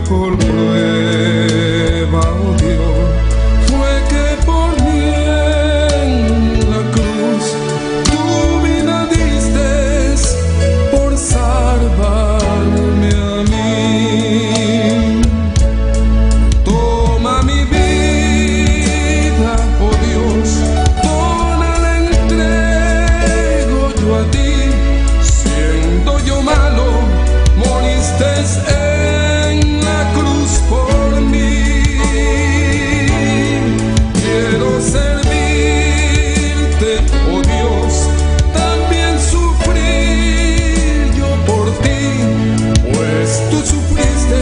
mejor prueba, oh Dios, fue que por mí en la cruz tu vida diste por salvarme a mí. Toma mi vida, oh Dios, toda la entrego yo a ti. Siendo yo malo, moriste en la cruz por mí. Quiero servirte, oh Dios, también sufrir yo por ti, pues tú sufriste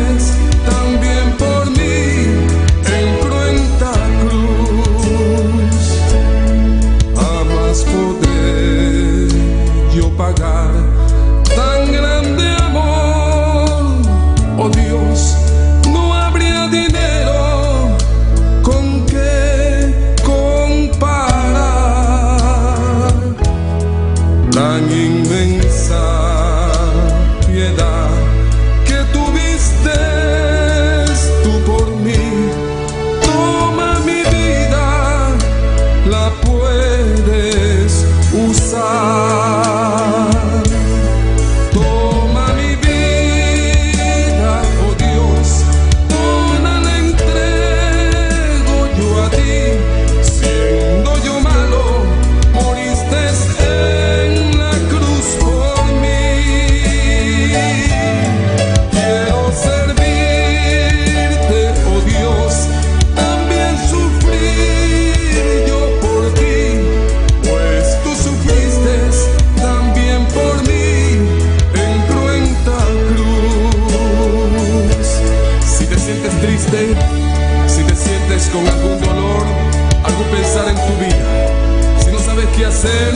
también por mí en cruenta cruz. Jamás podré yo pagar tan grande amor, oh Dios, no habría dinero con que comparar tan inmensa piedad que tuviste tú por mí. Toma mi vida, la puedes usar. Toma mi vida, oh Dios, toda la entrego yo a ti. Siendo yo malo, moriste en la cruz por mí. Quiero servirte, oh Dios, también sufrir yo por ti, pues tú sufriste también por mí en cruenta cruz. Si te sientes triste, si te sientes con algún dolor, algún pesar en tu vida, si no sabes qué hacer,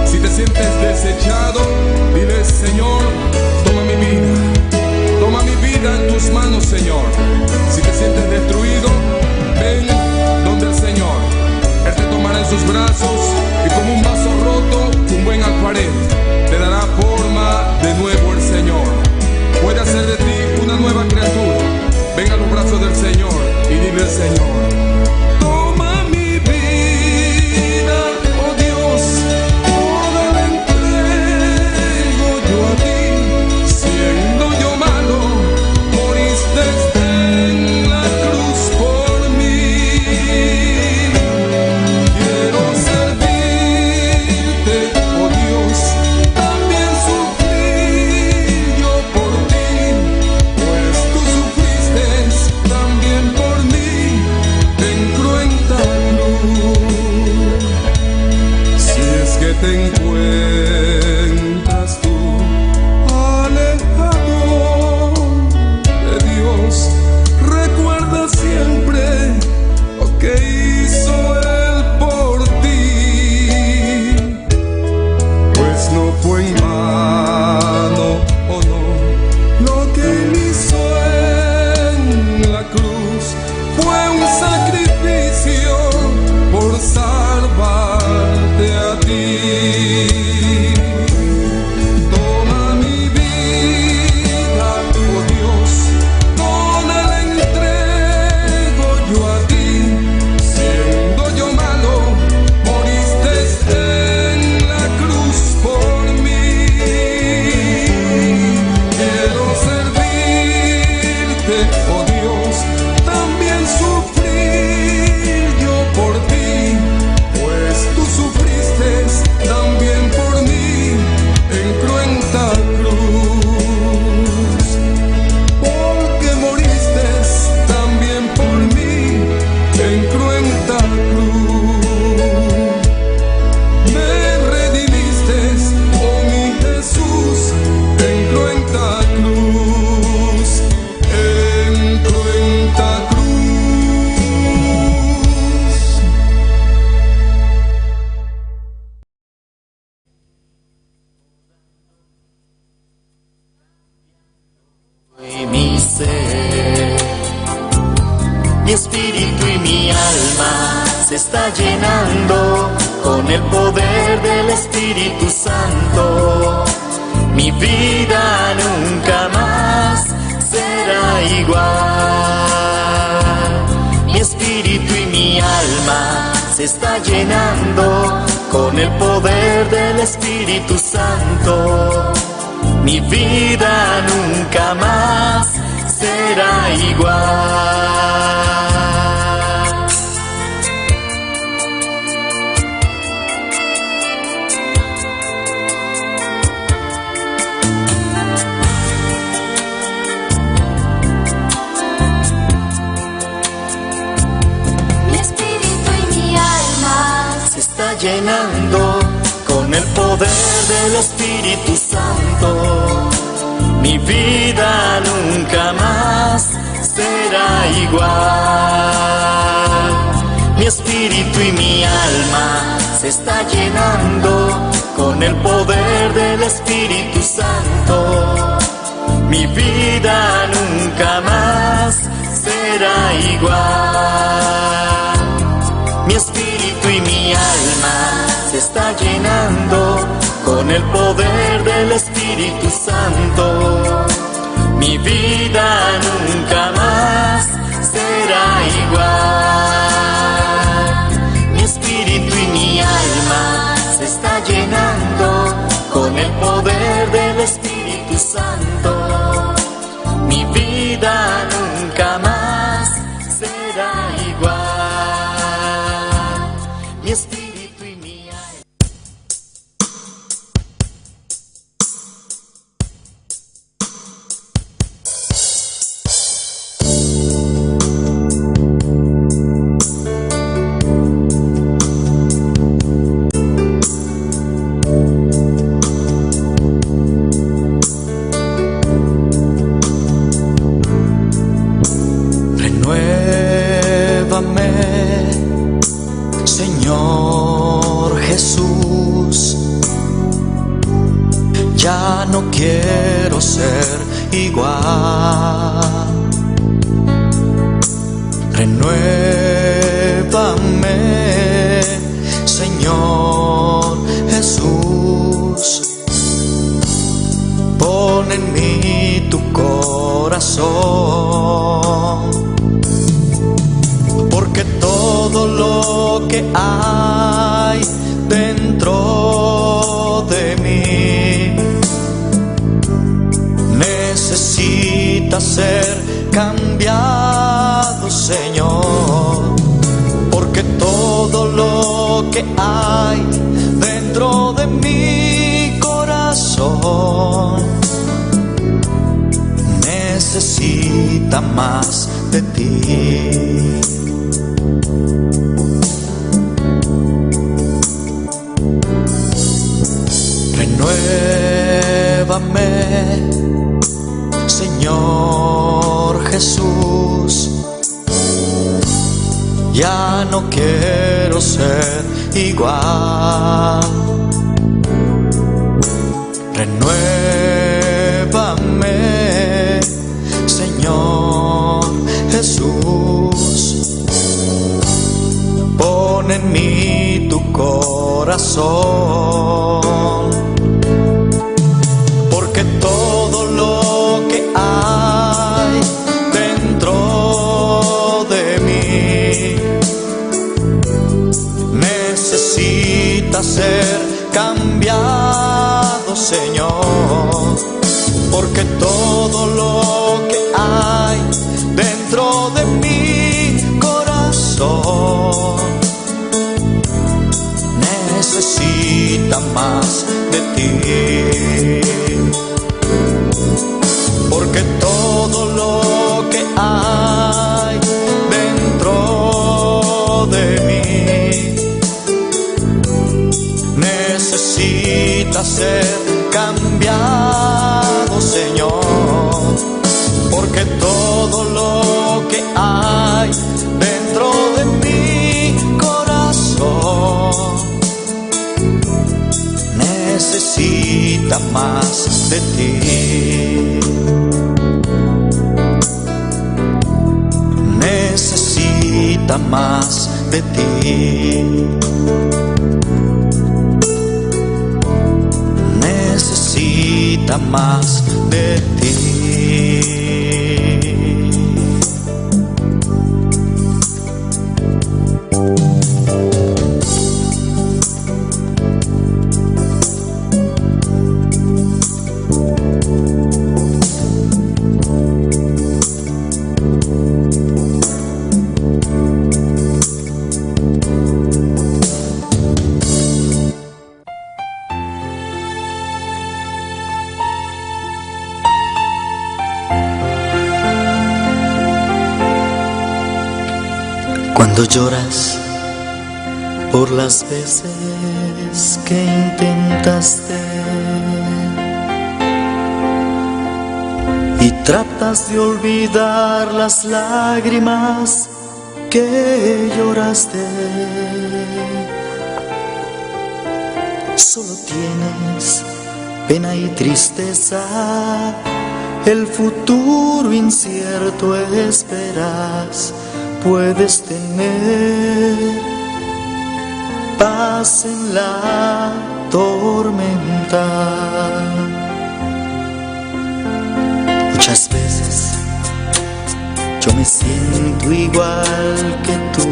si te sientes desechado, dile: Señor, toma mi vida. Toma mi vida en tus manos, Señor. Si te sientes destruido, ven donde el Señor. Él te tomará en sus brazos y, como un vaso roto, un buen alfarero, te dará forma de nuevo el Señor. Puede hacer de ti una nueva criatura. Ven a los brazos del Señor y dile al Señor: Toma mi vida, oh Dios, toda la entrego yo a ti. Siendo yo malo, moriste en la cruz por mí. Quiero servirte, oh Dios, también sufrir yo por ti, pues tú sufriste también por mí en cruenta cruz. Si es que te encuentras tú alejado de Dios, recuerda siempre lo que hizo Él por ti, pues no fue en vano, oh no, lo que Él hizo en la cruz fue un sacrificio por salvarte a ti. Toma mi vida, oh Dios, toda la entrego yo a ti. Siendo yo malo, moriste en la cruz por mí. Quiero servirte, oh Dios, también sufrir yo por ti, pues tú sufriste también por mí en cruenta cruz. Porque moriste también por mí en cruenta cruz. Me redimiste, oh mi Jesús, en cruenta cruz, en cruenta cruz. Y mi ser, mi espíritu y mi alma se está llenando con el poder del Espíritu Santo. Mi vida nunca más será. será igual. Mi espíritu y mi alma se está llenando con el poder del Espíritu Santo. Mi vida nunca más será igual. Mi espíritu y mi alma se está llenando con el poder del Espíritu Santo. Mi vida nunca más será igual. Mi espíritu y mi alma se está llenando con el poder del Espíritu Santo. Mi vida nunca más será igual. Mi espíritu y mi alma se está llenando con el poder del Espíritu Santo. Mi vida nunca más será igual. Mi espíritu y mi alma se está llenando con el poder del Espíritu Santo. Mi vida nunca más será igual. Mi espíritu y mi alma. Renuévame, Señor Jesús. Ya no quiero ser igual. Renuévame, Señor Jesús. Pon en mí tu corazón porque todo lo que hay dentro de mí necesita ser cambiado, Señor, porque todo lo que hay dentro de mi corazón necesita más de ti. Renuévame, Señor Jesús. Ya no quiero ser igual. Renuévame, Señor Jesús. Pon en mí tu corazón, porque todo lo que hay dentro de mí necesita ser cambiado, Señor, porque todo lo que hay dentro de mi corazón necesita más de ti. Porque todo lo que hay dentro de mí necesita ser cambiado, Señor. Porque todo lo que hay dentro de mi corazón necesita más de ti. Necesita más de ti. Necesita más de ti. Cuando lloras por las veces que intentaste y tratas de olvidar las lágrimas que lloraste, solo tienes pena y tristeza, el futuro incierto esperas. Puedes tener paz en la tormenta. Muchas veces yo me siento igual que tú.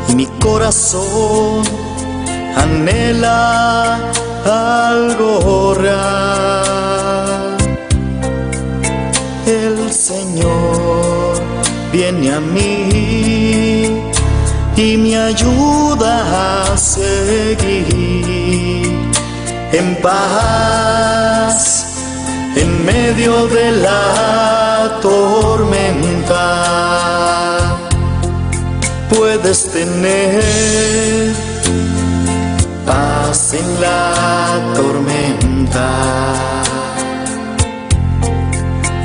Y mi corazón anhela algo real. El Señor viene a mí y me ayuda a seguir en paz en medio de la tormenta. Puedes tener paz en la tormenta,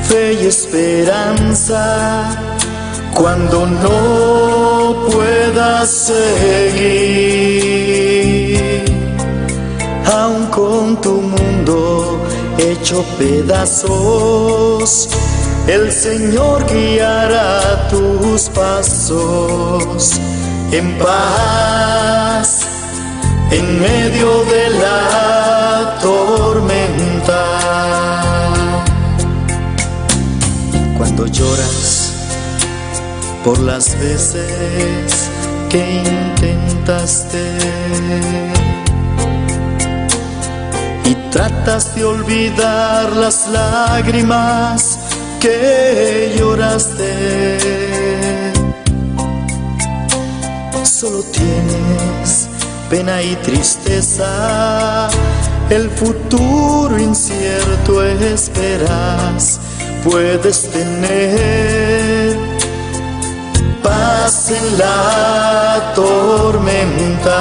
fe y esperanza cuando no puedas seguir, aun con tu mundo hecho pedazos, el Señor guiará tus pasos en paz en medio de la tormenta. Cuando lloras por las veces que intentaste y tratas de olvidar las lágrimas que lloraste, solo tienes pena y tristeza, el futuro incierto esperas. Puedes tener paz en la tormenta.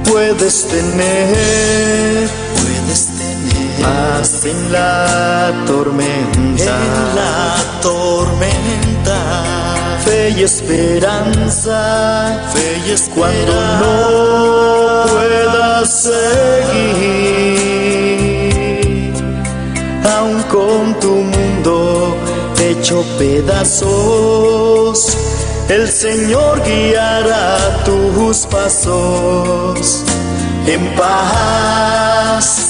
Puedes tener, puedes tener paz en la tormenta, en la tormenta. Fe y esperanza, fe y esperanza cuando no puedas seguir, aun con tu mundo hecho pedazos, el Señor guiará tus pasos en paz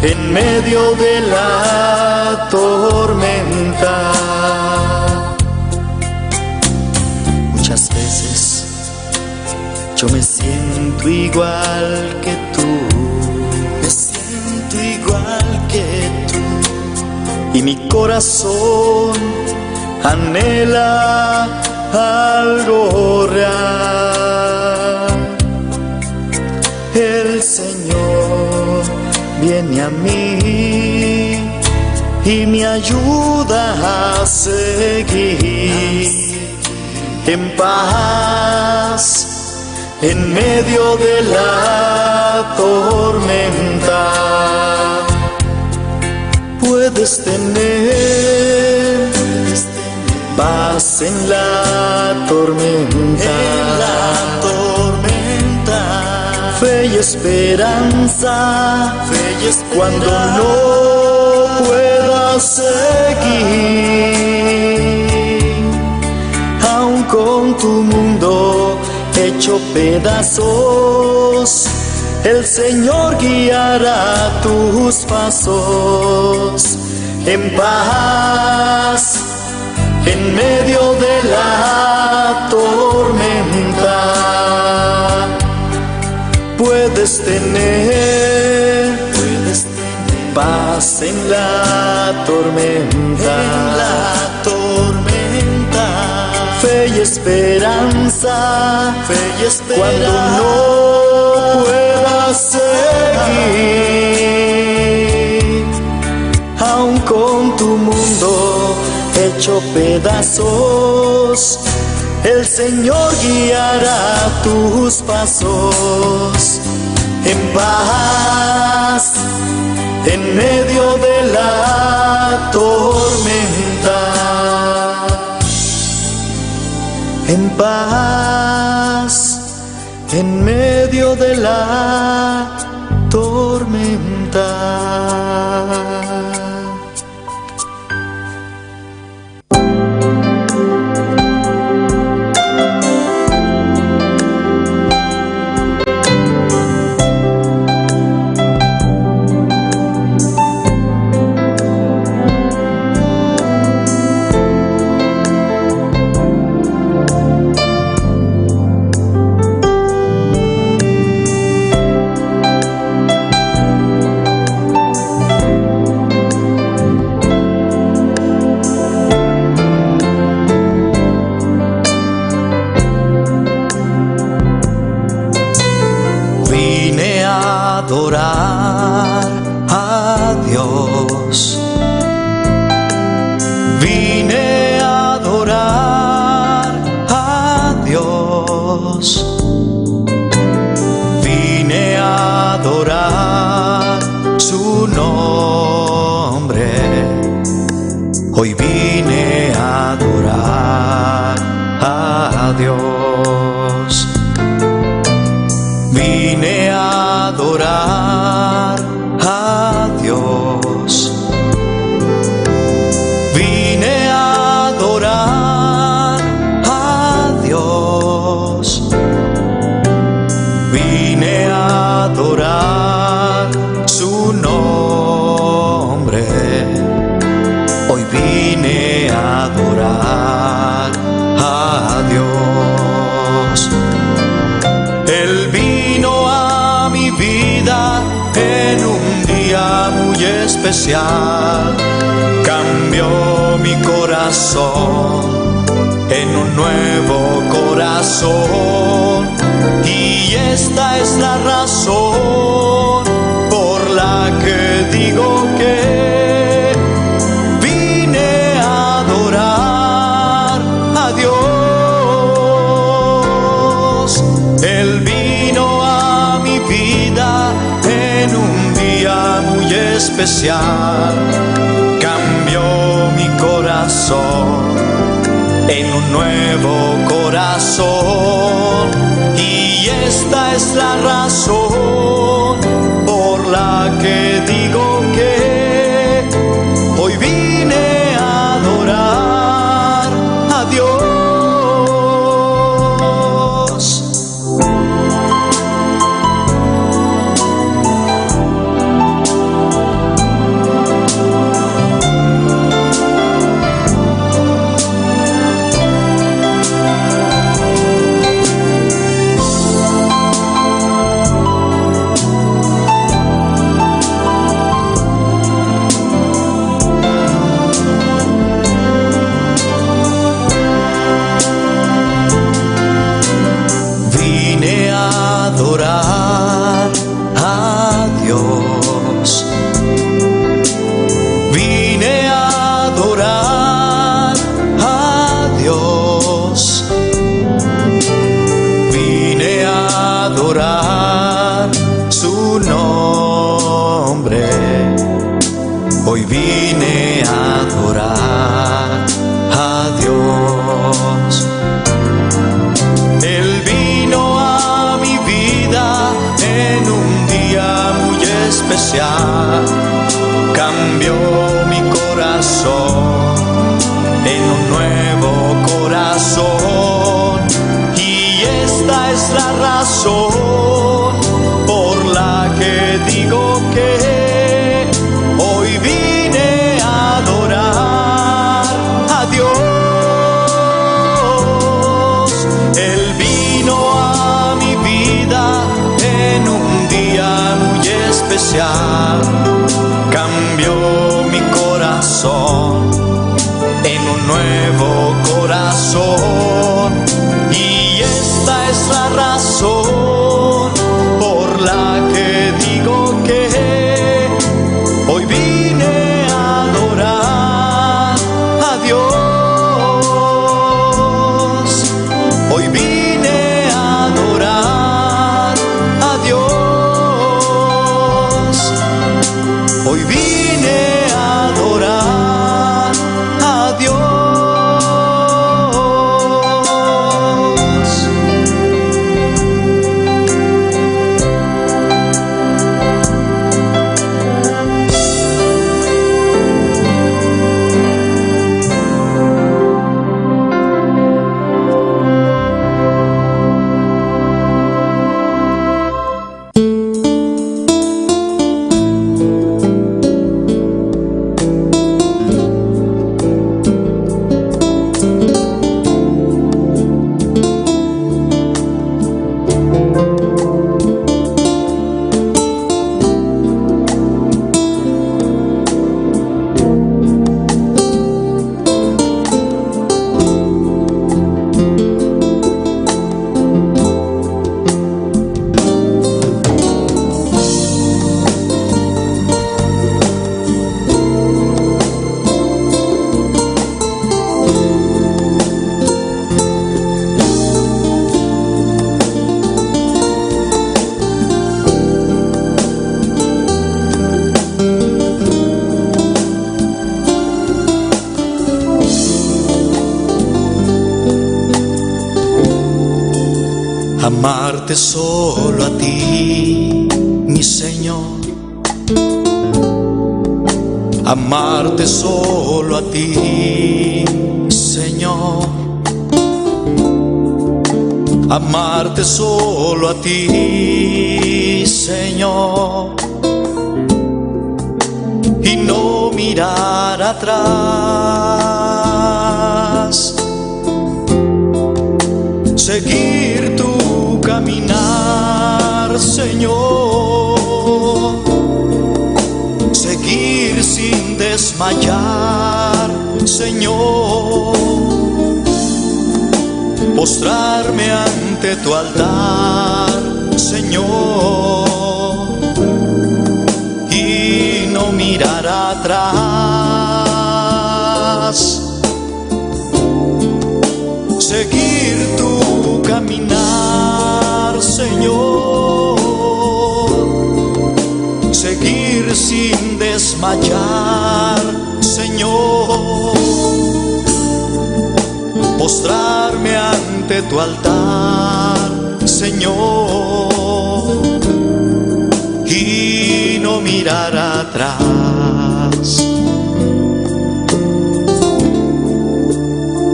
en medio de la tormenta. Muchas veces yo me siento igual que tú, me siento igual que tú, y mi corazón anhela algo real. El Señor viene a mí y me ayuda a seguir en paz en medio de la tormenta. Puedes tener paz en la tormenta, en la tormenta. Fe y esperanza, fe y esperanza cuando no puedas seguir, aun con tu mundo hecho pedazos, el Señor guiará tus pasos en paz en medio de la tormenta. Puedes tener, puedes tener paz en la tormenta, en la tormenta. Fe y esperanza, fe y esperanza cuando no puedas seguir, aun con tu mundo hecho pedazos, el Señor guiará tus pasos en paz en medio de la tormenta. En paz en medio de la tormenta. Vine a adorar a Dios. Vine a adorar a Dios. Vine a adorar su nombre. Hoy vine a adorar a Dios. Vine a adorar a Dios. Vine a adorar a Dios. Vine a adorar su nombre. Hoy vine a adorar a Dios. Él vino a mi vida en un día muy especial. Cambió mi corazón en un nuevo corazón. Y esta es la razón por la que digo que vine a adorar a Dios. Él vino a mi vida en un día muy especial. Cambió mi corazón en un nuevo corazón. Y esta es la razón por la que digo que hoy vine a adorar a Dios. Vine a adorar a Dios. Vine a adorar a Dios. Vine a adorar su nombre. Hoy vine a adorar a Dios. Él vino a mi vida en un día muy especial. Cambió mi corazón en un nuevo corazón. Y esta es la razón por la que digo que hoy vine a adorar a Dios. Él vino a mi vida en un día muy especial. Cambió mi corazón en un nuevo corazón. Y esta es la razón por la que digo que hoy vine a adorar. Amarte solo a ti, mi Señor. Amarte solo a ti, Señor. Amarte solo a ti, Señor. Y no mirar atrás. Seguir tu caminar, Señor. Seguir sin desmayar, Señor. Postrarme ante tu altar, Señor. Y no mirar atrás. Seguir tu caminar, Señor. Seguir sin desmayar, Señor. Postrarme ante tu altar, Señor. Y no mirar atrás.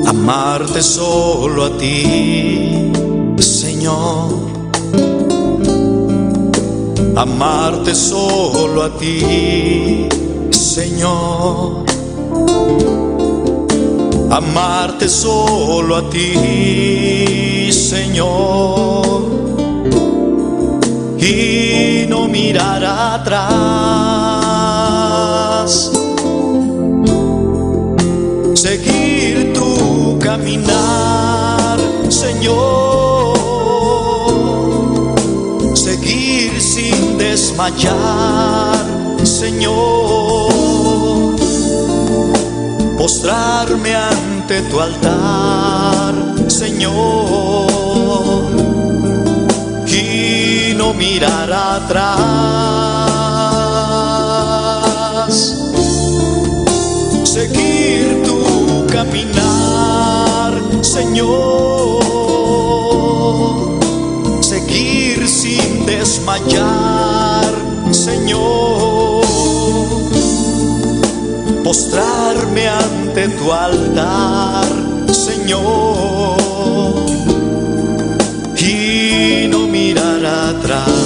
Amarte solo a ti, Señor. Amarte solo a ti, Señor. Amarte solo a ti, Señor. Y no mirar atrás. Seguir tu caminar, Señor. Seguir sin desmayar, Señor. Postrarme ante tu altar, Señor. Y no mirar atrás. Seguir tu caminar, Señor. Seguir sin desmayar, Señor. Postrarme ante tu altar, Señor. Y no mirar atrás.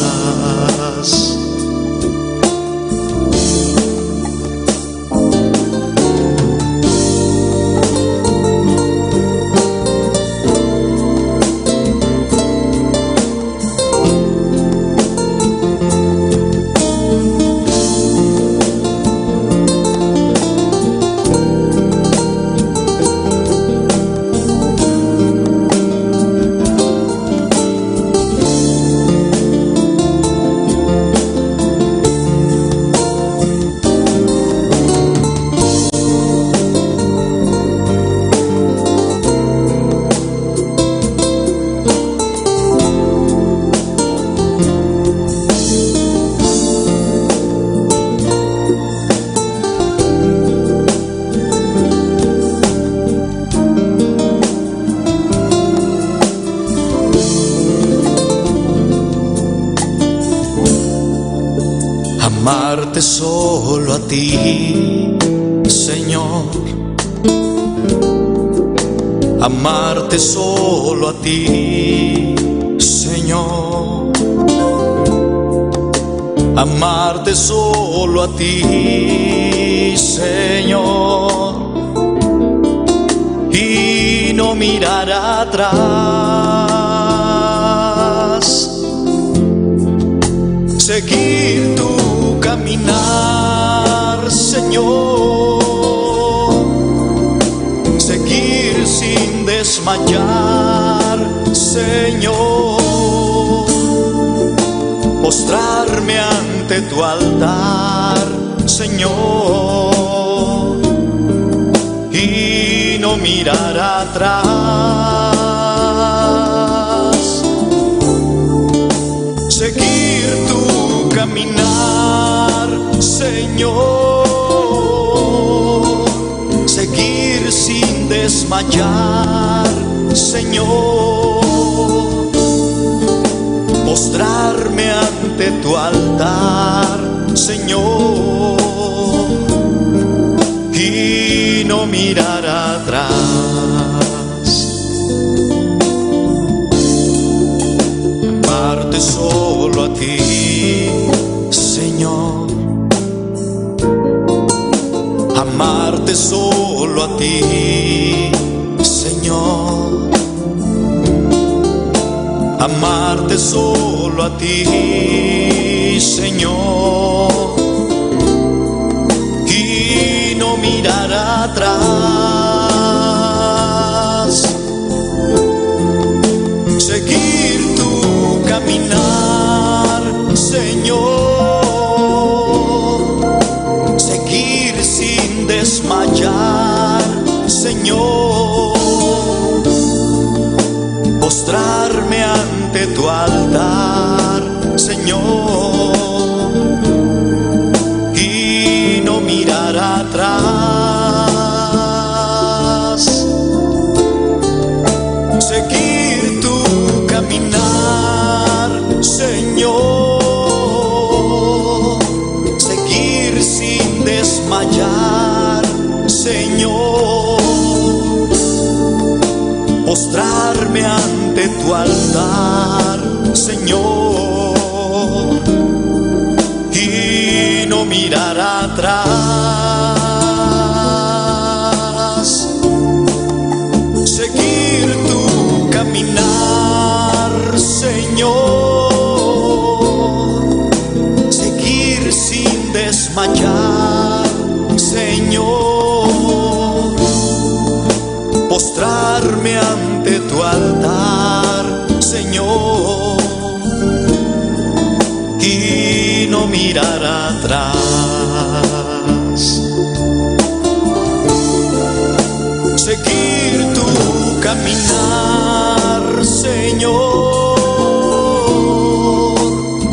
Amarte solo a ti, Señor. Amarte solo a ti, Señor. Amarte solo a ti, Señor. Y no mirar atrás. Seguir tu caminar, Señor. Seguir sin desmayar, Señor. Postrarme ante tu altar, Señor. Y no mirar atrás. Seguir tu caminar, Señor. Seguir sin desmayar, Señor. ante tu altar, Señor, y no mirar atrás. Amarte solo a ti, Señor. Amarte solo a ti, Señor. Amarte solo a ti, Señor. Y no mirar atrás. Seguir tu caminar, Señor. Seguir sin desmayar, Señor. Postrarme ante tu altar, Señor, y no mirar atrás. Seguir tu caminar, Señor. Seguir sin desmayar, Señor. Postrarme ante tu altar, Señor, y no mirar atrás. Seguir tu caminar, Señor. Seguir sin desmayar, Señor. Postrarme ante tu altar, Señor, y no mirar atrás. Seguir tu caminar, Señor.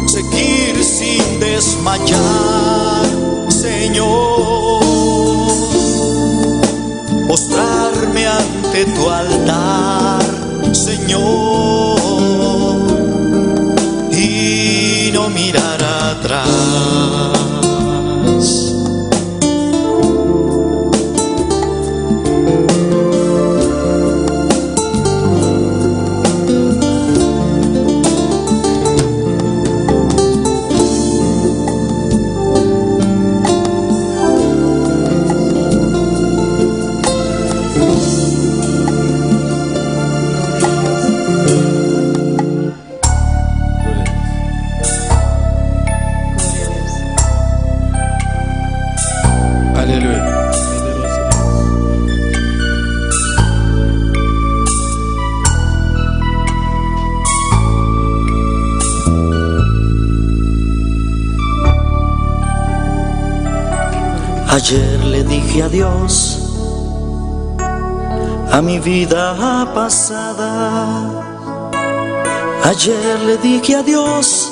Seguir sin desmayar, Señor. Postrarme ante tu altar, Señor, y no mirar atrás. Aleluya. Ayer le dije adiós a mi vida pasada. Ayer le dije adiós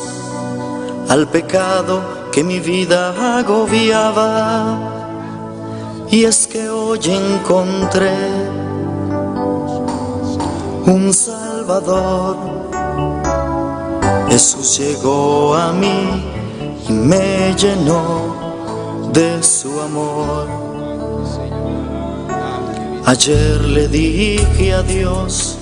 al pecado que mi vida agobiaba. Y es que hoy encontré un Salvador. Jesús llegó a mí y me llenó de su amor. Ayer le dije adiós.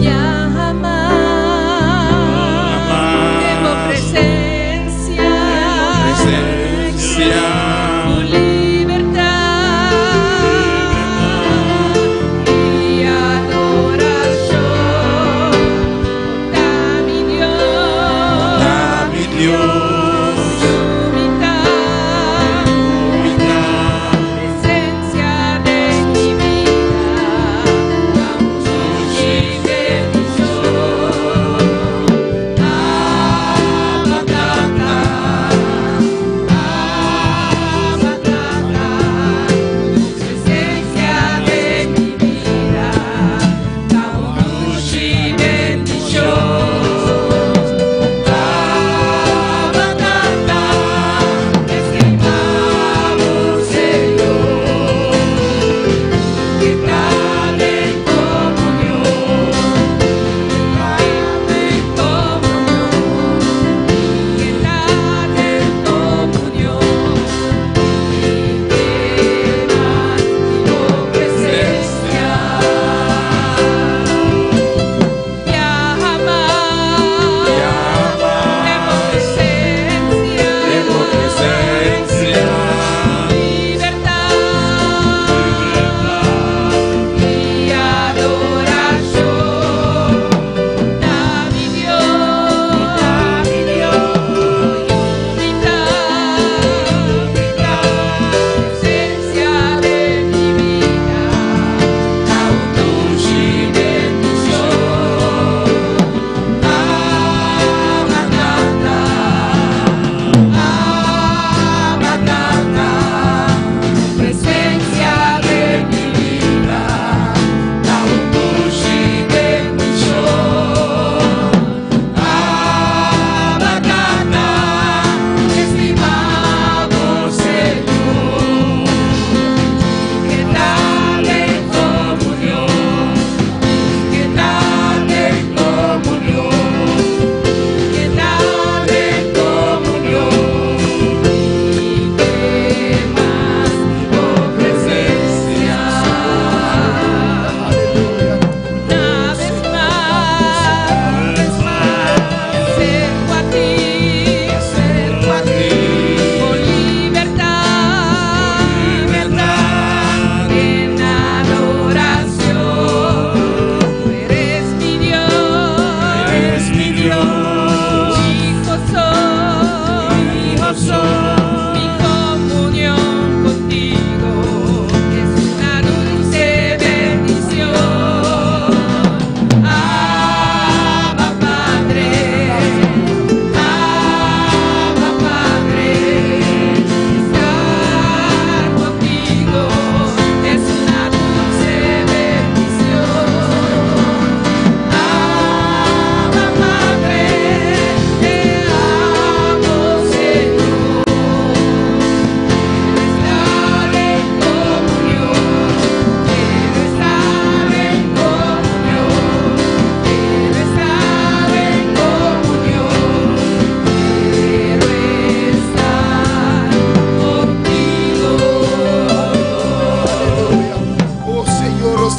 Ya jamás.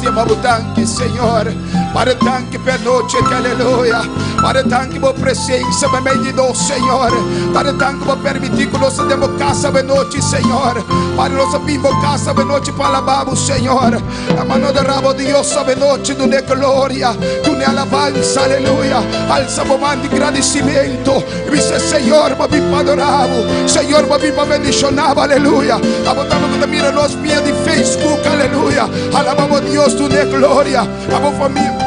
yama bo danki, Señor. Padre, danki pa e anochi aki, aleluya. Padre, danki bo presencia meimei di nos, Señor. Padre, danki bo permiti ku nos ta den bo casa awe nochi, Señor. Padre, nos a bin bo casa awe nochi pa alaba bo, Señor. Hermano, adora bo Dios awe nochi, dun'e gloria, dun'e alabanza, aleluya. Alza bo man di gradicimento y bisa, Señor, bo bin pa adora bo. Señor, bo bin pa bendiciona bo, aleluya. Abo tambe ku ta mira nos via di Facebook, aleluya. Alaba bo Dios, dun'e gloria. Abo familia,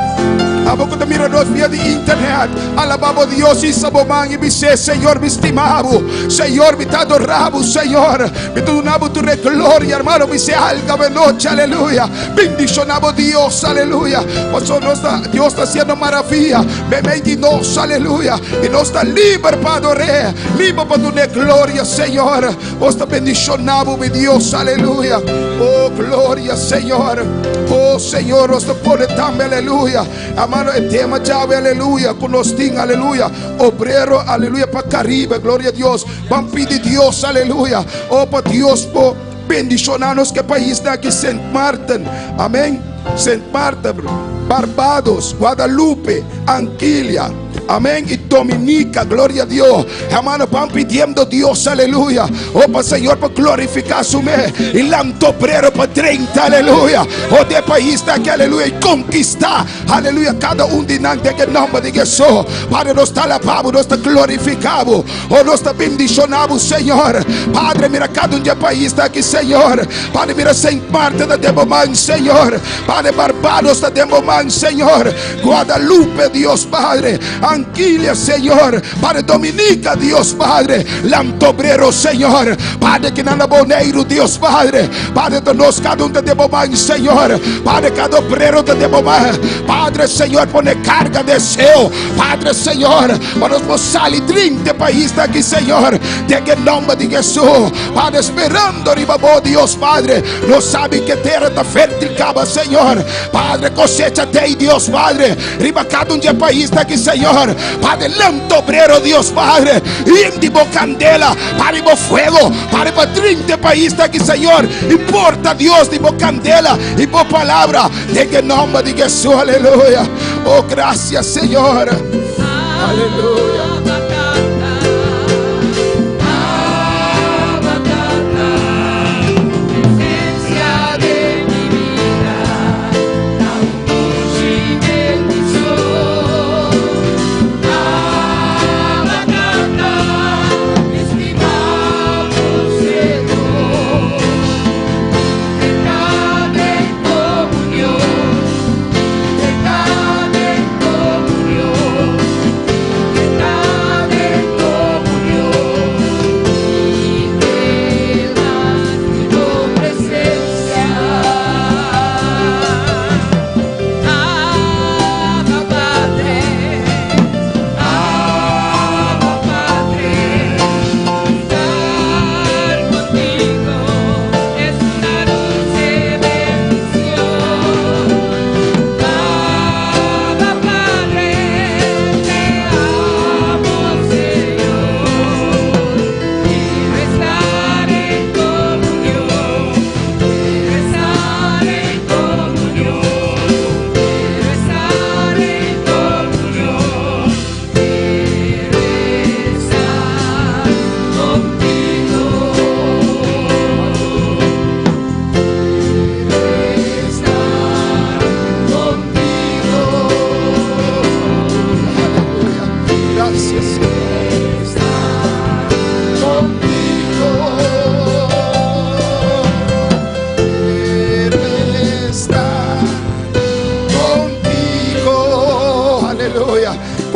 abo ku ta mira nos via di internet, alaba bo Dios, hisa bo man i bis'é, Señor, mi stima bo. Señor, mi ta adora bo, Señor. Mi ta duna bo tur e gloria, hermano. Bis'é alga bo e nochi, aleluya. Bendiciona bo Dios, aleluya. Pasobra nos ta, Dios ta haciendo maravilla meimei di nos, aleluya. I nos ta liber pa ador'é, liber pa dun'é gloria, Señor. Nos ta bendiciona bo, mi Dios, aleluya. Oh, gloria, Señor. Oh, Señor, nos ta pone tambe, aleluya. Hermano, e tema djawe, aleluya, ku nos tin, aleluya. Obrero, aleluya, pa Caribe, gloria a Dios. Ban pidi Dios, aleluya. Oh, pa Dios por bendiciona nos ke paisnan aki, Sint Maarten, amén. Sint Maarten, Barbados, Guadalupe, Antilia. Amén. Y Dominica, gloria a Dios. Hermano, van pidiendo Dios, aleluya. Oh, pa Señor, pa glorificar su me. Y lanta obrero pa 30, aleluya. Oh, de país de aquí, aleluya. Y conquistar, aleluya. Cada un de nan den e nomber de Jesús. Padre, nos ta alababo, nos ta glorificabo. Oh, nos ta bendicionabo, Señor. Padre, mira cada un de país de aquí, Señor. Padre, mira Saint Martin ta den bo man, Señor. Padre, Barbados ta den bo man, Señor. Guadalupe, Dios Padre. Anguilla, Señor. Padre, Dominica, Dios Padre. Lanta obrero, Señor. Padre, que na Boneiru, Dios Padre. Padre, ta nos cada un ta den bo man, Señor. Padre, cada obrero ta den bo man. Padre, Señor, pone carga deseo. Padre, Señor, pa nos por sali drenta pais aki, Señor. Den e nomber di Jesús. Padre, esperando riba bo, Dios Padre. Nos sabi ku tera ta fértil kaba, Señor. Padre, kosecha tei, Dios Padre. Riba kada un di e pais aki, Señor. Padre, lanta obrero, Dios Padre. Indi bo kandela, Padre, bo fuego, Padre, pa drenta e pais aki, Señor. I porta, Dios, di bo kandela i bo palabra. Den e nomber di Jesús, aleluya. Oh, gracias, Señor. Aleluya.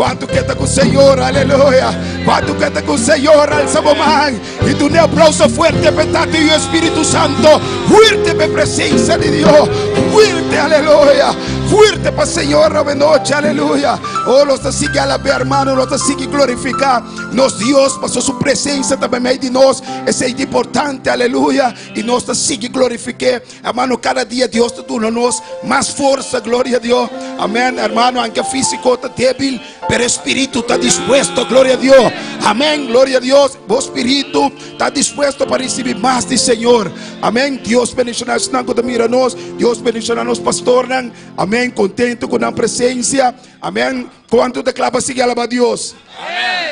Kuantu ke ta ku Señor, aleluya. Kuantu ke ta ku Señor, alsa bo man i duna un aplauso fuerte pa e Tata i Spiritu Santo. Fuerte pa e presensia di Dios. Fuerte, aleluya. Fuerte pa Señor awe nochi, aleluya. Oh, nos ta sigui alab'é, hermano, nos ta sigui glorifiká nos Dios, pasobra su presensia ta meimei di nos. Esei ta importante, aleluya. I nos ta sigui glorifik'é. Hermano, kada dia Dios ta duna nos mas forsa, gloria a Dios. Amén, hermano, aunque físico ta débil, pero espíritu ta dispuesto. Gloria a Dios. Amén, gloria a Dios. Bo espíritu ta dispuesto pa recibí mas di Señor. Amén. Dios bendiciona esnan cu ta mira nos. Dios bendiciona nos pastornan. Amén. Contento cu nan presencia. Amén. Cuanto ta cla pa sigui alaba Dios?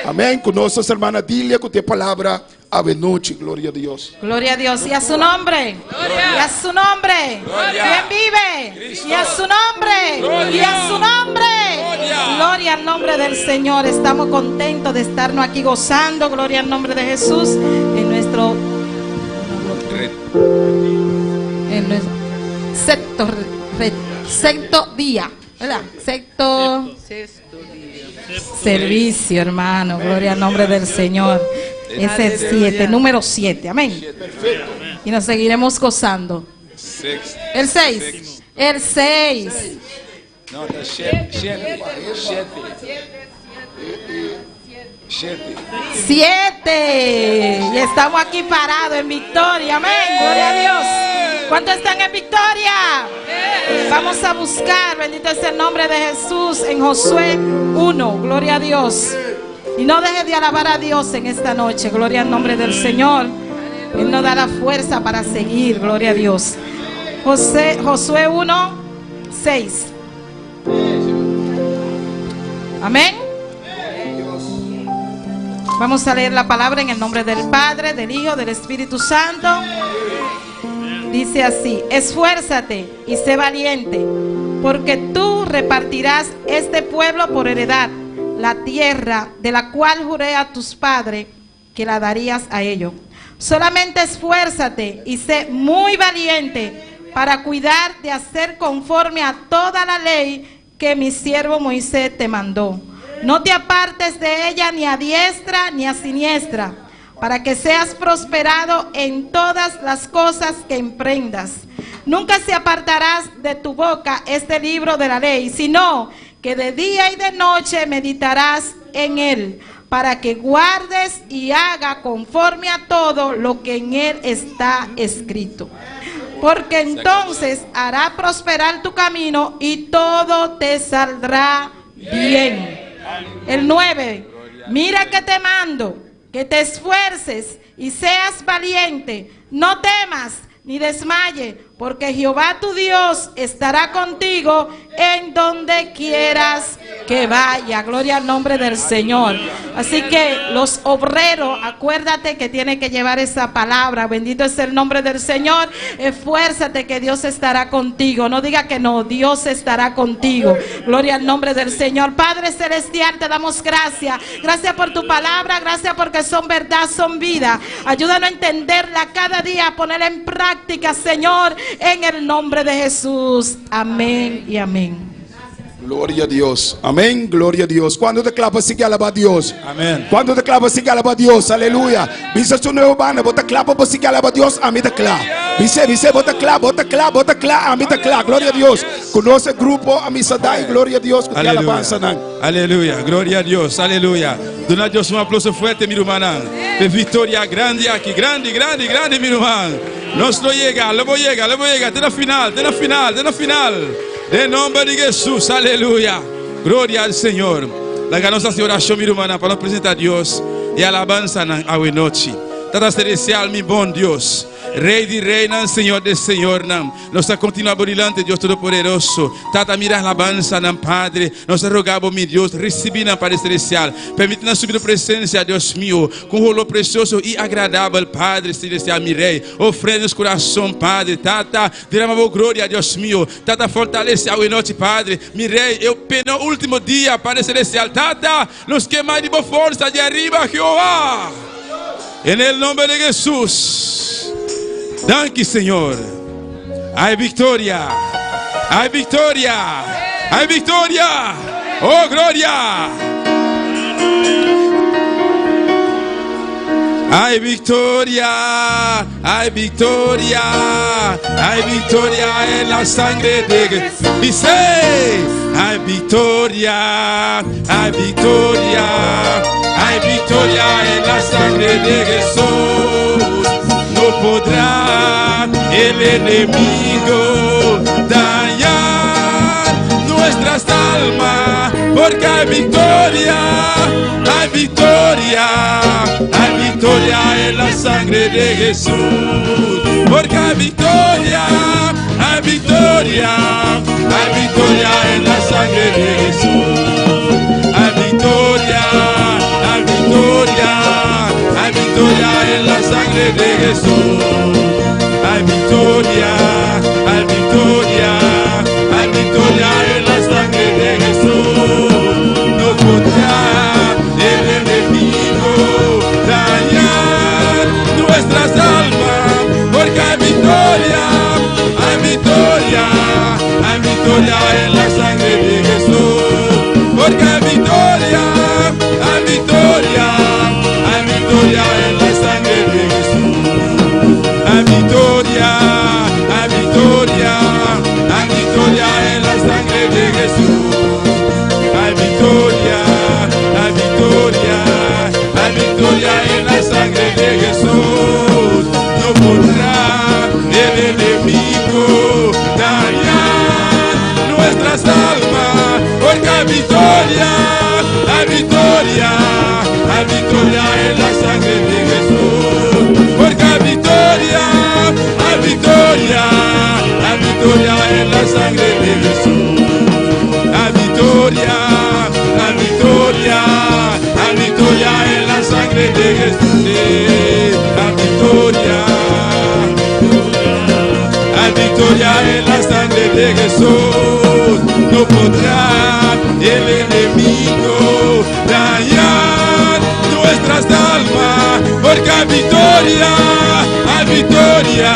Amén. Cu nos hermana Dilia cu te palabra awe nochi. Gloria a Dios. Gloria a Dios. Y a su nombre. Gloria. Y a su nombre. Gloria. ¿Quién vive? Cristo. Y a su nombre. Gloria. Y a su nombre. Gloria. Gloria al nombre del Señor. Estamos contentos de estarnos aquí gozando. Gloria al nombre de Jesús. En nuestro en nuestro sexto, sexto día. ¿Verdad? Sexto servicio, hermano. Gloria al nombre del Señor. Es el 7, número 7. Amén. Y nos seguiremos gozando. El 6. El 6. No, ta 7. 7. 7. 7. Y estamos aquí parados en victoria. Amén. Gloria a Dios. ¿Cuántos están en victoria? Vamos a buscar, bendito es el nombre de Jesús, en Josué 1. Gloria a Dios. Y no deje de alabar a Dios en esta noche. Gloria al nombre del Señor. Él nos da la fuerza para seguir. Gloria a Dios. Josué 1, 6. Amén. Vamos a leer la palabra en el nombre del Padre, del Hijo, del Espíritu Santo. Dice así: esfuérzate y sé valiente, porque tú repartirás este pueblo por heredad, la tierra de la cual juré a tus padres que la darías a ellos. Solamente esfuérzate y sé muy valiente para cuidar de hacer conforme a toda la ley que mi siervo Moisés te mandó. No te apartes de ella ni a diestra ni a siniestra, para que seas prosperado en todas las cosas que emprendas. Nunca se apartarás de tu boca este libro de la ley, sino que de día y de noche meditarás en él, para que guardes y haga conforme a todo lo que en él está escrito. Porque entonces hará prosperar tu camino y todo te saldrá bien. El 9, mira que te mando, que te esfuerces y seas valiente. No temas ni desmaye, porque Jehová tu Dios estará contigo en donde quieras que vaya. Gloria al nombre del Señor. Así que los obreros, acuérdate que tiene que llevar esa palabra. Bendito es el nombre del Señor. Esfuérzate que Dios estará contigo. No diga que no, Dios estará contigo. Gloria al nombre del Señor. Padre Celestial, te damos gracias. Gracias por tu palabra. Gracias porque son verdad, son vida. Ayúdanos a entenderla cada día, a ponerla en práctica, Señor, en el nombre de Jesús. Amén y amén. Gloria a Dios. Amén. Gloria a Dios. Cuanto ta cla pa sigui alaba Dios? Amén. Cuanto ta cla pa sigui alaba Dios? Aleluya. Bisa su nuevo banda. Bo ta cla pa sigui alaba Dios. Ami ta cla. Bisa, bisa, bo ta cla, bo ta cla, bo ta cla. Ami ta cla. Gloria a Dios. Conoce grupo Amisadai. Gloria a Dios. Cu alabanza nan. Aleluya. Gloria a Dios. Aleluya. Duna Dios un aplauso fuerte, mi ruman. De victoria grandi aki. Grandi, grandi, grandi, mi ruman. Nos lo yega, lo por yega, lo por yega. Te na final, te na final, te na final. Den nomber di Jesus. Aleluya. Gloria al Señor. Laga nos haci oracion, mi ruman, pa nos presenta Dios e alabanza nan awe nochi. Tata Celestial, mi bon Dios. Rey di reynan, Señor di señornan. Nos ta continua bo dilanti, Dios Todopoderoso. Tata, mira alabanza nan, Padre. Nos ta roga bo, mi Dios, ricibi nan, Padre Celestial. Permiti nan subi bo presencia, Dios mio, cu un olor precioso y agradabel, Padre Celestial, mi Rey. Ofrece nos corazon, Padre. Tata, derama bo gloria, Dios mio. Tata, fortalece awe nochi, Padre. Mi Rey, e penultimo dia, Padre Celestial. Tata, nos ke mas di bo forza di ariba, Jehová. En el nombre de Jesús. Danki, Señor. Hay victoria. Hay victoria. Hay victoria. Oh, gloria. Hay victoria, hay victoria, hay victoria en la sangre de Jesús. Dice, hay victoria, hay victoria, hay victoria en la sangre de Jesús. No podrá el enemigo dañar nuestras Porque hay victoria, hay victoria, hay victoria en la sangre de Jesús. Porque hay victoria, hay victoria, hay victoria en la sangre de Jesús. Hay victoria, hay victoria, hay victoria en la sangre de Jesús. Hay victoria, hay victoria, hay victoria en la sangre de Jesús. No podrá el enemigo dañar nuestras almas, porque hay victoria, hay victoria, hay victoria en la sangre de Jesús. Porque hay victoria, hay victoria, hay victoria en la sangre de Jesús. Hay victoria, hay victoria, hay victoria en la sangre de Jesús. Hay victoria, hay victoria, hay victoria en la sangre de Jesús. No podrá el enemigo dañar nuestras almas, porque hay victoria, hay victoria, hay victoria en la sangre de Jesús. Porque hay victoria, hay victoria, hay victoria en la sangre de Jesús. Hay victoria, hay victoria, hay victoria en la sangre de Jesús. Hay victoria, hay victoria en la sangre de Jesús. No podrá el enemigo dañar nuestras almas, porque hay victoria, hay victoria,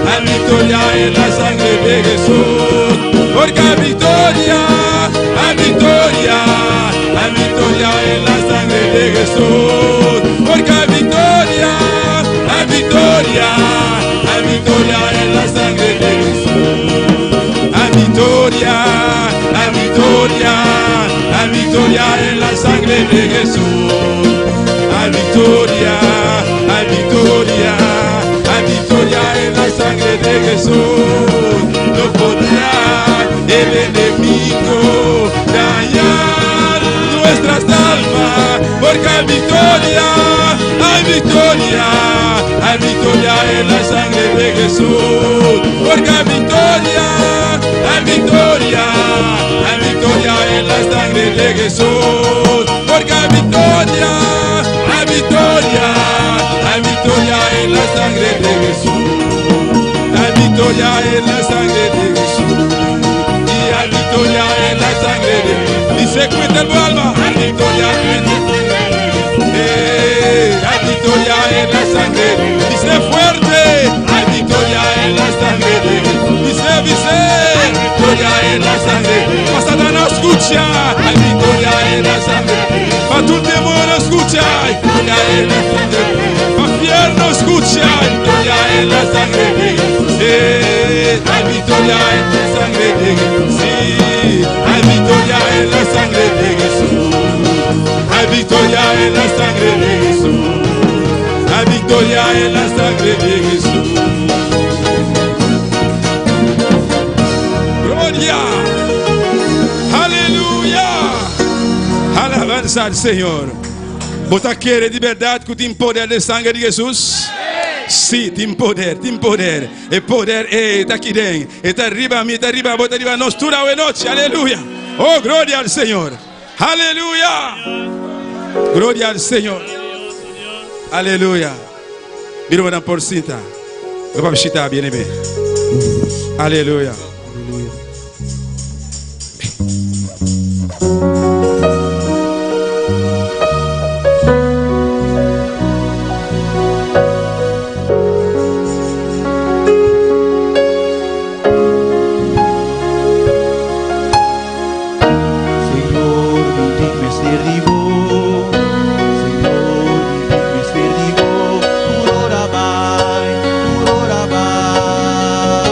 hay victoria en la sangre de Jesús. Porque hay victoria, hay victoria, hay victoria en la sangre de Jesús. Porque hay victoria, hay victoria, hay victoria en la sangre de Jesús. Hay victoria, hay victoria, hay victoria en la sangre de Jesús. Hay victoria, hay victoria, hay victoria en la sangre de Jesús. No podrá el enemigo dañar nuestras almas, porque hay victoria, hay victoria, hay victoria en la sangre de Jesús. Porque hay victoria, hay victoria, hay victoria en la sangre de Jesús. Porque hay victoria, hay victoria, hay victoria en la sangre de Jesús. Hay victoria en la sangre de Jesús. Y hay victoria en la sangre de Jesús. Dice, cuenta el alma. Hay victoria en la sangre de Jesús. Hay victoria en la sangre. Dice fuerte. Hay victoria en la sangre de Jesús. Dice, dice. Hay victoria en la sangre. Pa Satanás escucha. Hay victoria en la sangre. Pa tur demoño escucha. Hay victoria en la sangre. Pa infierno escucha. Hay victoria en la sangre de Jesús. Hay victoria en la sangre de Jesús. Sí, hay victoria en la sangre de Jesús. Hay victoria en la sangre de Jesús. Hay victoria en la sangre de Jesús. Gloria. Aleluya. Alabanza al Señor. Bo ta kere di berdad cu tin poder den sanger di Hesus? Si, tin poder, tin poder. E poder ta aki den. Ta riba mi, ta riba bo, ta riba nos tur anochi. Aleluya. Oh, gloria al Señor. Aleluya. Gloria al Señor. Aleluya. Mira por sinta. Papa chita byeneme. Aleluya. Aleluya. Señor, mi tin mester di bo. Señor, mi tin mester di bo. Tur ora bai, tur ora bai.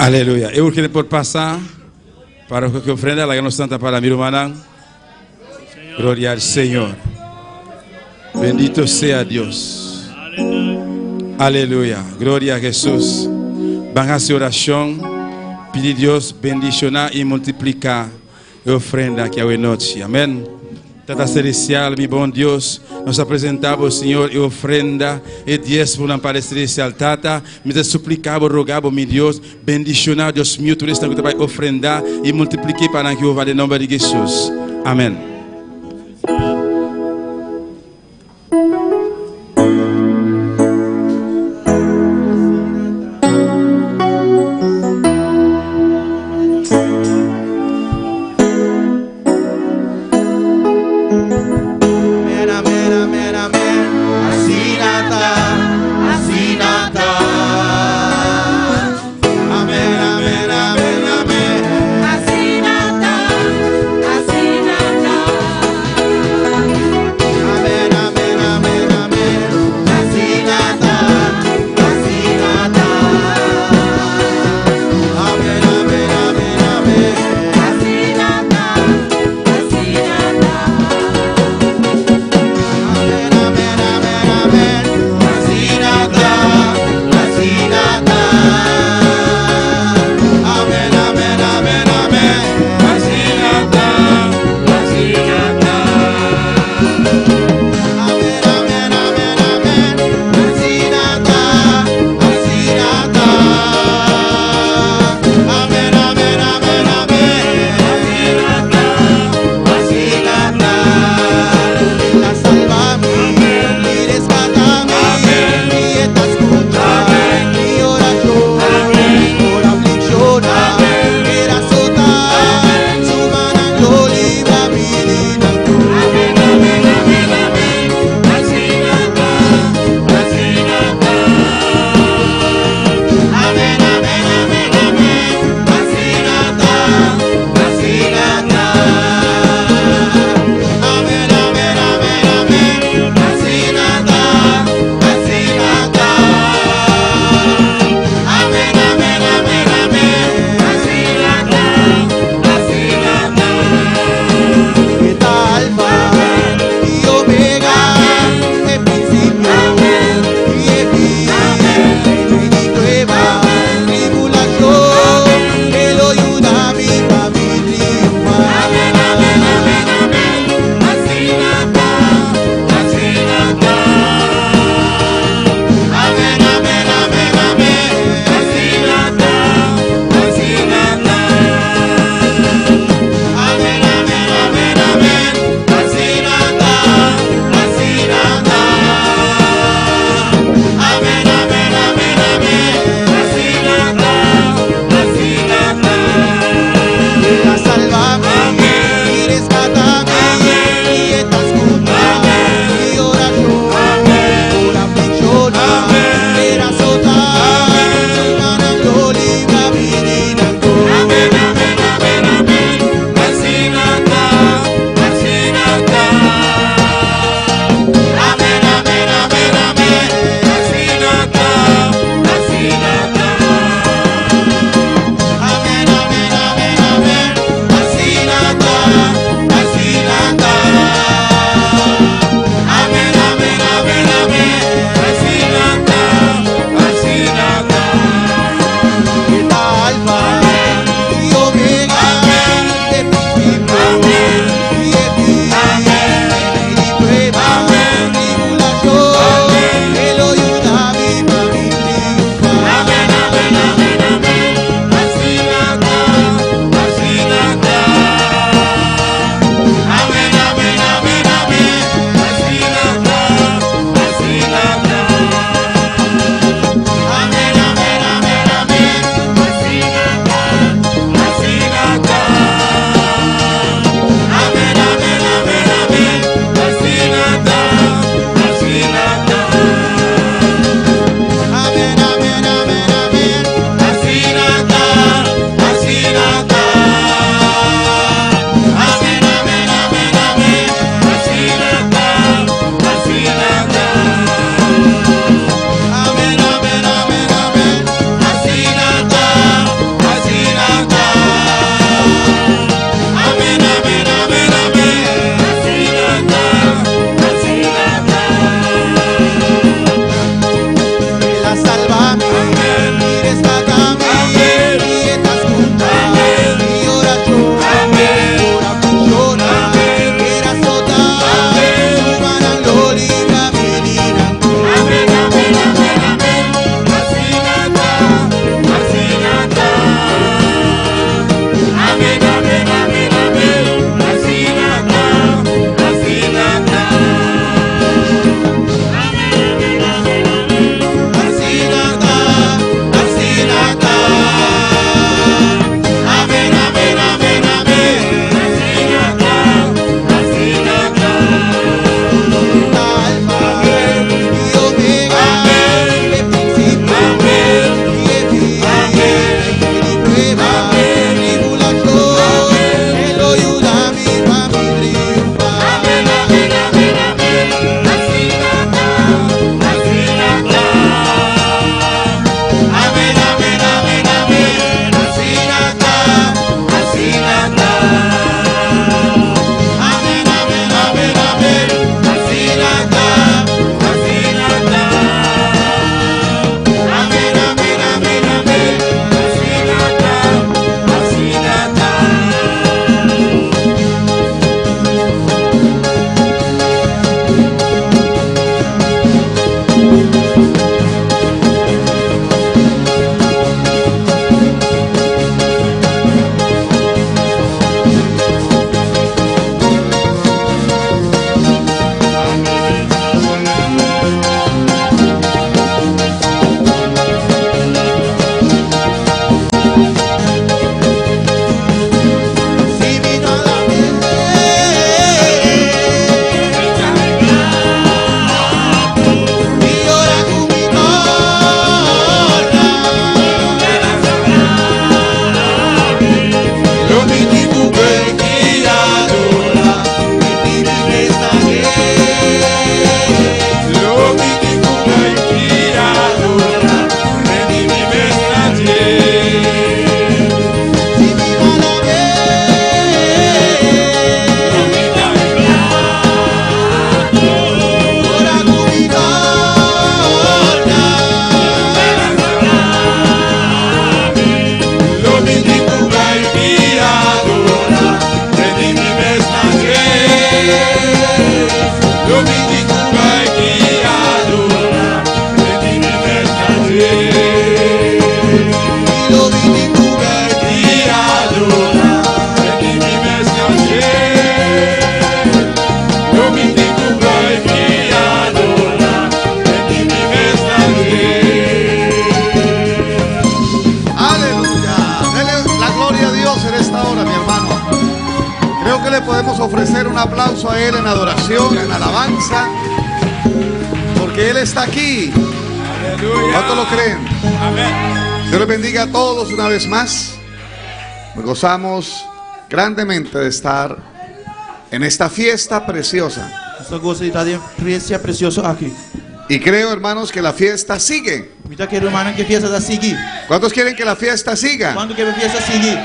Aleluya. E urgente por pasa para que ofrenda la que nos santa para mi hermana. Gloria al Señor. Bendito sea Dios. Aleluya. Gloria a Jesús. Van a hacer oración. Pide Dios bendicionar y multiplicar la ofrenda que hoy noche. Amén. Tata Celestial, mi bom Dios, nos apresentamos, Señor, e ofrenda e diezmo na Padre Celestial. Tata, me te suplicamos, rogamos, mi Dios, bendicionar, Dios mío, tú eres que te vai ofrendar e multiplique para Jehová, em nome de Jesus. Amém. Amén, amén, amén, amén. Asina ta, asina ta. Amén, amén, amén, amén. Asina ta, asina ta. aplauso a Él en adoración, en alabanza, porque Él está aquí. ¿Cuánto lo creen? Amén. Dios les bendiga a todos una vez más. Nos gozamos grandemente de estar en esta fiesta preciosa. Nos ta gosa di ta den e fiesta presioso aki. Y creo, hermanos, que la fiesta sigue. Mi ta kere rumannan ku e fiesta ta sigui. ¿Cuántos quieren que la fiesta siga? Kuantu ke e fiesta sigui?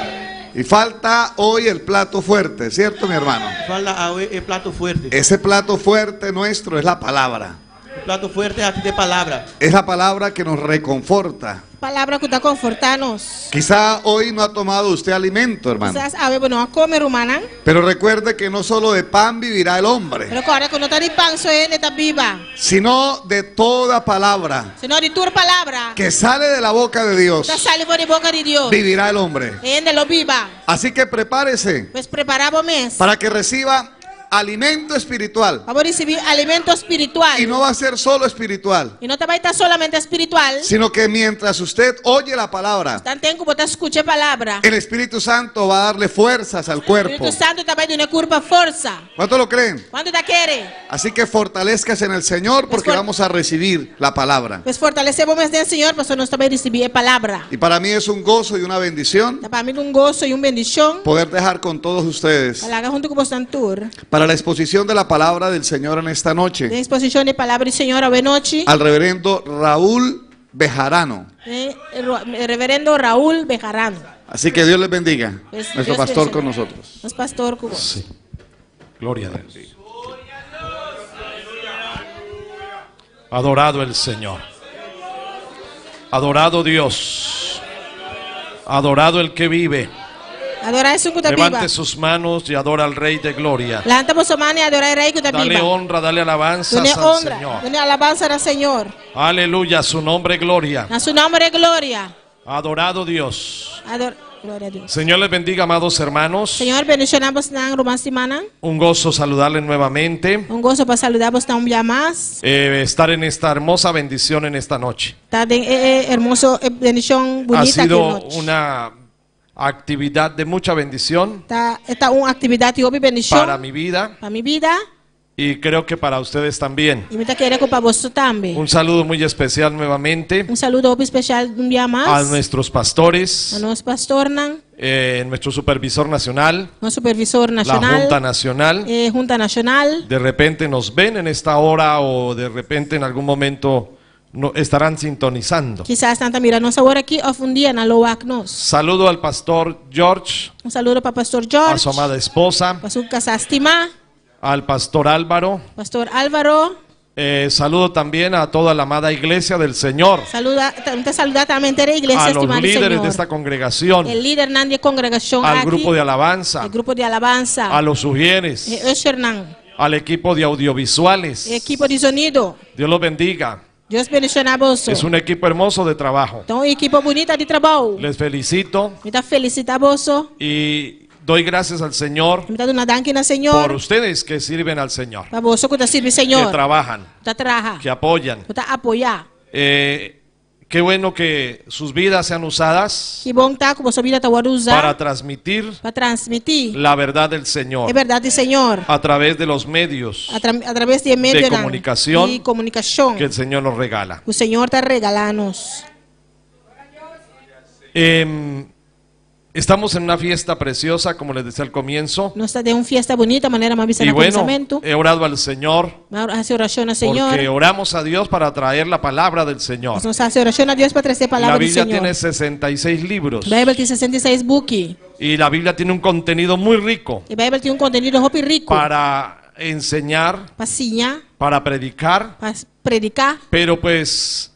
Y falta hoy el plato fuerte, ¿cierto, mi hermano? Falta awe e plato fuerte. Ese plato fuerte nuestro es la palabra. E plato fuerte aki ta e palabra. Es la palabra que nos reconforta. Palabra ku ta konfortá nos. Quizá hoy no ha tomado usted alimento, hermano. Kisas awe bo no a kome, rumannan. Pero recuerde que no solo de pan vivirá el hombre, Pero kòrda ku no ta di pan so hende ta biba, sino de toda palabra sino di tur palabra que sale de la boca de Dios, ta sali for di boka di Dios. vivirá el hombre. Hende lo biba. Así que prepárese Pues prepará bo mes para que reciba alimento espiritual. Pa bo risibí alimento spiritual. Y no va a ser solo espiritual, I no ta bai ta solamente spiritual. sino que mientras usted oye la palabra, Tanten ku bo ta skucha e palabra, el Espíritu Santo va a darle fuerzas al cuerpo. Spiritu Santu ta bai duna e kurpa forsa. ¿Cuánto lo creen? Kuantu ta kere? Así que fortalezcas en el Señor porque vamos a recibir la palabra. Pues fortalesé bo mes den Señor, pasobra nos ta bai risibí e palabra. Y para mí es un gozo y una bendición Ta pa mi un goso i un bendishon poder dejar con todos ustedes pa laga huntu ku boso tur. para la exposición de la palabra del Señor en esta Den noche eksposishon di palabra di Señor awe nochi, al reverendo Raúl Bejarano. eh, el reverendo Raúl Bejarano. Así que Dios les bendiga. Pues, Nuestro Dios pastor bendiga. con nosotros. Nos pastor ku bos. Sí. Gloria a Dios. Adorado el Señor. Adorado Dios. Adorado el que vive. Adorá esun ku ta biba. Levante sus manos y adora al Rey de Gloria. Lanta boso man i adorá e Rei ku ta Dale biba. honra, dale alabanzas Dun'é al honra, Señor. dun'é alabansa na Señor. Aleluya, su nombre gloria. Na su nòmber gloria. Adorado Dios. Ador Gloria a Dios. Señor les bendiga, amados hermanos. Señor bendishoná bosnan, ruman stimánan. Un gozo saludarles nuevamente. Un goso pa saludá bosnan un bia mas. Eh, estar en esta hermosa bendición en esta noche. Ta den e e hermoso e bendishon Ha bunita aki sido nochi. una actividad de mucha bendición Ta e ta un aktividat di hopi bendishon para mi vida pa mi bida y creo que para ustedes también. i mi ta kere ku pa boso tambe. Un saludo muy especial nuevamente Un saludo hopi spesial un bia a mas nuestros na pastores, nos pastornan, eh, nuestro supervisor nacional, nos supervisor la nashonal, Junta Nacional. e Hunta Nashonal. De repente nos ven en esta hora o de repente en algún momento no, estarán sintonizando. Kisas nan ta mira nos awor aki òf un dia nan lo wak nos. Saludo al pastor George, Un saludo pa Pastor a George, su amada esposa, pa su kasá stimá, al pastor Álvaro. Pastor Álvaro. Eh, saludo también a toda la amada iglesia del Señor, Saluda, ta ta saludá tambe henter e iglesia a los stimá di líderes Señor. de esta congregación, E lidernan di e kongregashon al aki, grupo de alabanza, e grupo di alabansa, a los ujieres, e ushernan, al equipo de audiovisuales. e ekipo di zonido. Dios los bendiga. Dios bendishoná boso. Es un equipo hermoso de trabajo. Ta un ekipo bunita di trabou. Les felicito Mi ta felisitá boso. y doy gracias al Señor Mi ta duna danki na por Señor. ustedes que sirven al Señor, Pa boso ku ta sirbi que Señor. trabajan, Ta traha. que apoyan. Ku ta apoyá. Eh, qué bueno que sus vidas sean usadas Ki bon ta ku boso bida ta wòrdu usá para transmitir pa transmití la verdad del e Señor bèrdat di Señor a través de los medios a, tra a traves di e medio de comunicación di komunikashon que el Señor nos regala. ku Señor ta regalá nos. Em, estamos en una fiesta preciosa, como les decía al comienzo. Nos ta den un fiesta bunita, manera m'a bisa Y na bueno, kuminsamentu. he orado al Señor M'a hasi orashon na Señor. porque oramos a Dios para traer la palabra del Señor. Nos a hasi orashon na Dios pa trese La palabra di Biblia Señor. tiene 66 libros Beibel tin 66 buki. y la Biblia tiene un contenido muy rico E Beibel tin un kontenido hopi riku para enseñar, pa siña, para predicar, pa prediká. pero pues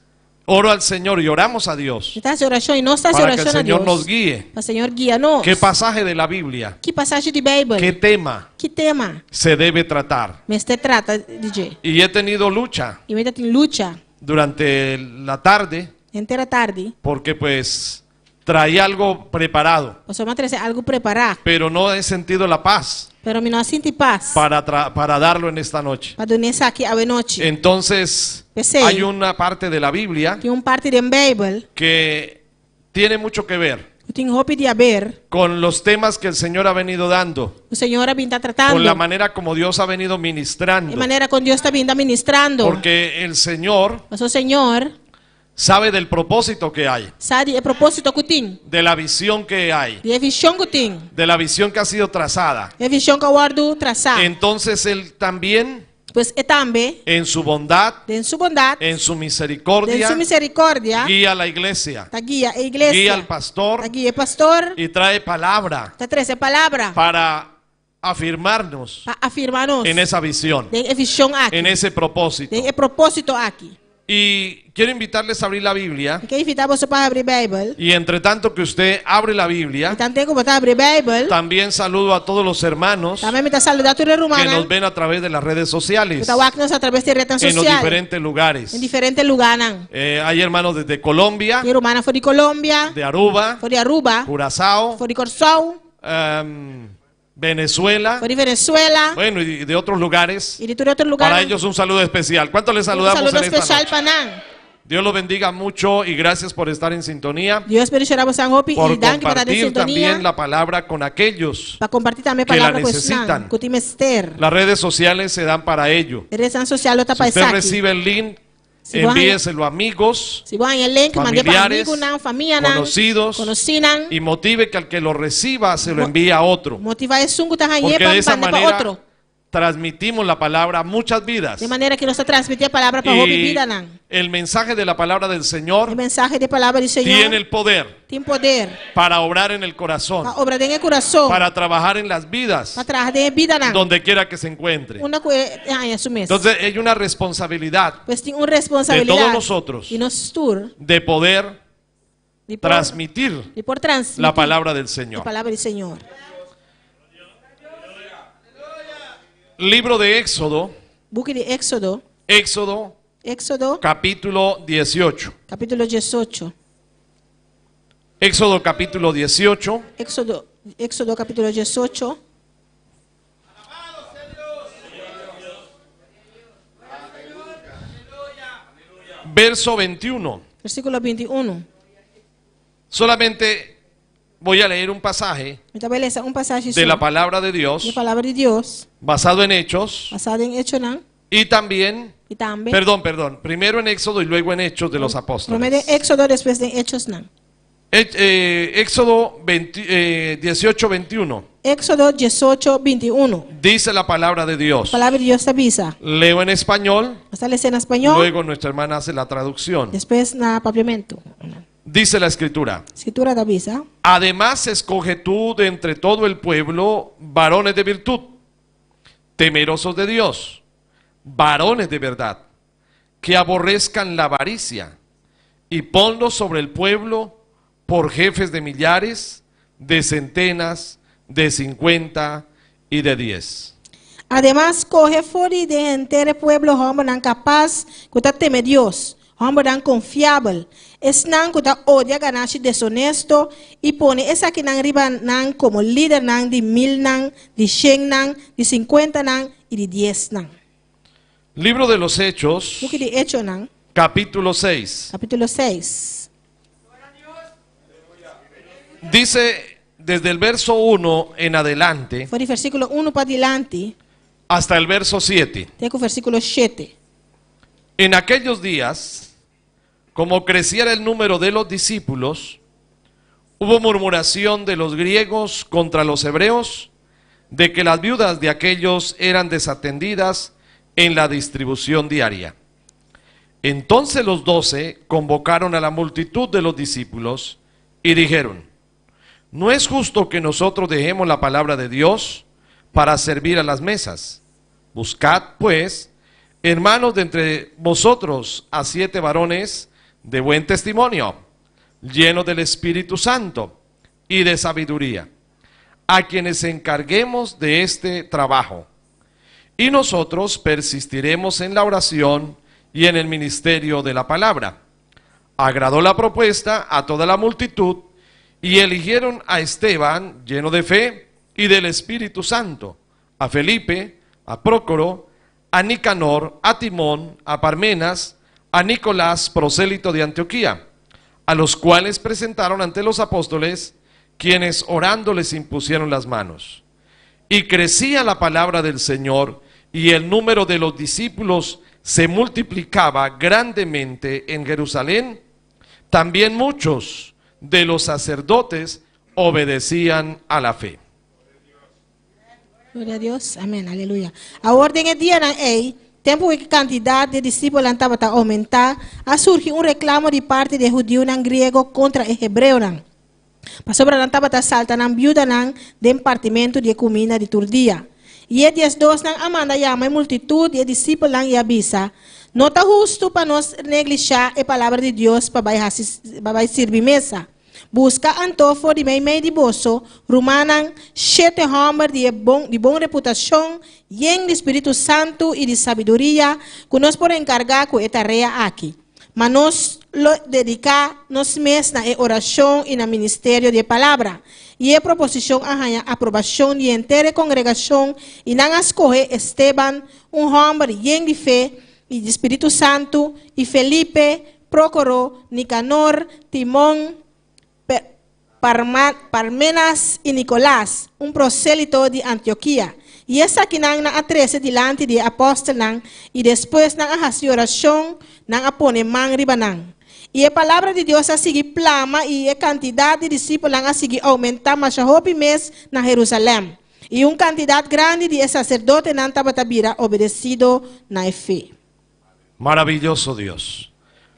oro al Señor y oramos a Dios Mi ta hasi orashon i nos ta hasi para que el orashon na Señor Dios. nos guíe. Pa Señor guia nos. ¿Qué pasaje de la Biblia, Ki pasashi di Beibel? qué tema Ki tema? se debe tratar? Mester trata di dje. Y he tenido lucha I mi tatin lucha durante la tarde henter atardi. porque pues traía algo preparado, Pasobra m'a trese algu prepará. pero no he sentido la paz Pero mi no a sinti pas para, tra- para darlo en esta noche. pa duna esaki awe nochi. Entonces, P'esei. hay una parte de la Biblia Tin un parti den Beibel que tiene mucho que ver ku Tin hopi di aber. Con los temas que el Señor ha venido dando. Ku Señor a bin ta tratando. Con la manera como Dios ha venido ministrando. E manera kon Dios ta bin ta ministrando. Porque el Señor Paso Señor. Sabe del propósito que hay. Sa di e propósito ku tin. De la visión que hay. Di e vishon ku tin. De la visión que ha sido trazada. E vishon ku a wòrdu trasá. Entonces Él también. Pues e tambe. En su bondad. Den su bondat. En su misericordia. Den su misericordia. Guía a la iglesia. Ta guia e iglesia. Guía al pastor. Ta guia e pastor. Y trae palabra. Ta trese palabra. Para afirmarnos. Pa afirma nos. En esa visión. Den e vishon aki. En ese propósito. Den e propósito aki. Y quiero invitarles a abrir la Biblia. Mi ke invitá boso pa habri Beibel. Y entre tanto que usted abre la Biblia. I tanten ku bo ta habri Beibel. También saludo a todos los hermanos. Tambe mi ta saludá tur e rumannan. Que nos ven a través de las redes sociales. Ku ta wak nos a traves di retnan En los sosial. diferentes lugares. Den diferente lugánan. Hay hermanos desde Colombia. Tin rumannan for di Colombia. De Aruba. For di Aruba. Curazao. For di Kòrsou. Venezuela. For di Venezuela. Bueno, y de otros lugares. Y di tur otro lugar. Para ellos un saludo especial. ¿Cuánto les saludamos Un saludo en esta especial noche? pa nan. Dios los bendiga mucho y gracias por estar en sintonía. Dios bendiciona boso hopi Por y danki pa ta den compartir sintonía. también la palabra con aquellos Pa comparti tambe que la palabra ku esnan necesitan. ku tin mester. Las redes sociales se dan para ello. E rednan sosial lo ta Si pa usted esaki. recibe el link, Si bo haña- envíeselo a amigos, Si bo haña e link, mand'é pa familiares, amigunan, famianan, conocidos, konosínan. y motive que al que lo reciba se lo envíe a otro. Motivá esun ku ta hañ'é Porque pa de esa mand'é pa manera otro. transmitimos la palabra a muchas vidas. De manera ku nos ta transmití e palabra pa hopi Y bidanan. el mensaje de la palabra del Señor E mensahe di palabra di Señor tiene el poder tin poder para obrar en el corazón, pa obra den e kurason, para trabajar en las vidas, pa traha den e bidanan, donde quiera que se encuentre. unda ku e haña su mes. Entonces hay una responsabilidad Pues tin un responsabilidat de todos nosotros di nos tur de poder di por, transmitir di por transmití la palabra del e Señor. palabra di Señor. Libro de Éxodo. Buki di Éxodo. Éxodo. Éxodo. Capítulo 18. Capítulo 18. Éxodo capítulo 18. Éxodo, Éxodo capítulo 18. Verso 21. Versículo 21. Solamente voy a leer un pasaje Mi ta bai lesa un pasashi de la palabra de Dios. Di palabra di Dios. Basado en Hechos. Basado en Echonan. Y también. Y tambe. Perdón, perdón. Primero en Éxodo y luego en Hechos de los Apóstoles. Promé den Éxodo, despues den Hechosnan. Éxodo 18, 21. Éxodo 18, 21. Dice la palabra de Dios. Palabra di Dios ta bisa. Leo en español. Nos ta lesa na spañó. Luego nuestra hermana hace la traducción. Despues na papiamentu. Dice la escritura. Escritura ta bisa. Además escoge tú de entre todo el pueblo varones de virtud, temerosos de Dios, varones de verdad, que aborrezcan la avaricia, y ponlos sobre el pueblo por jefes de millares, de centenas, de 50 y de 10. Ademas, skohe for di den henter e pueblo hòmbernan kapas ku ta teme Dios, hòmbernan konfiabel, esnan ku ta odia ganashi desonesto, i pone esakinan riba nan komo lidernan di milnan, di shennan, di sinkuentanan i di diesnan. Libro de los Hechos, Buki di Echonan, capítulo 6. kapítulo seis. Dice desde el verso 1 en adelante. For di versíkulo unu padilanti. Hasta el verso 7. Te ku versíkulo shete. En aquellos días, como creciera el número de los discípulos, hubo murmuración de los griegos contra los hebreos, de que las viudas de aquellos eran desatendidas en la distribución diaria. Entonces los 12 convocaron a la multitud de los discípulos y dijeron, No es justo que nosotros dejemos la palabra de Dios para servir a las mesas. Buscad, pues, hermanos de entre vosotros a 7 varones de buen testimonio, llenos del Espíritu Santo y de sabiduría, a quienes encarguemos de este trabajo. Y nosotros persistiremos en la oración y en el ministerio de la palabra. Agradó la propuesta a toda la multitud y eligieron a Esteban, lleno de fe y del Espíritu Santo, a Felipe, a Prócoro, a Nicanor, a Timón, a Parmenas, a Nicolás, prosélito de Antioquía, a los cuales presentaron ante los apóstoles quienes orando les impusieron las manos. Y crecía la palabra del Señor, y el número de los discípulos se multiplicaba grandemente en Jerusalén. También muchos de los sacerdotes obedecían a la fe. Gloria na Dios. Amèn. Aleluya. Awor den e dianan ei, tempu ku e kantidat di disipelnan tabata oumentá, a surgi un reklamo di parti di e hudiunan griego kontra e hebreonan, pasobra nan tabata salta nan biudanan den partimentu di e kuminda di tur dia. I e diesdosnan a manda yama e multitut di e disipelnan i a bisa, No ta hustu pa nos neglishá e palabra di Dios pa bai hasi pa bai sirbi mesa. Buska anto for di meimei di boso, rumannan, shete hòmber di e bon di bon reputashon, yen di spiritu santu i di sabiduria, ku nos por enkargá ku e tarea aki. Ma nos lo dediká nos mes na e orashon i na ministerio di e palabra. I e proposishon a haña aprobashon di henter e kongregashon, i nan a skohe Esteban, un hòmber yen di fe i di spiritu santu, i Felipe, Prócoro, Nicanor, Timon, Parmenas i Nicolás, un prosélito di Antiokia. I esakinan nan a trese dilanti di e apòstelnan, i despues nan a hasi orashon, nan a pone man riba nan. I e palabra di Dios a sigui plama i e kantidat di disipelnan a sigui oumentá masha hopi mes na Herusalèm, i un kantidat grandi di e saserdotenan tabata bira obedesido na e fe. Maravilloso Dios.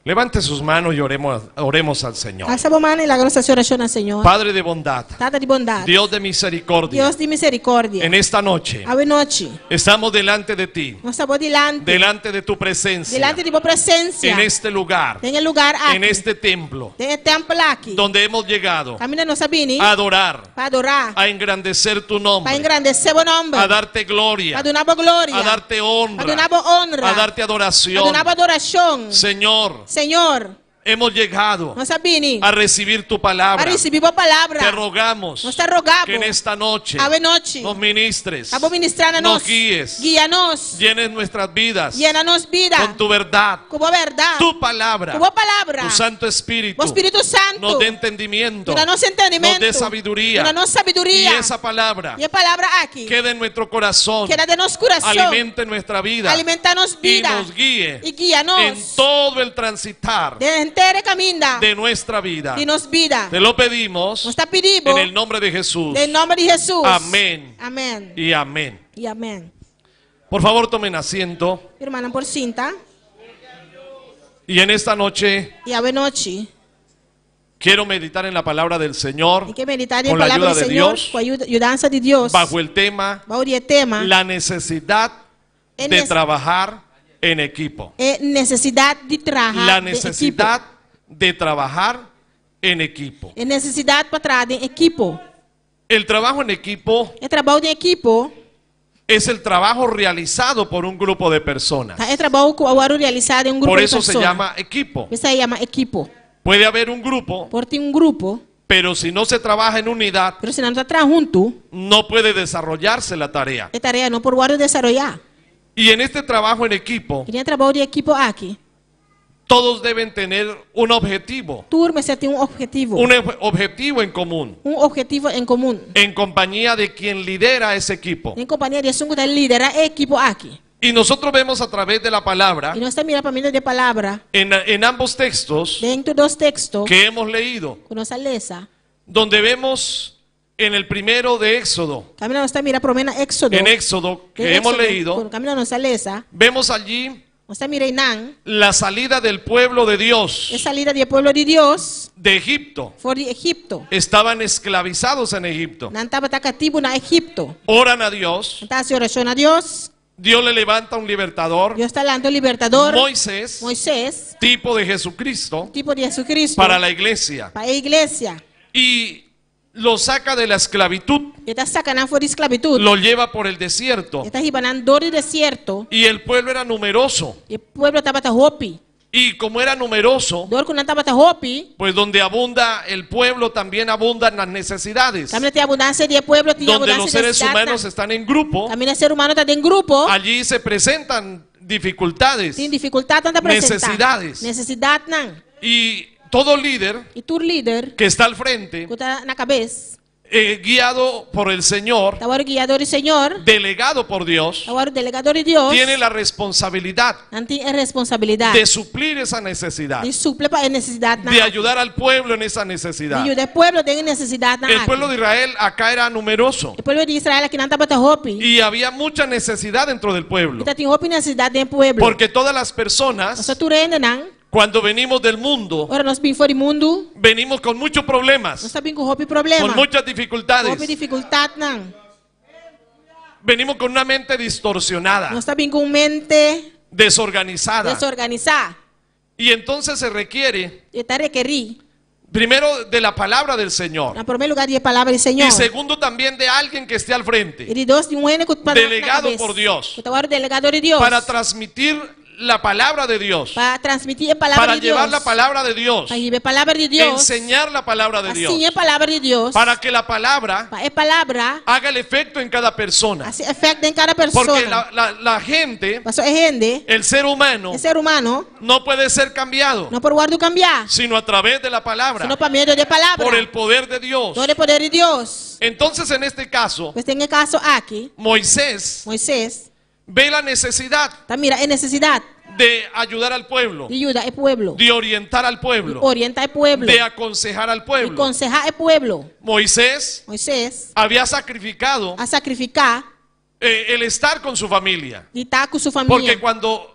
Levante sus manos y oremos, oremos al Señor. Alsa bo man i laga nos hasi orashon na Señor. Padre de bondad, Tata di bondat, Dios de misericordia, Dios di miserikòrdia, en esta noche awe nochi estamos delante de ti, nos ta bo dilanti, delante de tu presencia, dilanti di bo presensia, en este lugar, den e lugar aki, en este templo, den e tèmpel aki, donde hemos llegado kaminda nos a bini a adorar, pa adorá, a engrandecer tu pa nombre, engrandesé bo nòmber, a darte gloria, pa duna bo gloria, a darte honra, pa duna bo honra, a darte pa adoración. duna bo adorashon. Señor, Señor, hemos llegado nos a bini a recibir tu palabra. pa risibí bo palabra. Te rogamos Nos ta roga bo que en esta noche awe nochi nos ministres, pa bo ministrá na nos nos, guíes, guia nos, llenes nuestras vidas yena nos bida con tu verdad, ku bo bèrdat, tu palabra, ku bo palabra, tu Santo Espíritu, bo Spiritu Santu, nos dé entendimiento, duna nos entendimentu, nos dé sabiduría, duna nos sabiduria, y esa palabra i e palabra aki quede en nuestro corazón, keda den nos kurason, alimente nuestra vida, alimentá nos y bida, nos guíe i guia en nos todo el transitar den henter e kaminda de nuestra vida. di nos bida. Te lo pedimos Nos ta pidi bo en el nombre de Jesús. den nòmber di Hesus. Amén. Amèn. Y amén. I amèn. Por favor, tomen asiento. Hermana por sinta. Y en esta noche I awe nochi. quiero meditar en la palabra del Señor Mi ke meditá den con la palabra ayuda di de Señor Dios ku ayudansa di Dios. bajo el tema Bou di e tema la necesidad E de trabajar en equipo. E nesesidat di traha La den ekipo. necesidad de trabajar en equipo. E nesesidat pa traha den ekipo. El trabajo en equipo E trabou den ekipo es el trabajo realizado por un grupo de personas. ta e trabou ku a wòrdu realisá den un grupo Por di eso se persona. llama equipo. P'esei e yama ekipo. Puede haber un grupo, Por tin un grupo, pero si no se trabaja en unidad, pero si nan no ta traha huntu, no puede desarrollarse la tarea. e tarea no por wòrdu desaroyá. Y en este trabajo en equipo, I den e trabou di ekipo aki, todos deben tener un objetivo, tur mester tin un objetivo, un objetivo en común, un objetivo en komun, en compañía de quien lidera ese equipo. den kompania di esun ku ta liderá e ekipo aki. Y nosotros vemos a través de la palabra, I nos ta mira pa medio di e palabra, en ambos textos den tur dos teksto que hemos leído, ku nos a lesa, donde vemos en el primero de Éxodo, Kaminda nos ta mira promé na Éxodo. en Éxodo que Den hemos Éxodo, leído, ku kaminda nos a lesa, vemos allí nos ta mira einan la salida del pueblo de Dios e salida di e pueblo di Dios de Egipto. for di Egipto. Estaban esclavizados en Egipto. Nan tabata katibu na Egipto. Oran a Dios. Nan ta hasi orashon na Dios. Dios le levanta un libertador, Dios ta lanta un libertador, Moisés, Moisés, tipo de Jesucristo, tipo di Jesucristo, para la iglesia. pa e iglesia. Y lo saca de la esclavitud, E ta saka nan for di sklabitut. lo lleva por el desierto. E ta hiba nan dor di desierto. Y el pueblo era numeroso. E pueblo tabata hopi. Y como era numeroso, Dor ku nan tabata hopi, pues donde abunda el pueblo también abundan las necesidades. kaminda tin abundansia di e pueblo, tin Donde los abundansia di seres nesesidatnan. humanos están en grupo, Kaminda ser humano ta den grupo, allí se presentan dificultades. tin difikultatnan ta presentá. Nesesidatnan. Nesesidatnan. Y Todo líder I tur lider que está al frente, ku ta na kabes, guiado por el Señor, ta wòrdu guiá dor di Señor, delegado por Dios, ta wòrdu delegá dor di Dios, tiene la responsabilidad nan tin e responsabilidat de suplir esa necesidad, di suple pa e nesesidatnan de aki, ayudar al pueblo en esa di necesidad. yuda e pueblo den e nesesidatnan El pueblo aki. de Israel acá era numeroso E pueblo di Israel akinan tabata hopi, y había mucha necesidad dentro del i pueblo, ta tin hopi nesesidat den e pueblo. porque todas las personas, Pasobra tur hendenan, cuando venimos del mundo, ora nos bin for di mundu, venimos con muchos problemas, nos ta bin ku hopi problema, con muchas ku hopi dificultades, difikultatnan. venimos con una mente distorsionada, Nos ta bin ku un mente desorganizada. desorganisá. Y entonces se requiere E ta rekerí, primero de la palabra del Señor na promé lugá, di e palabra di Señor. y segundo también de alguien que esté al I frente di dos, di un hende ku ta na Delegado kabes, por Dios. ku ta wòrdu delegá dor di Dios. para transmitir la palabra de Dios, Pa transmití e palabra para di Dios. llevar la palabra de Dios, Pa hiba e palabra di Dios. enseñar la palabra de Pa Dios, siña e palabra di Dios. para que la palabra Pa e palabra haga el efecto en cada persona. hasi efekto den kada persona. Porque la gente, Paso e hende, el ser humano, e ser humano, no puede ser cambiado, no por wòrdu kambiá, sino a través de la palabra, sino pa medio di e palabra, por el poder de Dios. Dor di e poder di Dios. Entonces, en este caso, Pues den e kaso aki, Moisés Moisés ve la necesidad ta mira e nesesidat de ayudar al pueblo, di yuda e pueblo, de orientar al di pueblo, orientá e pueblo, de aconsejar al di pueblo. konsehá e pueblo. Moisés Moisés había sacrificado a sakrifiká el estar con su familia. di ta ku su famia. Porque cuando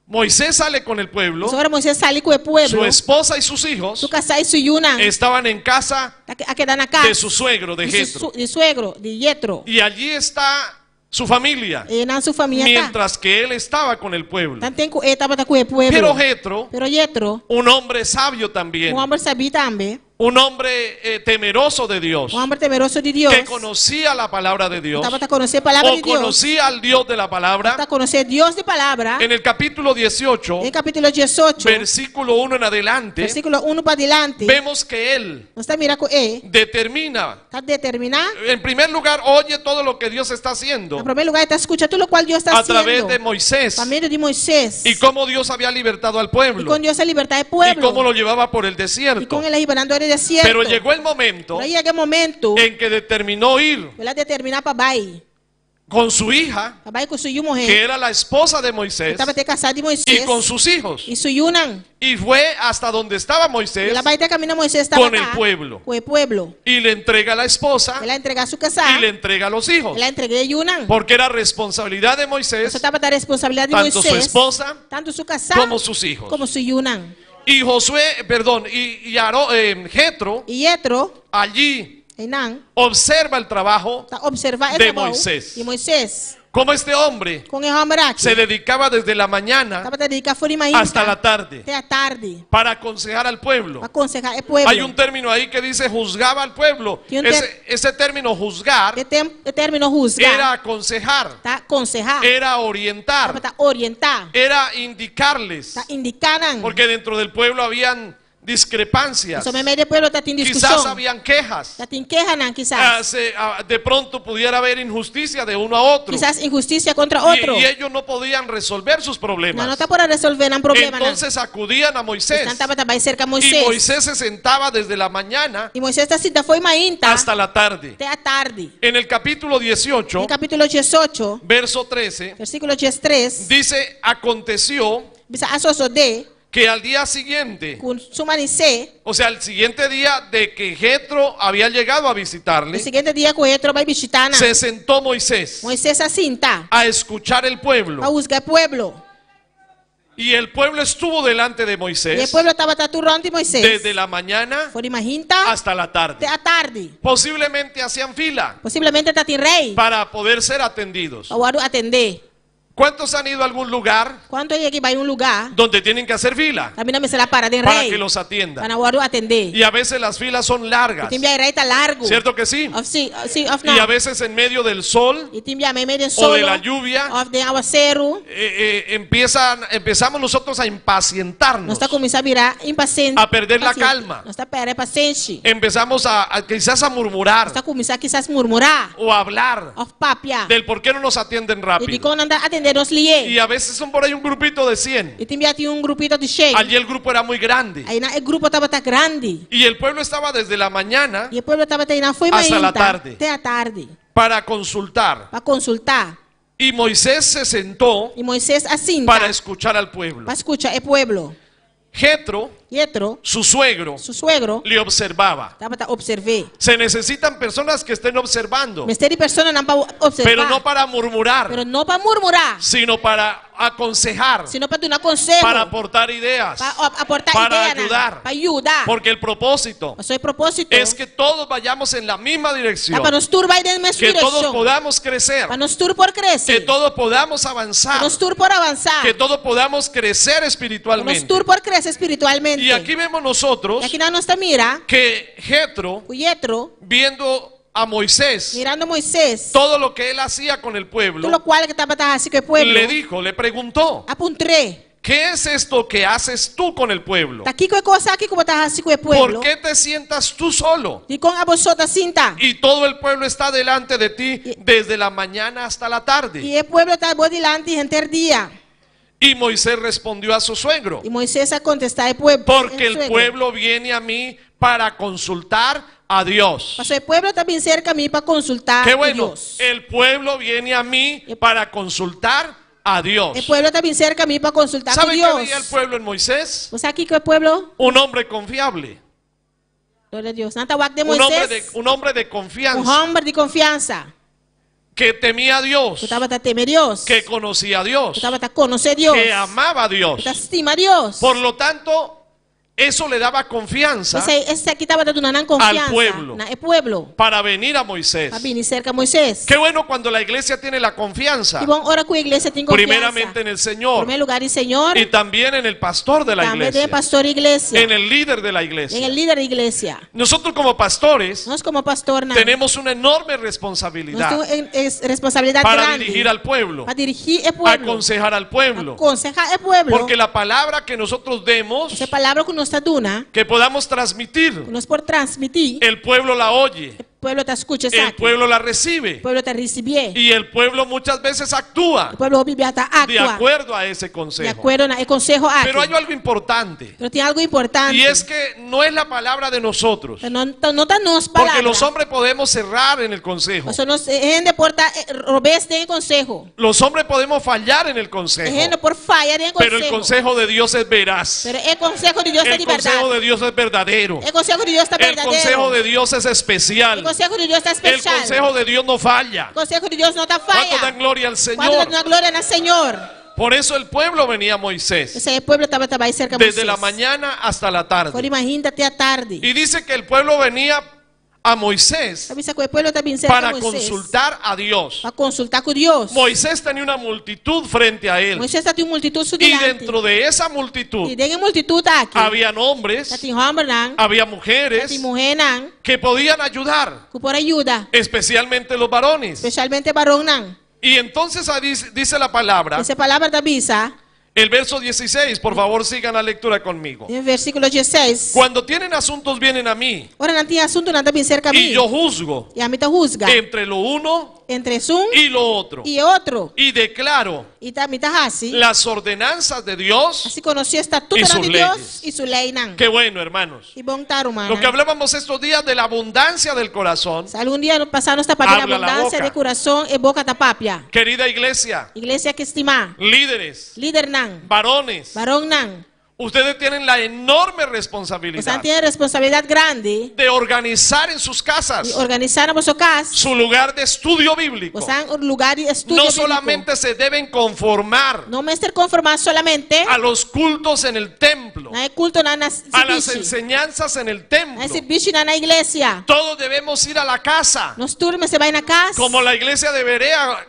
Moisés sale con el pueblo, Ora Moisés sali ku e pueblo, su esposa y sus hijos su kasá i su yunan estaban en casa a keda na kas de su suegro, de di su Jetro. di suegro, di Jetro. Y allí está su familia, Einan su famia ta. mientras que él estaba con el pueblo. Tanten ku e tabata ku e pueblo. Pero Jetro, Pero Jetro, un hombre sabio también, un hòmber sabí tambe, un hombre temeroso de Dios, un hòmber temeroso di Dios, que conocía la palabra de Dios, tabata konosé palabra o di Dios, conocía al Dios de la palabra, tabata konosé Dios di palabra, en el capítulo 18, den kapítulo 18, versículo 1 en adelante, versíkulo 1 padilanti, vemos que él nos ta mira ku e determina, ta determiná, en primer lugar, oye todo lo que Dios está haciendo na promé lugá e ta skucha tur lokual Dios ta a través hasiendo de Moisés pa medio di Moisés y cómo Dios había libertado al i pueblo kon Dios a libertá e y pueblo cómo lo llevaba por el i desierto. kon el a hiba nan dor di desierto. Pero llegó el momento Pero a yega e momento en que determinó ir ku el a determiná pa bai, con su hija, pa bai ku su yu muhé, que era la esposa de ku Moisés, tabata e kasá di y Moisés, con sus hijos. i su yunan. Y fue hasta donde estaba Moisés El a bai te kaminda Moisés con tabata el pueblo. ku e pueblo. Y le entrega a la esposa El a entregá su kasá y le entrega a los hijos. el a entregá e yunan. Porque era responsabilidad de Moisés, Pasobra tabata responsabilidat di tanto su Moisés, esposa tantu su kasá como sus hijos. komo su yunan. Y Josué, perdón, y Jetro, I Jetro, allí einan, observa el trabajo ta opservá e de trabou Moisés. di Moisés. Como este hombre Kon e hòmber aki se dedicaba desde la mañana tabata dediká for di mainta hasta la tarde te atardi para aconsejar al pueblo. pa konsehá e pueblo. Hay un término ahí que dice juzgaba al pueblo. Tiene un Ese término juzgar E tem, e término husga era aconsejar, ta konsehá, era orientar, tabata orientá, era indicarles. ta indiká nan. Porque dentro del pueblo habían discrepancias. Pasobra meimei di e pueblo tatin Quizás diskushon. habían quejas. Tatin kehanan kisas. De pronto pudiera haber injusticia de uno a otro. Kisas inhustisia kontra otro. Y ellos no podían resolver sus Nan problemas. no ta por a resolvé nan problemanan. Entonces acudían a Moisés. Nan tabata bai serka Y Moisés. Moisés se sentaba desde la mañana I Moisés ta sinta fo'i mainta hasta la tarde. te atardi. En el capítulo 18, Den kapítulo 18, verso 13, versíkulo 13, dice, aconteció bisa a sosodé que al día siguiente, ku su manisé, o sea, al siguiente día de que Jetro había llegado a visitarle, e siguiente dia ku Jetro a bai bishitá nan, se sentó Moisés Moisés a sinta a escuchar el pueblo. pa husga e pueblo. Y el pueblo estuvo delante de I e Moisés pueblo tabata tur rònt di Moisés desde la mañana for di mainta hasta la tarde. te atardi. Posiblemente hacían fila Posiblemente tatin rei para poder ser atendidos. pa wòrdu atendé. ¿Cuántos han ido a algún lugar Kuantu a yega bai un lugá donde tienen que hacer fila kaminda mester a para den para rei que los pa atiendan? nan wòrdu atendé? Y a veces las filas son largas, Tin bia e rei ta largu. ¿cierto que sí? Òf sí, sí, òf no. Y a veces en medio del sol I tin bia meimei den o solo de la lluvia òf den awaseru. empezamos nosotros a impacientarnos, Nos ta kuminsá bira impasiente. A perder la calma. Nos ta pèrdè pasenshi. Empezamos a quizás a murmurar Nos ta kuminsá kisas murmurá o a hablar òf papia del por qué no nos atienden di rápido. dikon nan no ta atendé den nos lié. Y a veces son por ahí un grupito de 100. I tin bia tin un grupito di 100. Allí el grupo era muy grande. Einan e grupo tabata grandi. Y el pueblo estaba desde la mañana I e pueblo tabata einan fo'i Hasta la mainta tarde. te atardi para consultar. pa konsultá. Y Moisés se sentó I Moises a sinta para escuchar al pueblo. pa skucha e pueblo. Jetro, Jetro, su suegro, su suegro, le observaba. tabata opserv'é. Se necesitan personas que estén observando, Mester di personanan pa opservá. pero no para murmurar, Pero no pa murmurá, sino para aconsejar, sino pa duna konseho, para aportar ideas, pa aportá para ideanan, ayudar. pa yuda. Porque el propósito Pasobra e propósito es que todos vayamos en la misma dirección, ta pa nos tur bai den mesun que todos direkshon, podamos crecer, pa nos tur por krese, que todos podamos pa avanzar, nos tur por avansá, que todos podamos crecer pa nos espiritualmente. tur por krese espiritualmente. Y aquí vemos nosotros I akinan nos ta mira que Jetro, ku Jetro, viendo a Moisés, mirando Moisés, todo lo que él hacía con el pueblo, tur lokual ku e tabata hasi ku e pueblo, le dijo, le preguntó, a puntr'é, ¿qué es esto que haces tú con el pueblo? Ta kiko e kos aki ku bo ta hasi ku e pueblo? ¿Por qué te sientas tú solo? Dikon abo so ta sinta? Y todo el pueblo está delante de ti desde la mañana hasta la tarde. I e pueblo ta bo dilanti henter dia. Y Moisés respondió a su suegro, I Moisés a kontestá e pueblo. porque el pueblo viene a mí para consultar a Dios. Pasobra e pueblo ta bin serka mi pa konsultá Qué ku bueno, Dios. el pueblo viene a mí para consultar a Dios. E pueblo ta bin serka mi pa konsultá ku ¿Sabe qué Dios. veía el pueblo en Moisés? Bo sa kiko e pueblo? Un hombre confiable, Gloria a Dios. Nan ta wak den un hombre de, Moisés, un hombre de un confianza, hòmber di konfiansa, que temía a Dios, ku tabata teme Dios, que conocía a Dios, ku tabata konosé Dios, que amaba a Dios. ku ta stima Dios. Por lo tanto, eso le daba confianza P'esei esaki tabata duna nan konfiansa pueblo. na e pueblo para venir a Moisés. pa bini serka Moisés. Qué bueno cuando la iglesia tiene la confianza, Ki bon ora ku iglesia tin konfiansa. primeramente en el Señor Promé lugá den Señor, y también en el pastor de la tambe den iglesia, pastor di iglesia, en el líder de la den e iglesia. lider di iglesia. Nosotros como pastores Nos komo pastornan, tenemos una enorme nos responsabilidad tin un responsabilidat para grandi dirigir al pueblo, pa dirigí e pueblo, aconsejar al pueblo, konsehá e pueblo. porque la palabra que nosotros demos, E palabra ku nos ta duna, que podamos transmitir, ku nos por transmití, el pueblo la oye, e pueblo ta skucha el esaki. pueblo la recibe E pueblo ta risibié. y el pueblo muchas veces actúa E pueblo hopi bia ta de aktua acuerdo a ese di consejo. akuerdo na e konseho aki. Pero hay algo importante Pero tin algu importante. y es que no es la palabra de nosotros, No, no ta nos palabra. porque los hombres podemos errar en el consejo, Pasobra nos hende por ta robes den e konseho. los hombres podemos fallar en el consejo, Hende por faya den e pero el konseho. consejo de Dios es veraz, Pero e konseho di Dios ta el di bèrdat. consejo de Dios es verdadero, E konseho di Dios ta el berdadero. consejo de Dios es especial, E konseho di Dios ta el spesial. consejo de Dios no falla. E konseho di Dios no ta ¿Cuánto faya. dan gloria al Kuantu ta Señor? duna gloria na Señor? Por eso el pueblo venía a Moisés P'esei e pueblo tabata bai serka desde Moisés. la mañana hasta la For tarde. di mainta te atardi. Y dice que el pueblo venía a Moisés Ta bisa ku e pueblo ta bin serka para Moisés consultar a Dios. pa konsultá ku Dios. Moisés tenía una multitud frente a él. Moisés tabatin un multitut su Y dilanti. dentro de esa multitud I den e multitut aki habían hombres, tabatin hòmbernan, había mujeres tabatin muhénan que podían ayudar, ku por a yuda, especialmente los varones. spesialmente varonnan. Y entonces ahí dice, dice la palabra, E palabra ta bisa, el verso 16, por favor sigan la lectura conmigo. den versíkulo 16. Cuando tienen asuntos vienen a mí Ora nan tin asuntu nan ta bin serka y mi. yo juzgo I ami ta husga entre lo uno entre esun y lo otro. i e otro. Y declaro I ta mi ta hasi las ordenanzas de Dios. hasi konosí I estatutonan sus di Dios leyes. i su leinan. Qué bueno, hermanos. I bon ta, Lo que rumannan. hablábamos estos días de la abundancia del corazón. Algun dia pasá nos ta papia di Habla la abundansia boca. di kurason e boka ta papia. Querida iglesia, Iglesia ku stimá, líderes, lidernan, varones, varonnan, ustedes tienen la enorme boso responsabilidad tin responsabilidat grandi de organizar en sus di casas organisá na boso kas su lugar de estudio bíblico. boso lugá di estudio No bíbliko. solamente se deben conformar No mester konformá solamente a los cultos en el templo, na e kultonan na a las sirbishi, enseñanzas en el na e templo. sirbishinan na iglesia. Todos debemos ir a la casa, Nos tur mester bai na kas. como la iglesia de Berea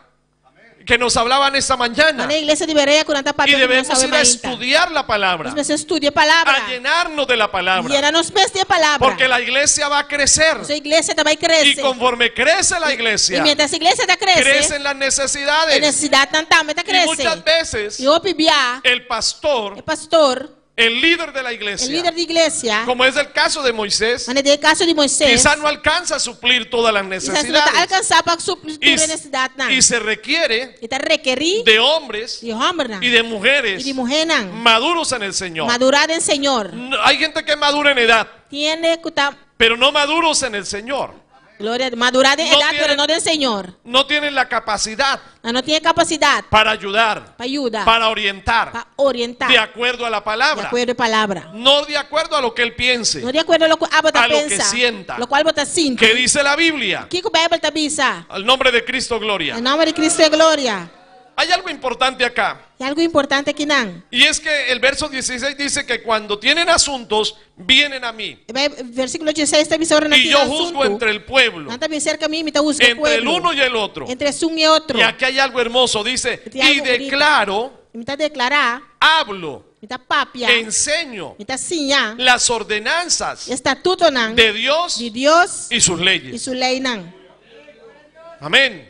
que nos hablaban esta mañana. Na iglesia di Berea ku nan ta Y papia di nos debemos awe ir a mainta. estudiar la palabra, Nos mester studia palabra. a llenarnos de la palabra, Yena nos mes di e palabra. porque la iglesia va a crecer. Pasobra iglesia ta bai Y krese. conforme crece la I iglesia, mientras iglesia ta krese, crecen las e necesidades. nesesidatnan tambe ta Y krese. muchas veces I hopi bia, el pastor e pastor. El líder de la E iglesia, lider di iglesia, como es el caso de Moisés, manera den kaso di Moises, quizás no alcanza a suplir todas las kisas no ta necesidades. alkansá pa supli Y, tur nesesidatnan. y se requiere I ta rekerí de hombres di hòmbernan y de i mujeres di muhénan maduros en el Señor. madurá den Señor. No, Hay gente que es madura en edad, Tin hende ku ta pero no maduros en el Señor. gloria, madurá den No edat, tiene- pero no den Señor. No tienen la capacidad Nan no tin e kapasidat para ayudar, pa yuda, para orientar, pa orientá, de acuerdo a la di palabra, akuerdo e palabra. no de acuerdo a lo que él piense, No di akuerdo loke abo ta A lo que pensa, sienta. lokual bo ta sinti. que dice la Biblia. Kiko Beibel ta bisa? Al nombre de Cristo, gloria. Na nòmber di Kristu e gloria. Hay algo importante acá. Tin algu importante akinan. Y es que el verso 16 dice que cuando tienen asuntos, vienen a mí. E Versíkulo 16 ta bisa ora nan Y tin yo juzgo asuntu. entre el pueblo, Nan ta bin serka mi, mi ta husga entre el pueblo. uno y el otro. Entre esun i otro. Y aquí hay algo hermoso, dice, Tin algu y bunita. declaro, I mi ta deklará, hablo, mi ta papia, enseño mi ta siña las ordenanzas estatutonan de Dios di Dios y sus i leyes. su leinan. Amén.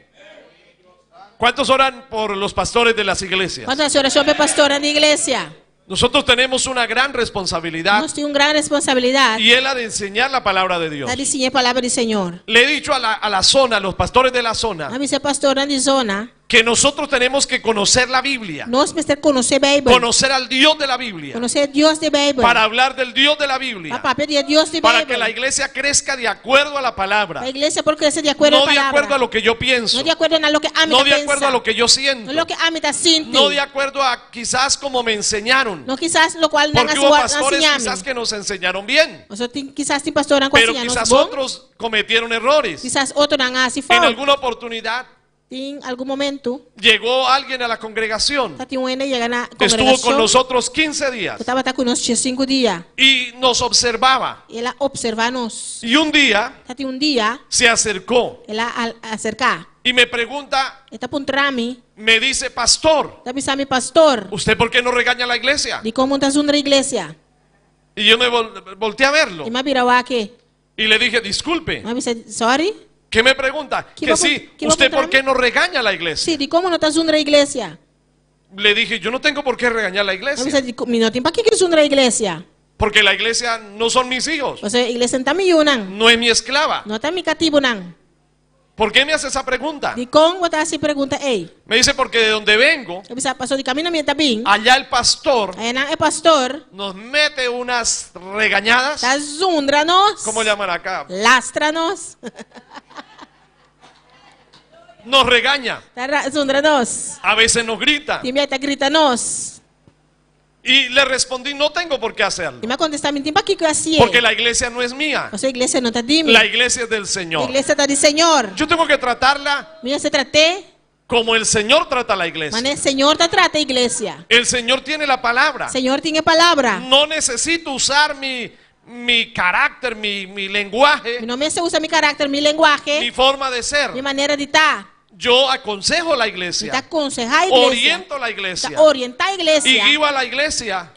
¿Cuántos oran por los pastores de las iglesias? Kuantu ta hasi orashon pa e pastornan di iglesia? Nosotros tenemos una gran responsabilidad Nos tin un gran responsabilidat y es la de enseñar la palabra de Dios. ta di siña e palabra di Señor. Le he dicho a la zona, a los pastores de la zona, Mi a bisa e pastornan di zona, que nosotros tenemos que conocer la Biblia, nos mester konosé Beibel, conocer al Dios de la Biblia, konosé Dios di Beibel, para hablar del Dios de la pa Biblia, papia di e Dios di para que la Beibel, iglesia crezca de acuerdo a la palabra, pa e iglesia por krese di akuerdo no e de acuerdo palabra, a lo que yo pienso, no di akuerdo na loke ami no ta de acuerdo a pensa, lo que yo no siento, loke ami ta sinti, no de acuerdo a quizás como me enseñaron, no kisas lokual nan porque a hubo nan pastores siña mi. quizás que nos enseñaron bien, Paso tin kisas tin pastornan ku a pero siña nos quizás bon, otros cometieron errores. kisas otronan a hasi En fout. alguna oportunidad Tin algun momento, llegó alguien a la congregación, tatin un hende yega na estuvo con kongregashon, nosotros 15 días ku tabata ku nos 15 dia, y nos observaba. i el a opservá nos. Y un día Tatin un dia, se acercó el a aserká. y me pregunta, E ta puntra mi, me dice, pastor, ta bisa mi pastor, ¿usted por qué no regaña a la iglesia? dikon bo no ta zundra iglesia? Y yo me volteé a verlo I mi a bira wak e. y le dije, disculpe, Mi a bisa, sorry. ¿qué me pregunta? ¿Qué Que va a sí, qué va a ¿usted por puntrami? qué no regaña a la iglesia? Sí, dikon bo no ta zundra iglesia? Le dije, yo no tengo por qué regañar a la Mi a iglesia, bisa, mi no tin pakiko zundra iglesia. porque la iglesia no son mis hijos, Pasobra iglesia n' ta mi yunan. no es mi esclava. No ta mi katibunan. ¿Por qué me hace esa pregunta? Dikon bo ta hasi e pregunta ei? Me dice, porque de donde vengo, El a bisa, paso di kaminda mi ta bin. allá el pastor Ayanan e pastor nos mete unas regañadas. ta zundra nos. ¿Cómo llaman acá? Lastra nos. Nos regaña, Ta zundra nos. a veces nos grita. Tin bia e ta grita nos. Y le respondí, no tengo por qué hacerlo, I mi a kontestá, mi n' tin pakiko hasié. porque la iglesia no es mía, Paso iglesia no ta di mi. la iglesia es del Señor. Iglesia ta di Señor. Yo tengo que tratarla Mi mester trat'é. como el Señor trata a la iglesia. Manera Señor ta trata iglesia. El Señor tiene la palabra. Señor tin e palabra. No necesito usar mi carácter, mi lenguaje, Mi no mester usa mi karakter, mi lenguahe, mi forma de ser. mi manera di ta. Yo aconsejo a la Mi ta iglesia, konsehá iglesia. oriento a la iglesia Ta orientá y iglesia. guío a la iglesia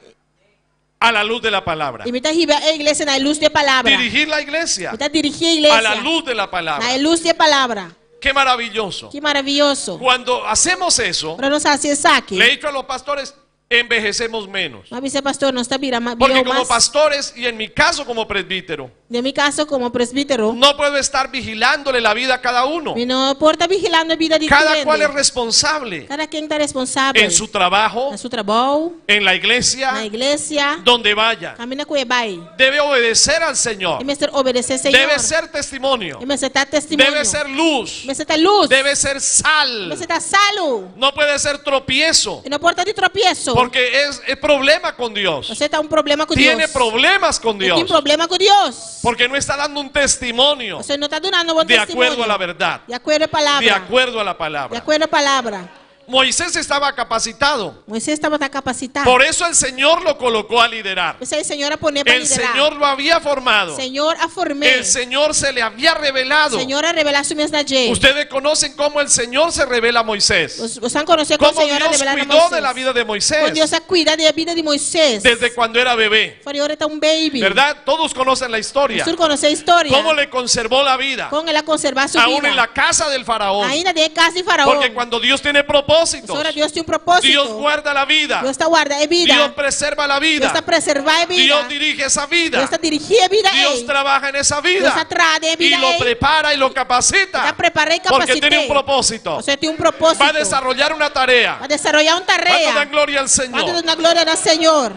a la luz de la palabra. I mi ta hiba e iglesia na lus di palabra. Dirigir la iglesia Mi ta dirigí iglesia a la luz de la palabra. na lus di palabra. Qué maravilloso. Ki maravioso. Cuando hacemos eso, Ora nos hasi esaki. le he dicho a los pastores, envejecemos menos. Mi a bisa pastor, nos ta bira Porque bieu como mas. pastores y en mi caso como presbítero, Den mi kaso komo presbítero, no puedo estar vigilándole la vida a cada uno. mi no por ta vigilando bida di Cada tur cual es hende. responsable Kada ken ta responsabel en su trabajo, na su trabou, en la na iglesia, iglesia, donde vaya. kaminda ku e bai. Debe obedecer al Señor. E mester obedesé Señor. Debe ser testimonio. E mester ta testimonio. Debe ser luz. Mester ta lus. Debe ser sal. Mester ta salu. No puede ser tropiezo. E no por ta di tropieso. Porque es problema con Dios. Paso e ta un problema ku Tiene Dios. problemas con E tin Dios. problema ku Dios. Porque no está dando un testimonio Paso e no ta dunando bon de acuerdo testimonio. a la verdad. Di akuerdo e palabra. De acuerdo a la Di palabra. akuerdo e palabra. Moisés estaba capacitado. Moisés tabata kapasitá. Por eso el Señor lo colocó a liderar. P'esei Señor a pon'é pa El liderá. Señor lo había formado. Señor a form'é. El Señor se le había revelado. Señor a revelá su mes na dje. Ustedes conocen cómo el Señor se revela a Moisés. Boso konosé kon Cómo Señor a Dios revelá na cuidó de Moisés. la vida de Kon Moisés Dios a kuida di e bida di Moisés. desde cuando era bebé. For di ora e ta un baby. ¿Verdad? Todos conocen la historia. Tur konosé e historia. Cómo le conservó la vida. Kon el a konserbá su Aún bida. en la casa del faraón. Ainda den kas di faraon. Porque cuando Dios tiene propósito propósitos. Pasobra Dios tin un propósito. Dios guarda la vida. Dios ta warda e bida. Dios preserva la Dios vida. ta preservá e bida. Dios dirige esa vida. Dios ta dirigí e bida Dios ei. trabaja en esa vida. Dios ta traha den e Y bida lo ei. prepara y lo capacita. Ta prepar'é i Porque tiene kapasit'é. un propósito. Pasobra tin un propósito. Va a desarrollar una tarea. Va desaroyá un ¿Cuánto tarea. dan gloria al Kuantu Señor? ta duna gloria na Señor?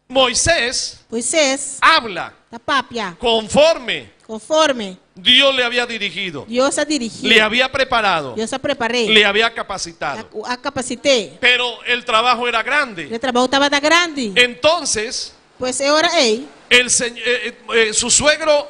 Moisés Moisés habla ta papia conforme konforme Dios le había dirigido, Dios a dirigí. le había preparado, Dios a prepar'é. le había capacitado. A kapasit'é. Pero el trabajo era grande. E trabou tabata grandi. Entonces, Pues e ora ei, el, su suegro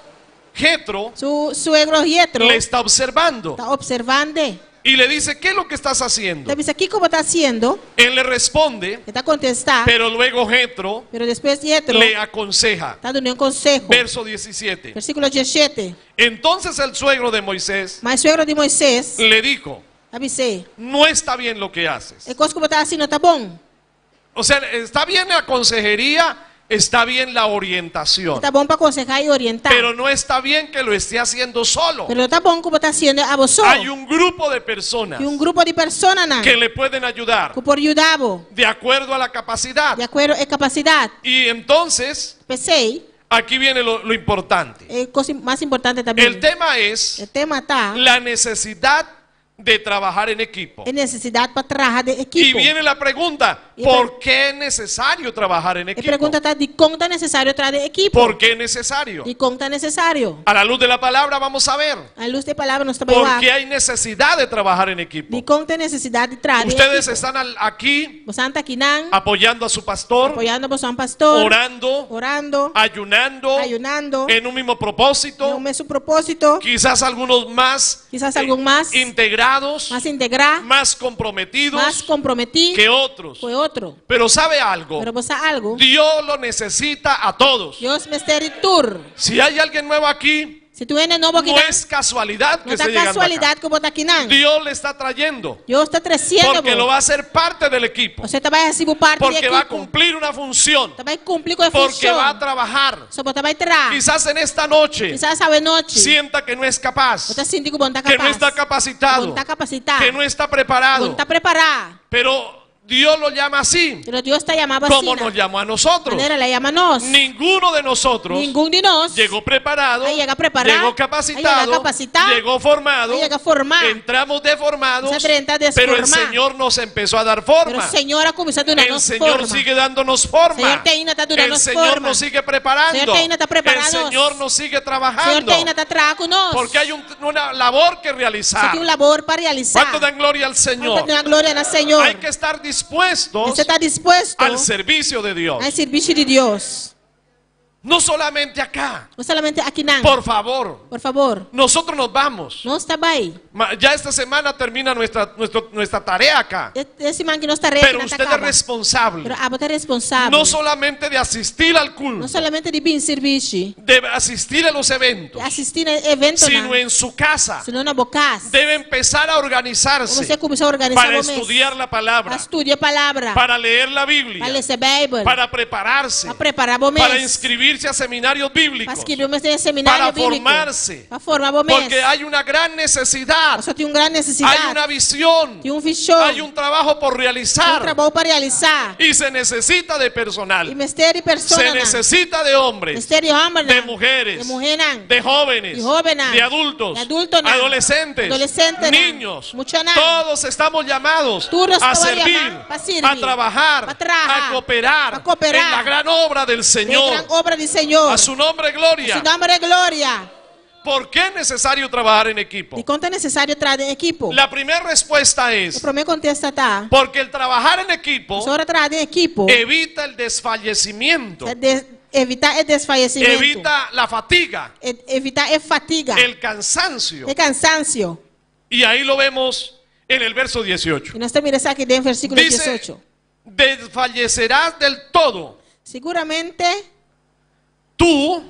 Jetro su suegro Jetro le está observando ta opservando. y le dice, ¿qué es lo que estás haciendo? Ta bisa, kiko bo ta hasiendo? Él le responde, E ta kontestá. pero luego Jetro Pero despues Jetro le aconseja. ta dun'é un konseho. Verso 17. Versíkulo 17. Entonces el suegro de Moisés Ma e suegro di Moisés le dijo, a bis'é, no está bien lo que haces. E kos ku bo ta hasi no ta bon. O sea, está bien la consejería, está bien la orientación, Ta bon pa konsehá i orientá. pero no está bien que lo esté haciendo solo. Pero no ta bon ku bo ta hasiendo abo so. Hay un grupo de personas Tin un grupo di personanan que le pueden ayudar ku por yuda bo de acuerdo a la capacidad. di akuerdo e kapasidat. Y entonces, P'esei, aquí viene lo importante. e kos mas importante ta bin. El tema es E tema ta la necesidad de trabajar en equipo. e nesesidat pa traha den Y ekipo. viene la pregunta, Y ¿por qué es necesario trabajar en E equipo? pregunta ta dikon ta nesesario traha den ekipo? ¿Por qué es necesario? Dikon ta nesesario? A la luz de la palabra vamos a ver A lus di palabra nos ta bai por wak. qué hay necesidad de trabajar en equipo. Dikon tin nesesidat di traha den Ustedes ekipo. están aquí Boso ta akinan, apoyando a su pastor, apoyando boso pastor, orando, orando, ayunando, ayunando, en un mismo propósito, den un mesun propósito, quizás algunos más, Quizás algún más, integrados, mas integrá, más comprometidos mas komprometí que otros. ku otro. Pero sabe algo, Pero bo sa algu, Dios lo necesita a todos. Dios mester di tur. Si hay alguien nuevo aquí, Si tin hende nobo aki, no es casualidad que no ta esté llegando acá. kasualidat ku bo ta akinan. Dios le está trayendo Dios ta tresiendo porque lo va a hacer parte del equipo, Pasobra e ta bai hasi bo parti di porque va a ekipo. cumplir una función, Ta bai kumpli ku e porque funshon. va a trabajar. Pasobra bo ta bai traha. Quizás en esta noche Kisas awe nochi. sienta que no es capaz, Bo ta sinti ku bo no ta que no kapas. está capacitado, Ku bo no ta kapasitá. que no está preparado, Ku bo no ta prepará. pero Dios lo llama así, Pero Dios ta yama como asina. nos llamó a nosotros. Manera el a yama nos. Ninguno de nosotros Ningun di nos. llegó preparado, A yega prepará, llegó capacitado, a yega kapasitá, llegó formado, a yega formá. entramos deformados, Nos a drenta pero el desformá. Señor nos empezó a dar forma. Pero Señor a kuminsá duna El nos Señor forma. sigue dándonos forma. Señor te ainda ta duna El nos Señor forma. nos sigue preparando. Señor te ainda ta El prepará nos. Señor nos sigue Señor trabajando. te ainda ta traha ku nos. Porque hay una labor que realizar. Tin un labor pa realisá. ¿Cuánto dan gloria al Señor? Kuantu ta duna gloria na Señor? Hay que estar dispuestos Mester ta dispuesto al servicio de Dios. na servisio di Dios. No solamente acá. No solamente akinan. Por favor, Por fabor. nosotros nos vamos. Nos ta bai. Ya esta semana termina nuestra tarea acá. E siman aki nos tarea Pero ta usted es kaba. responsable. Pero abo ta responsabel. No solamente de asistir al culto, No solamente di bin servisio. de asistir a los eventos, Asistí na evento sino en su casa. Sino na bo kas. Debe empezar a organizarse Bo kuminsá organisá para estudiar la palabra, Pa studia palabra. para leer la Biblia, Pa lesa Beibel. para prepararse, Pa prepará bo mes. para inscribirse a seminarios bíblicos, Pa inskribí bo mes den seminario para bíbliko. formarse, Pa forma bo mes. porque hay una gran necesidad, Pasobra tin un gran nesesidat. hay una visión, Tin un vishon. hay un trabajo por Un realizar trabou pa realisá. y se necesita de personal, I mester di persona. se necesita de hombres, Mester di hòmber. de mujeres, Di muhénan. de jóvenes, Di hóbennan. de adultos, Di adultonan. adolescentes, Adolesentenan. niños. Muchanan. Todos estamos llamados Tur a ta servir, yamá pa sirbi, a trabajar, pa traha, a cooperar, pa kooperá. en la gran obra del Den Señor. gran obra di Señor. A su nombre, gloria. Su nòmber gloria. ¿Por qué es necesario trabajar en equipo? Dikon ta nesesario traha den ekipo. La primera respuesta E es promé kontesta ta. porque el trabajar en equipo Ora traha den ekipo. evita el desfallecimiento, Evitá e desfayesimentu. evita la fatiga, Evitá e fatiga. el cansancio. E kansansio. Y ahí lo vemos en el verso 18. I nos ta mira esaki den versíkulo Dice, 18. desfallecerás del todo Siguramente, tú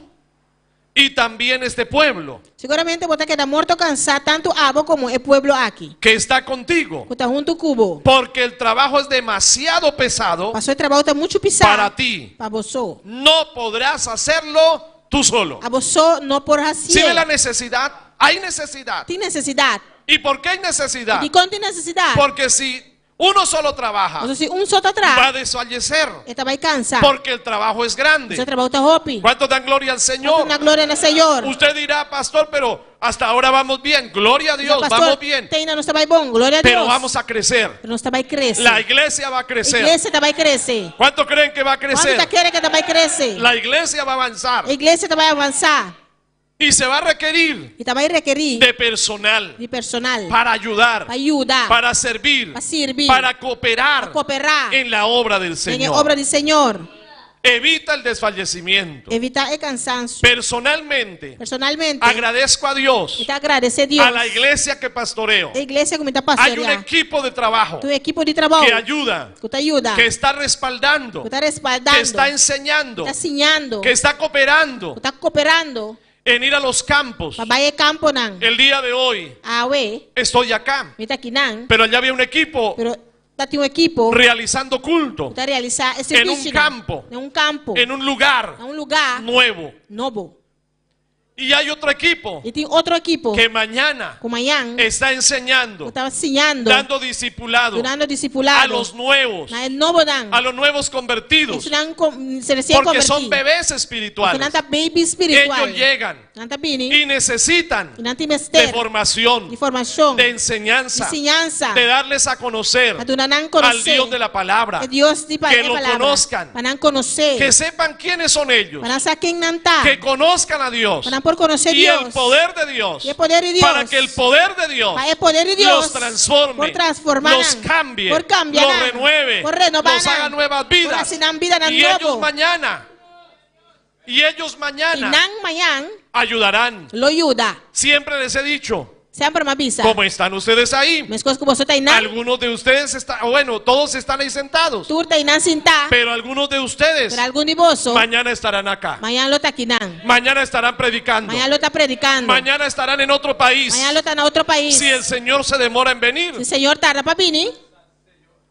y también este pueblo siguramente bo ta keda morto kansá tantu abo komo e pueblo aki. que está contigo, Ku ta huntu ku bo. porque el trabajo es demasiado pesado Pasó e trabou ta muchu pisá. para ti. Pa bo so. No podrás hacerlo tú solo. Abo so no por hasi. Si ve la necesidad, hay necesidad Tin nesesidat. ¿Y por qué hay necesidad? Dikon tin nesesidat? Porque si uno solo trabaja, Pasobra si un so ta va a traha, desfallecer. e ta bai kansa. Porque el trabajo es grande. Pasobra e trabou ta hopi. ¿Cuántos dan gloria al Señor? Duna gloria na Señor. Usted dirá, pastor, pero hasta ahora vamos bien. Gloria a Dios, Pastor, vamos bien. Te ainda nos ta bai bon, gloria a Pero Dios. vamos a crecer. Pero nos ta bai krese. La iglesia va a crecer. Iglesia ta bai krese. ¿Cuántos creen que va a Kuantu crecer? ta kere ku ta bai krese? La iglesia va a avanzar. E iglesia ta bai avansá. Y se va a requerir I ta bai rekerí de personal di personal para ayudar, pa yuda, para servir, pa sirbi, para cooperar pa kooperá en la obra del den e Señor. obra di Señor. Evita el desfallecimiento. Evitá e kansanso. Personalmente, Personalmente, agradezco a Dios, mi ta agradesé Dios, a la iglesia que pastoreo. e iglesia ku mi ta Hay un pastoreá. equipo de trabajo Tin un ekipo di trabou que ayuda, ku ta yuda, que está respaldando, ku ta respaldando, que está enseñando, ku ta siñando, que está cooperando ku ta kooperando en ir a los campos. pa bai e kamponan. El día de hoy Awe, estoy acá, mi ta akinan, pero allá había un equipo pero tatin un ekipo realizando culto ku ta realisá e En un servisio campo. den un kampo, en un lugar na un lugá nuevo. nobo. Y hay otro equipo I tin otro ekipo que mañana ku mañan está enseñando, ku ta siñando, dando discipulado dunando a disipulado los nuevos, na e nobonan, a los nuevos convertidos, esnan resien porque son konvertí. bebés Porque espirituales. nan ta baby spiritual. Ellos llegan Nan ta bini y necesitan i nan tin de mester formación, di formashon, de enseñanza, di siñansa, de darles a conocer pa duna nan al konosé Dios de la palabra, e Dios di que e lo palabra, conozcan, pa nan konosé, que sepan quiénes son ellos, pa nan sa ken nan ta, que conozcan a Dios pa nan por konosé y el Dios, poder de Dios, i e poder di Dios, para que el poder de Dios pa e poder di Dios los transforme, por transformá los nan, cambie, por kambia los nan, renueve, por renobá los haga nan, nuevas por vidas. hasi nan bida nan Y ellos nobo. mañana, y ellos I mañana nan mañan ayudarán. lo yuda. Siempre les he dicho, Semper mi a bisa. ¿cómo están ustedes ahí? Meskos ku boso ta einan, Algunos de ustedes están, bueno, todos están ahí sentados, tur ta einan sintá, pero algunos de ustedes pero algun di boso mañana estarán acá. mañan lo ta akinan. Mañana estarán predicando. Mañan lo ta predikando. Mañana estarán en otro país. Mañan lo ta na otro pais. Si el Señor se demora en venir. Si Señor tarda pa bini,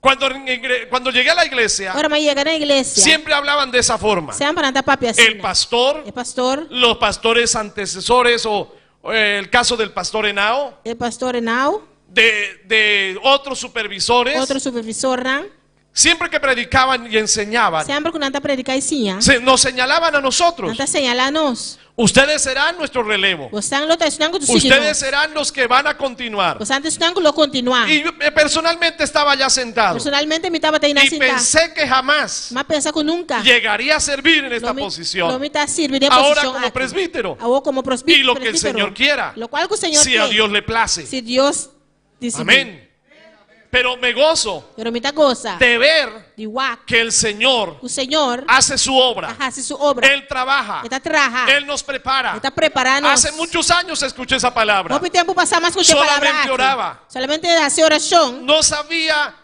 Cuando llegué a la iglesia, ora mi a yega na iglesia, siempre hablaban de esa forma. Semper nan ta papia asina. El pastor, E pastor, los pastores antecesores o el caso del pastor Henao, e pastor Henao, de otros supervisores, otro supervisornan, siempre que predicaban y enseñaban, Semper ku nan ta prediká i siña, nos señalaban a nosotros. Nan ta señalá nos. Ustedes serán nuestro relevo. Bosonan lo ta esnan ku ta sigui Ustedes nos. serán los que van a continuar. Bosonan ta esnan ku lo kontinuá. Y yo personalmente estaba ya sentado. Personalmente mi tabata einan Y sintá. pensé que jamás M'a pensa ku nunka llegaría a servir en esta lo mi, posición. lo mi ta sirbi den Ahora posishon como aki. presbítero. Awor komo Y lo que el presbítero. Señor quiera. Lokual ku Señor Si a ke. Dios le place. Si Dios disidí. Amén. Pero me gozo Pero mi ta gosa de ver di wak que el Señor ku Señor hace su obra. ta hasi su obra. Él trabaja. E ta traha. Él nos prepara. E ta prepará nos. Hace muchos años escuché esa palabra. Hopi tempu pasá m'a skucha e palabra Solamente aki. oraba. Solamente hasi orashon. No sabía,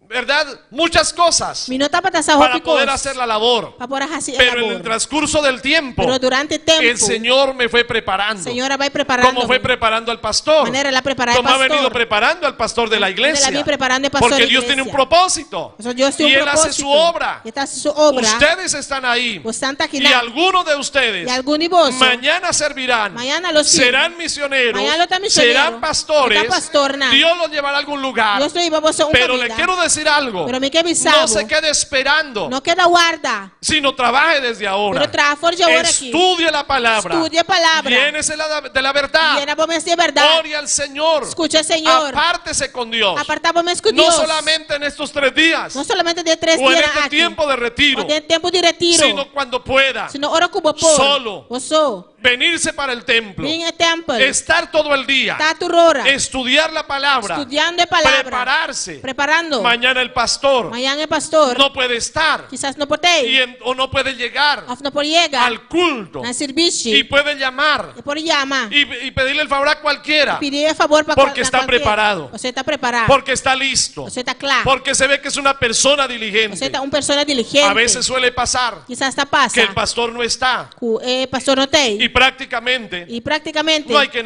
¿verdad? Muchas cosas Mi no tabata sa para hopi poder kos hacer la labor. Pa por hasi e Pero en el labor. transcurso del tiempo, Pero durante tempu, el Señor me fue preparando. Señor a bai preparando. Como fue preparando al pastor. Manera el a prepará e Como ha pastor. venido preparando al pastor de la iglesia. El a bin preparando e pastor Porque di Dios iglesia. tiene un propósito. Pasobra Dios tin Y un Él hace su propósito. obra. E ta hasi su obra. Ustedes están ahí. Bosonan ta aki Y nan. algunos de ustedes I algun di boso. mañana servirán. Mañana lo sirbi. Serán misioneros. Mañana lo ta misionero. Serán pastores. Lo ta pastornan. Dios los llevará a algún lugar. Dios lo hiba boso un Pero le kaminda. quiero decir algo. Pero mi ke bisa No bo. se quede esperando. No keda warda. Sino trabaje desde ahora. Pero traha for di awor aki. Estudie la palabra. Studia e palabra. Llénese de la verdad. Yena bo mes di e bèrdat. Ore al Señor. Skucha Señor. Apártese con Dios. Apartá bo mes ku No Dios. solamente en estos 3 días. No solamente den 3 O en dianan este aki. tiempo de retiro. O den tempu di retiro. Sino cuando pueda. Sino ora ku bo por. Solo. Bo so. Venirse para el templo. Bin e tèmpel. Estar todo el día. Ta tur ora. Estudiar la palabra. Studiando e palabra. Prepararse. Preparando. Mañana el pastor Mañan e pastor. no puede estar. Kisas no por t'ei. O no puede llegar Òf no por yega. al culto. Na sirbishi. Y puede llamar. E por yama. Y pedirle el favor a cualquiera. Pidi e fabor pa Porque na está kualkier. preparado. Pasobra e ta prepará. Porque está listo. Pasobra e ta kla. Porque se ve que es una persona diligente. Pasobra e ta un persona diligente. A veces suele pasar Kisas ta pasa. que el pastor no está Ku e pastor no t'ei. y prácticamente I práktikamente no hay quien,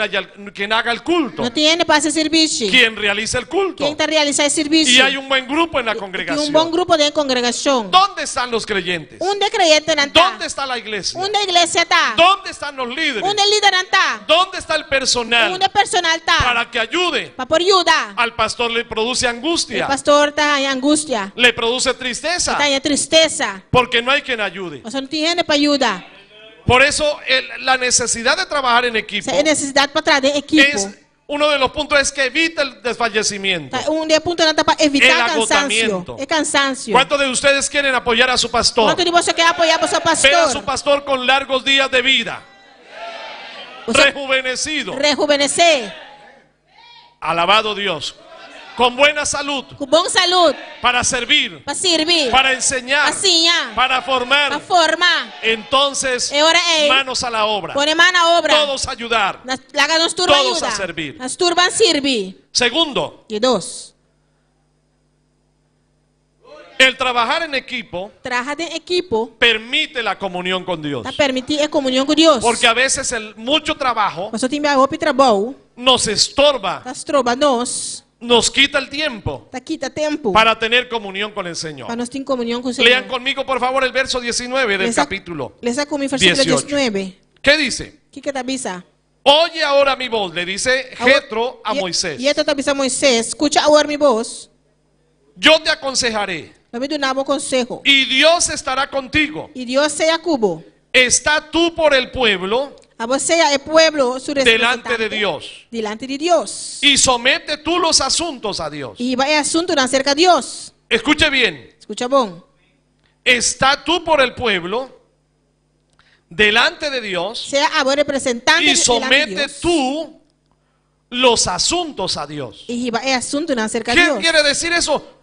quien haga el culto, no tin hende pa hasi sirbishi. quien realice el culto. Ken ta realisá e sirbishi? Y hay un buen grupo en la Tin un bon congregación. grupo den kongregashon. ¿Dónde están los creyentes? Unda e kreyentenan ta? ¿Dónde está la iglesia? Unda e iglesia ta? ¿Dónde están los líderes? Unda e lidernan ta? ¿Dónde está el personal Unda e personal ta? para que ayude? Pa por yuda. Al pastor le produce E angustia, pastor ta haña angustia, le produce tristeza, ta haña tristesa. porque no hay quien ayude. Pasobra no tin hende pa yuda. Por eso la necesidad de trabajar en equipo E nesesidat pa traha den ekipo. es uno de los puntos es que evita el desfallecimiento. Ta un di e puntonan ta pa evitá El kansansio. agotamiento. E kansansio. ¿Cuántos de ustedes quieren apoyar a su pastor? Kuantu di boso ke apoyá boso Ver a su pastor? pastor con largos días de vida, Boso rejuvenecido, rejuvenesé. alabado Dios, con buena salud, Ku bon salud. para servir, Pa sirbi. para enseñar, Pa siña. para formar. Pa forma. Entonces, E ora ei. manos a la obra. Pone man na obra. Todos a ayudar. Laga nos tur ban Todos yuda. a servir. Nos tur ban sirbi. Segundo, Di dos. el trabajar en equipo Traha den ekipo permite la comunión con Dios. ta permití e komunion ku Dios. Porque a veces el mucho trabajo Pasobra tin bia hopi trabou nos estorba, ta stroba nos, nos quita el tiempo ta kita tempu para tener comunión con el Señor. pa nos tin komunion ku Lean Señor. conmigo, por favor, el verso 19 del Lesa, capítulo lesa ku mi versíkulo 18. 19. ¿Qué dice? Kiko e ta bisa? Oye ahora mi voz, le dice Jetro a Moisés. Jetro ta bisa Moisés, Skucha awor mi bos. Yo te aconsejaré Lo mi duna bo konseho. y Dios estará contigo. I Dios sea ku bo. Está tú por el pueblo Abo sea e pueblo su delante de representante Dios Dilanti di Dios. y somete tú los asuntos a Dios. I hiba e asuntunan serka Dios. Escuche bien, Skucha bon. está tú por el pueblo delante de Dios Sea abo representante y dilanti somete Dios. tú los asuntos a Dios. I hiba e asuntunan serka ¿Qué Dios. quiere decir eso?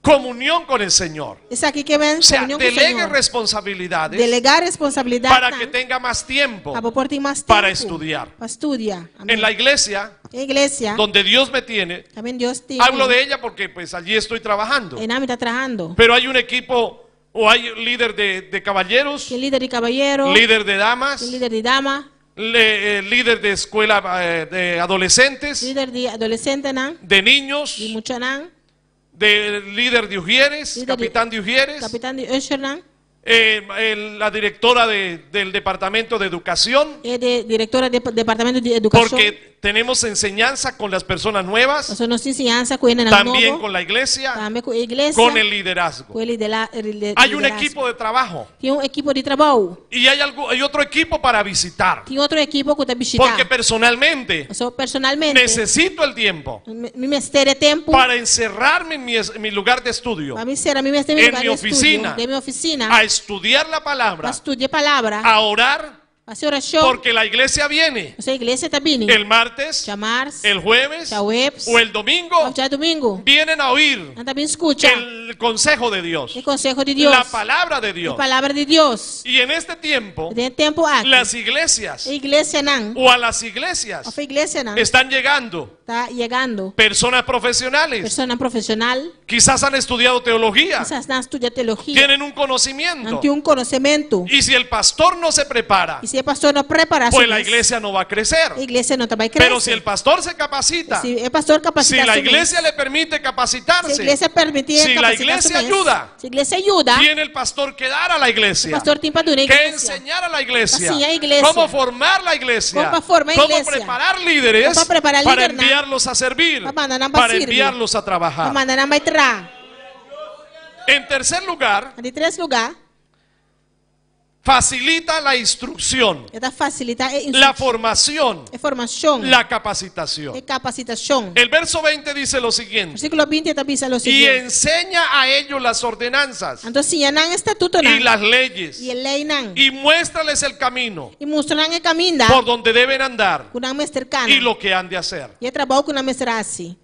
Comunión con el Señor. Esaki ke men O sea, komunion ku delegue Señor. responsabilidades Delegá responsabilidat para que tenga más tiempo pa bo por tin mas para tempu estudiar. Pa studia. Amèn. En la iglesia Den iglesia, donde Dios me tiene, kaminda Dios tin. hablo de ella porque pues allí estoy trabajando. Einan mi ta trahando. Pero hay un equipo o hay líder de caballeros, Tin lider di kabayero, líder de damas, tin lider di dama, líder de escuela de adolescentes, lider di adolesentenan, de niños, di muchanan, de líder de ujieres, Líder de- capitán de ujieres, kapitan di ushernan, la directora del departamento de educación, e de direktora di departamento di edukashon. porque tenemos enseñanza con las personas nuevas, Pasobra nos tin siñansa ku hendenan también nobo, con la iglesia, tambe ku iglesia, con el liderazgo. ku e lidera, Hay un liderazgo. equipo de trabajo Tin un ekipo di trabou. y hay, algo, hay otro equipo para visitar, Tin otro ekipo ku ta bishitá. porque personalmente So, personalmente, necesito el tiempo mi mi mester e tempu para encerrarme en mi lugar de estudio, pa mi sera mi mes den mi en lugá mi di estudio, oficina, den mi ofisina, a estudiar la palabra, pa studia palabra, a orar, hasi orashon. porque la iglesia viene Pasobra iglesia ta bini. el martes, Djamars, el jueves djaweps, o el domingo, òf djadumingu. vienen a oír Nan ta bin skucha el consejo de Dios, e konseho di Dios, la palabra de e Dios. palabra di Dios. Y en este tiempo, Den e tempu aki, las iglesias e iglesianan, o a las iglesias òf iglesianan, están llegando ta yegando personas profesionales, personanan profeshonal, quizás han estudiado teología, kisas nan a studia teologia, tienen un nan conocimiento. tin un konosementu. Y si el pastor no se prepara, I si e pastor no prepará su pues la mes, iglesia no va a crecer. e iglesia no ta bai krese. Pero si el pastor se capacita, Si e pastor si kapasitá la su mes, iglesia le permite si capacitarse, iglesia permití si la kapasitá su iglesia mes, ayuda, si iglesia yuda, tiene el pastor que dar a la iglesia, pastor tin pa duna que iglesia, enseñar a la iglesia, Pa siña iglesia. cómo formar la iglesia, Kon pa forma cómo iglesia. preparar líderes Kon pa prepará para lidernan. enviarlos a servir, Pa manda nan pa para sirbi. enviarlos a Pa trabajar. manda nan bai traha. En tercer lugar, Na di tres lugá, facilita la instrucción, e ta fasilitá e la instrukshon, formación, e formashon, la capacitación. e kapasitashon. El verso 20 dice lo siguiente: Versíkulo 20 ta bisa lo y siguiente. enseña a ellos las ordenanzas Anto siña nan estatutonan y las leyes i e leinan y muéstrales el camino i mustra nan e kaminda por donde deben andar ku nan mester kana y lo que han de hacer. i e trabou ku nan mester hasi.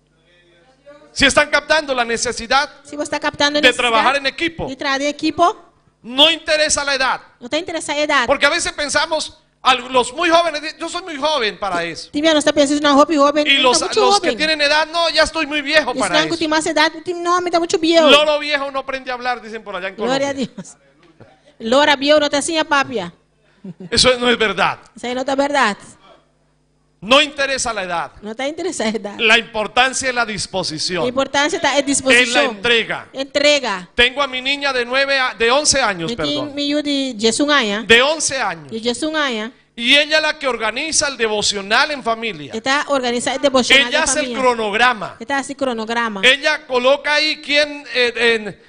Si están captando la necesidad Si bo ta kaptando de trabajar en equipo, di traha den ekipo, no interesa la edad, no ta interesá edat. porque a veces pensamos, a los muy jóvenes, yo soy muy joven para eso. Tin bia nos ta pensa esnan hopi hóben, Y mi los, ta muchu los que hóben. tienen edad, no, ya estoy muy viejo I para esnan ku eso. tin mas edat, no, mi ta muchu bieu. Loro viejo no aprende a hablar, dicen por allá en Gloria Colombia. a Dios. Lora bieu no ta siña papia. Eso no es verdad. Esei no ta bèrdat. No interesa la edad. No ta interesá edat. La importancia es la disposición. Importansia ta e Es la disposishon. entrega. Entrega. Tengo a mi niña de 9 a- de 11 años, Mi tin perdón. mi yu di 11 aña. De 11 años. Di 11 aña. Y ella es la que organiza el devocional en familia. E ta organisá e devoshonal Ella den hace el famia. cronograma. E ta hasi kronograma. Ella coloca ahí quién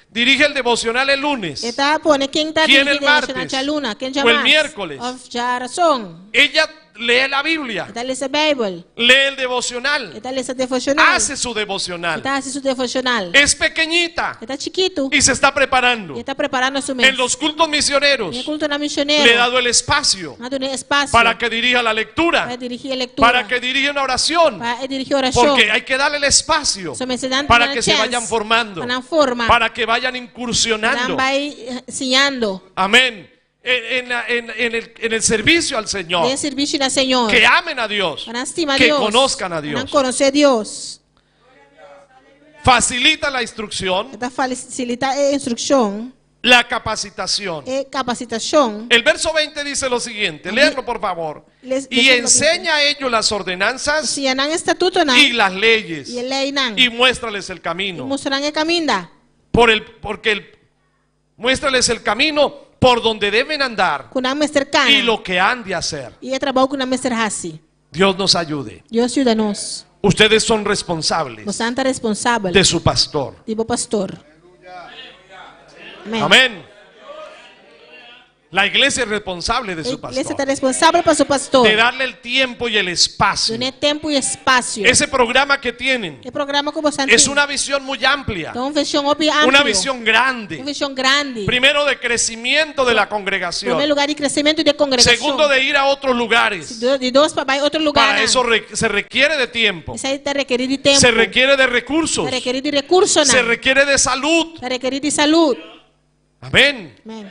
dirige el devocional el lunes. E ta pone ken ta ¿Quién dirigí el devoshonal martes? djaluna, ken O el djamars, miércoles. òf djarason. Ella lee la Biblia, E ta lesa Beibel. lee el devocional, E ta lesa devoshonal. hace su devocional. E ta hasi su devoshonal. Es pequeñita E ta chikitu. y se está preparando. E ta preparando su mes. En los cultos misioneros Den e kultonan misionero. le he dado el espacio M'a dun'é espasio. para que dirija la lectura, Pa dirigí e lektura. para que dirija una oración, Pa e dirigí orashon. porque hay que darle el espacio So mester dan para nan que se chèns vayan formando, Pa nan forma. para que vayan Pa nan incursionando. bai siñando. Amén. En, en la- en- en el, en el servicio al Señor. Den servisio na Señor. Que amen a Dios. Pa nan stima Que Dios. conozcan a Pa nan Dios. konosé Dios. Facilita la instrucción, E ta fasilitá e instrukshon, la capacitación. e kapasitashon. El verso 20 dice lo siguiente, léanlo por favor. Les- Y versículo enseña a ellos las ordenanzas Siña nan estatutonan y las leyes i e leinan. y muéstrales el I camino. mustra nan e kaminda. Por el, porque el, muéstrales el camino por donde deben andar Ku nan mester kana. y lo que han de hacer. I e trabou ku nan mester hasi. Dios nos ayude. Dios yuda nos. Ustedes son responsables Boso ta responsabel de su pastor. di bo pastor. Amèn. Amén. La iglesia es responsable de su Iglesia ta pastor. responsabel pa su pastor. De darle el tiempo y el espacio. Dun'é tempu i espasio. Ese programa que tienen E programa ku boso es una visión muy amplia, Ta un vishon hopi amplio. una visión Un grande. vishon grandi. Primero de crecimiento de la congregación. Promé lugá di kresementu di kongregashon. Segundo de ir a otros lugares. Di dos pa bai otro lugá. Para eso se requiere de tiempo. Esei ta rekerí di tempu. Se requiere de recursos. Ta rekerí di rekursonan. Se requiere de salud. Ta rekerí di salú. Amén. Amèn.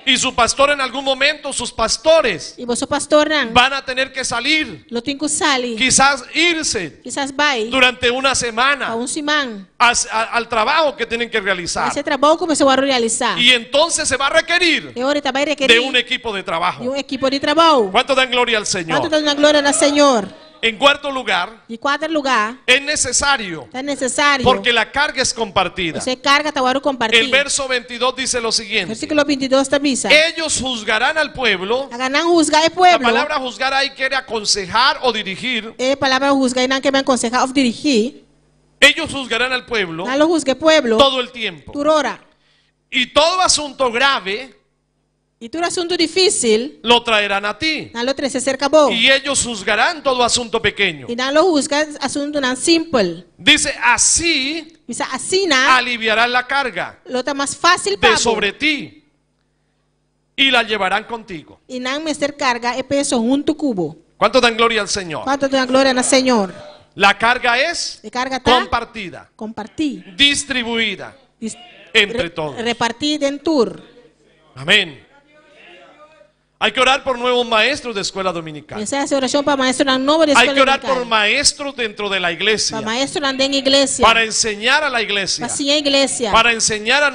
Y su pastor en algún momento, sus pastores, I boso pastornan. van a tener que salir, Lo tin ku sali. quizás irse Kisas bai. durante una semana Pa un siman. al trabajo que tienen que realizar. Hasi e trabou ku mester realisá. Y entonces se va a requerir E ora ta bai rekerí de un equipo de trabajo. di un ekipo di trabou. ¿Cuánto dan gloria al Señor? Kuantu ta duna gloria na Señor? En cuarto lugar, Di kuater lugá, es necesario, ta nesesario. porque la carga es compartida. E karga ta wòrdu kompartí. El verso 22 dice lo siguiente. Versíkulo 22 ta bisa. Ellos juzgarán al pueblo. Laga nan husga e La pueblo. palabra juzgar ahí quiere aconsejar o dirigir. E palabra husga einan ke men konsehá òf dirigí. Ellos juzgarán al pueblo Nan lo husga e pueblo. todo el tiempo. Tur ora. Y todo asunto grave I tur asuntu difísil, lo traerán a ti. nan lo trese serka bo. Y ellos juzgarán todo asunto pequeño. I nan lo husga asuntunan simpel. Dice, así Bisa asina, aliviarán la carga lo ta mas fásil de pa bo. sobre ti y la llevarán contigo. I nan mester karga e peso huntu ku bo. ¿Cuánto dan gloria al Señor? Kuantu ta duna gloria na Señor? La carga es E karga ta compartida, kompartí. distribuida Dis- entre re- todos. Repartí den tur. Amén. Hay que orar por nuevos maestros de escuela dominical. Mester hasi orashon pa maestronan nobo di Hay eskola que orar por dominikal. maestros dentro de la iglesia. Pa maestronan den iglesia. Para enseñar a la iglesia. Pa siña iglesia. Para enseñar a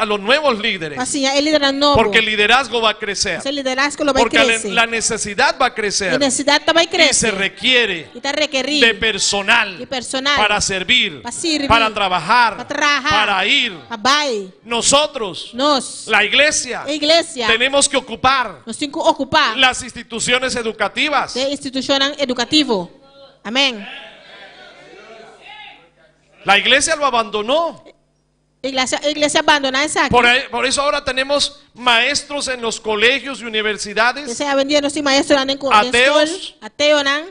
los nuevos líderes. Pa siña e lidernan nobo. Porque el liderazgo va a crecer. E liderazgo lo bai Porque la, krese. la necesidad va a E crecer. nesesidat ta bai Y se krese. requiere I ta rekerí. de personal, Di personal. para servir, Pa sirbi. para trabajar, Pa traha. para ir. Pa bai. Nosotros, Nos. la iglesia, E iglesia. tenemos que ocupar Nos tin ku okupá. las instituciones educativas. E institushonnan edukativo. Amèn. La iglesia lo abandonó. Iglesia, iglesia a bandoná esaki. Por eso ahora tenemos maestros en los colegios y universidades P'esei awendia nos tin maestronan den Ateos. skol, ateonan,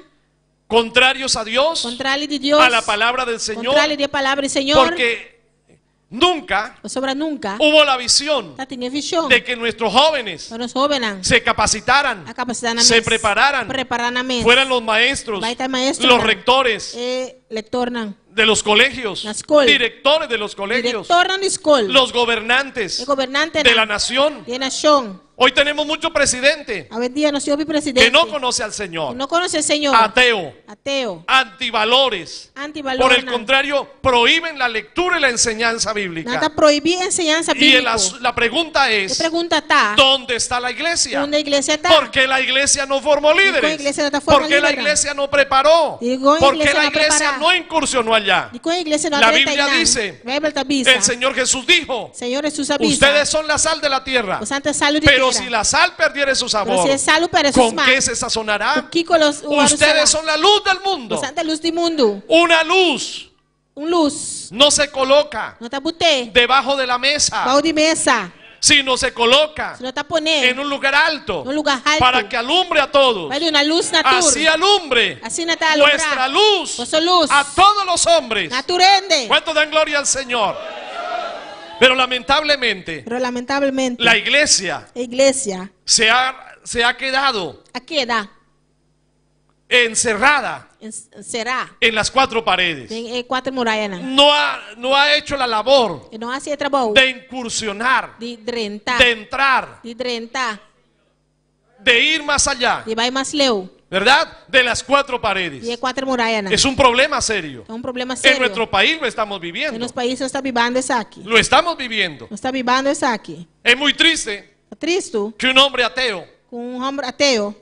contrarios a Dios, kontrali di Dios, a la palabra del Señor, kontrali di e palabra di Señor, porque nunca pasobra nunka hubo la visión tabatin e vishon de que nuestros jóvenes pa nos hóbennan se capacitaran, a kapasitá nan se mes, prepararan, prepará nan mes, fueran los maestros, Bai ta maestro los nan. rectores e lektornan, de los colegios, Na skol. directores de los colegios, direktornan di skol, los gobernantes e gobernantenan de la nación. di e nashon. Hoy tenemos muchos presidentes Awendia nos tin hopi presidente que no conoce al Señor. No konosé Señor. Ateo, Ateo. antivalores. Antivalor. Por el contrario, prohíben la lectura y la enseñanza Nan bíblica. ta prohibí enseñansa Y el bíbliko. la pregunta E es, pregunta ta, ¿dónde está la iglesia? unda iglesia ta? ¿Por qué la iglesia no formó líderes? iglesia no ta forma ¿Por qué la líder? iglesia no preparó? Digo, ¿Por qué iglesia la no iglesia prepara. no incursionó allá? Dikon iglesia no La a drenta Biblia einan? dice, Beibel ta bisa. El Señor Jesús dijo, Señor Hesus a bisa. ustedes son la sal de la tierra, Boso ta salu di pero tera. si la sal perdiere su Pero sabor, si e salu pèrdè su ¿con smak, qué se sazonará? Kiko lo Ustedes son la luz del mundo. Boso ta lus di mundu. Una luz Un lus. no se coloca No ta bot'é. debajo de la mesa, Bou di mesa. sino se coloca Sino ta pon'é. en un lugar alto Un lugá haltu. para que alumbre a todos. Pa duna lus na tur. Así alumbre Asina ta alumbra. vuestra luz Boso lus. a todos los hombres. Na tur hende. ¿Cuánto dan gloria al Señor? Pero lamentablemente Pero lamentablemente. la iglesia Iglesia. se ha quedado A keda. encerrada Será. en las cuatro paredes. Den e kuater murayanan. No ha hecho la labor E no a hasi e trabou. de incursionar, Di drenta. de entrar, Di drenta. de ir más allá, Di bai mas leu. ¿verdad? De las cuatro paredes. Di e kuater murayanan. Es un problema serio. Ta un problema En serio. nuestro país lo estamos Den viviendo. nos pais nos ta bibando esaki. Lo estamos viviendo. Nos ta bibando esaki. Es muy triste Ta tristu que un hombre ateo, ku un hòmber ateo,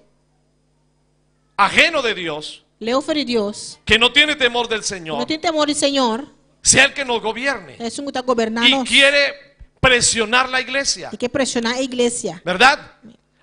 ajeno de Dios, leu for di Dios, que no tiene temor del no Señor, tin temor di Señor, sea el que nos gobierne esun ku ta goberná y nos. quiere presionar la iglesia, I ke preshoná iglesia. ¿verdad?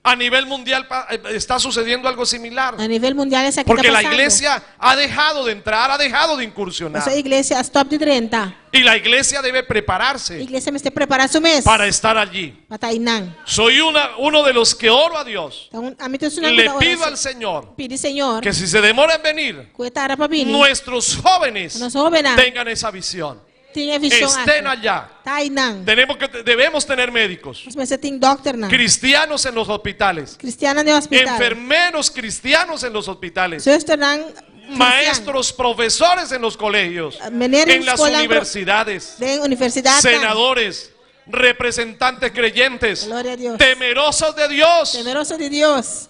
A nivel mundial está sucediendo algo similar. A nivel mundial esaki Porque ta la pasando. iglesia ha dejado de entrar, ha dejado de incursionar. E iglesia a stòp di drenta. Y la iglesia debe prepararse Iglesia mester prepará su mes. para estar allí. Pa ta einan. Soy uno de los que oro a Dios. Anto, ami ta esun Le pido al Señor Pidi Señor. que si se demora en venir, Ku e tarda pa bini. nuestros jóvenes Nos hóbennan. tengan esa visión. Tin e vishon Estén aki. allá. Ta einan. Debemos tener médicos, Nos mester tin dòkternan. cristianos en los hospitales, Kristiannan den hospital. enfermeros cristianos en los hospitales, Zùsternan maestros, profesores en los colegios, Meneer en las escuela- universidades, Den universidat. senadores, representantes creyentes, Gloria a Dios. temerosos de Dios. Temeroso di Dios.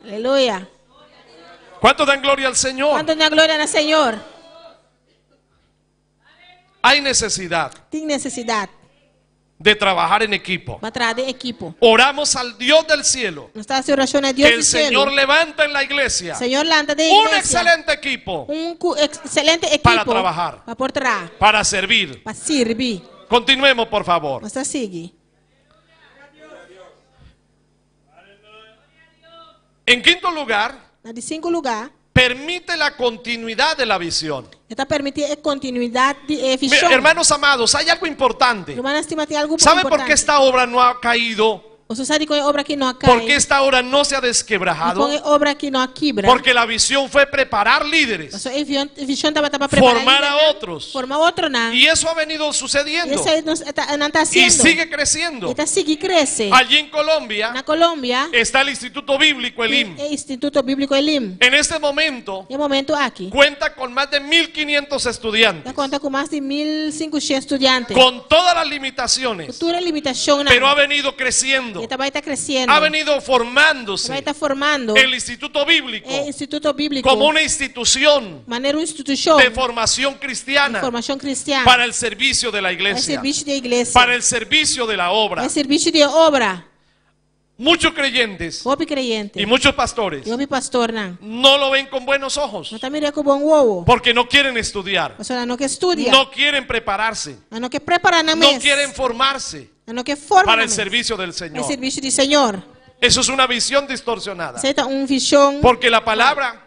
Aleluya. ¿Cuánto dan gloria al Señor? Kuantu ta duna gloria na Señor? Hay necesidad Tin nesesidat. de trabajar en equipo. Pa traha den ekipo. Oramos al Dios del cielo. Nos ta hasi orashon na Dios Que el di shelu. Señor levanta en la iglesia Señor lanta den un iglesia. excelente equipo Un ekselente ekipo. Para trabajar. Pa por traha. para servir. Pa sirbi. Continuemos, por favor. Nos ta sigui. En quinto lugar, Na di 5 lugá. permite la continuidad de la visión. E ta permití e kontinuidat di Mira, vishon. hermanos amados, hay algo importante. Rumannan stimá, tin algu ¿Sabe por importante. qué esta obra no ha caído? Boso sa dikon e obra aki no a kai? ¿Por qué esta obra no se ha desquebrajado? Dikon e obra aki no a kibra. Porque la visión fue preparar líderes. Paso e vishon tabata pa prepará Formar a lídernan, otros. Forma otronan. Y eso ha venido sucediendo. Esei nos ta nan ta Y hasiendo. sigue creciendo. I ta sigui krese. Allí en Colombia Na Colombia, está el Instituto Bíblico Elim. e Instituto Bíbliko Elim. En este momento Na e momento aki, cuenta con más de 1.500 estudiantes. ta konta ku mas di 1.500 studiante. Con todas las limitaciones. Tur limitashon Pero ha venido creciendo. E ta bai ta kresiendo. Ha venido Bai formándose ta formando el Instituto Bíblico e Instituto Bíbliko como una institución manera un institushon de formación cristiana di formashon kristian para el servicio de la e iglesia, servisio di iglesia. para el servicio de la obra. E servisio di obra. Muchos creyentes Hopi kreyente. y muchos pastores I hopi pastornan. no lo ven con buenos ojos No ta mir'é ku bon wowo. porque no quieren estudiar, Paso nan no ke studia. no quieren prepararse, No ke prepará nan no mes. quieren formarse No ke forma para el nan mes. servicio del E Señor. servisio di Señor. Eso es una visión distorsionada. Esei ta un vishon. Porque la palabra,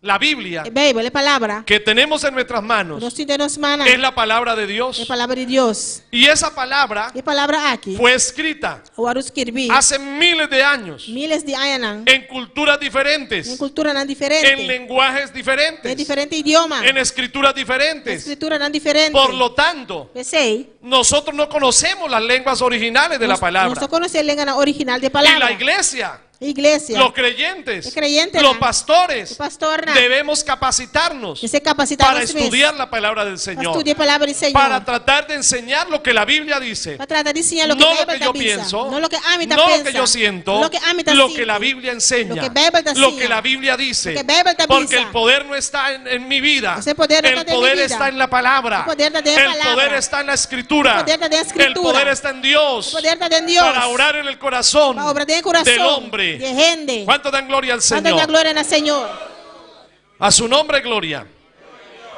la Biblia E Beibel, e palabra. que tenemos en nuestras manos Nos tin den nos man. es la palabra de E Dios. palabra di Dios. Y esa palabra E palabra aki. fue escrita A wòrdu skirbí. hace miles de años Míles di añanan. en culturas Den diferentes, kulturanan diferente. en lenguajes Den diferentes, diferente idioma. en escrituras diferentes. Skrituranan diferente. Por lo tanto, P'esei, nosotros no conocemos las lenguas originales de la nos palabra. no konosé e lenganan original di Y palabra. la iglesia Iglesia. Los creyentes, E kreyentenan. los pastores, E pastornan. debemos capacitarnos Mester kapasitá para nos mes. estudiar la palabra del Pa Señor, studia e palabra di Señor. para tratar de enseñar lo que la Biblia dice. Pa trata di siña loke No lo Beibel que ta yo bisa. pienso, No loke ami ta no lo pensa. que yo siento, No loke ami ta lo sinti. que la Biblia enseña, Loke Beibel ta lo siña. que la Biblia dice, Loke Beibel ta porque bisa. el poder no está en, en mi vida, Ese poder no el ta den mi poder vida. está en la palabra, E poder ta den el palabra. poder está en la escritura, E poder ta den el escritura. poder está en Dios, E poder ta den Dios. para obrar en el corazón Pa obra den kurason. del hombre. Di hende. ¿Cuánto dan gloria al Kuantu Señor? da gloria na Señor. A su nombre, gloria.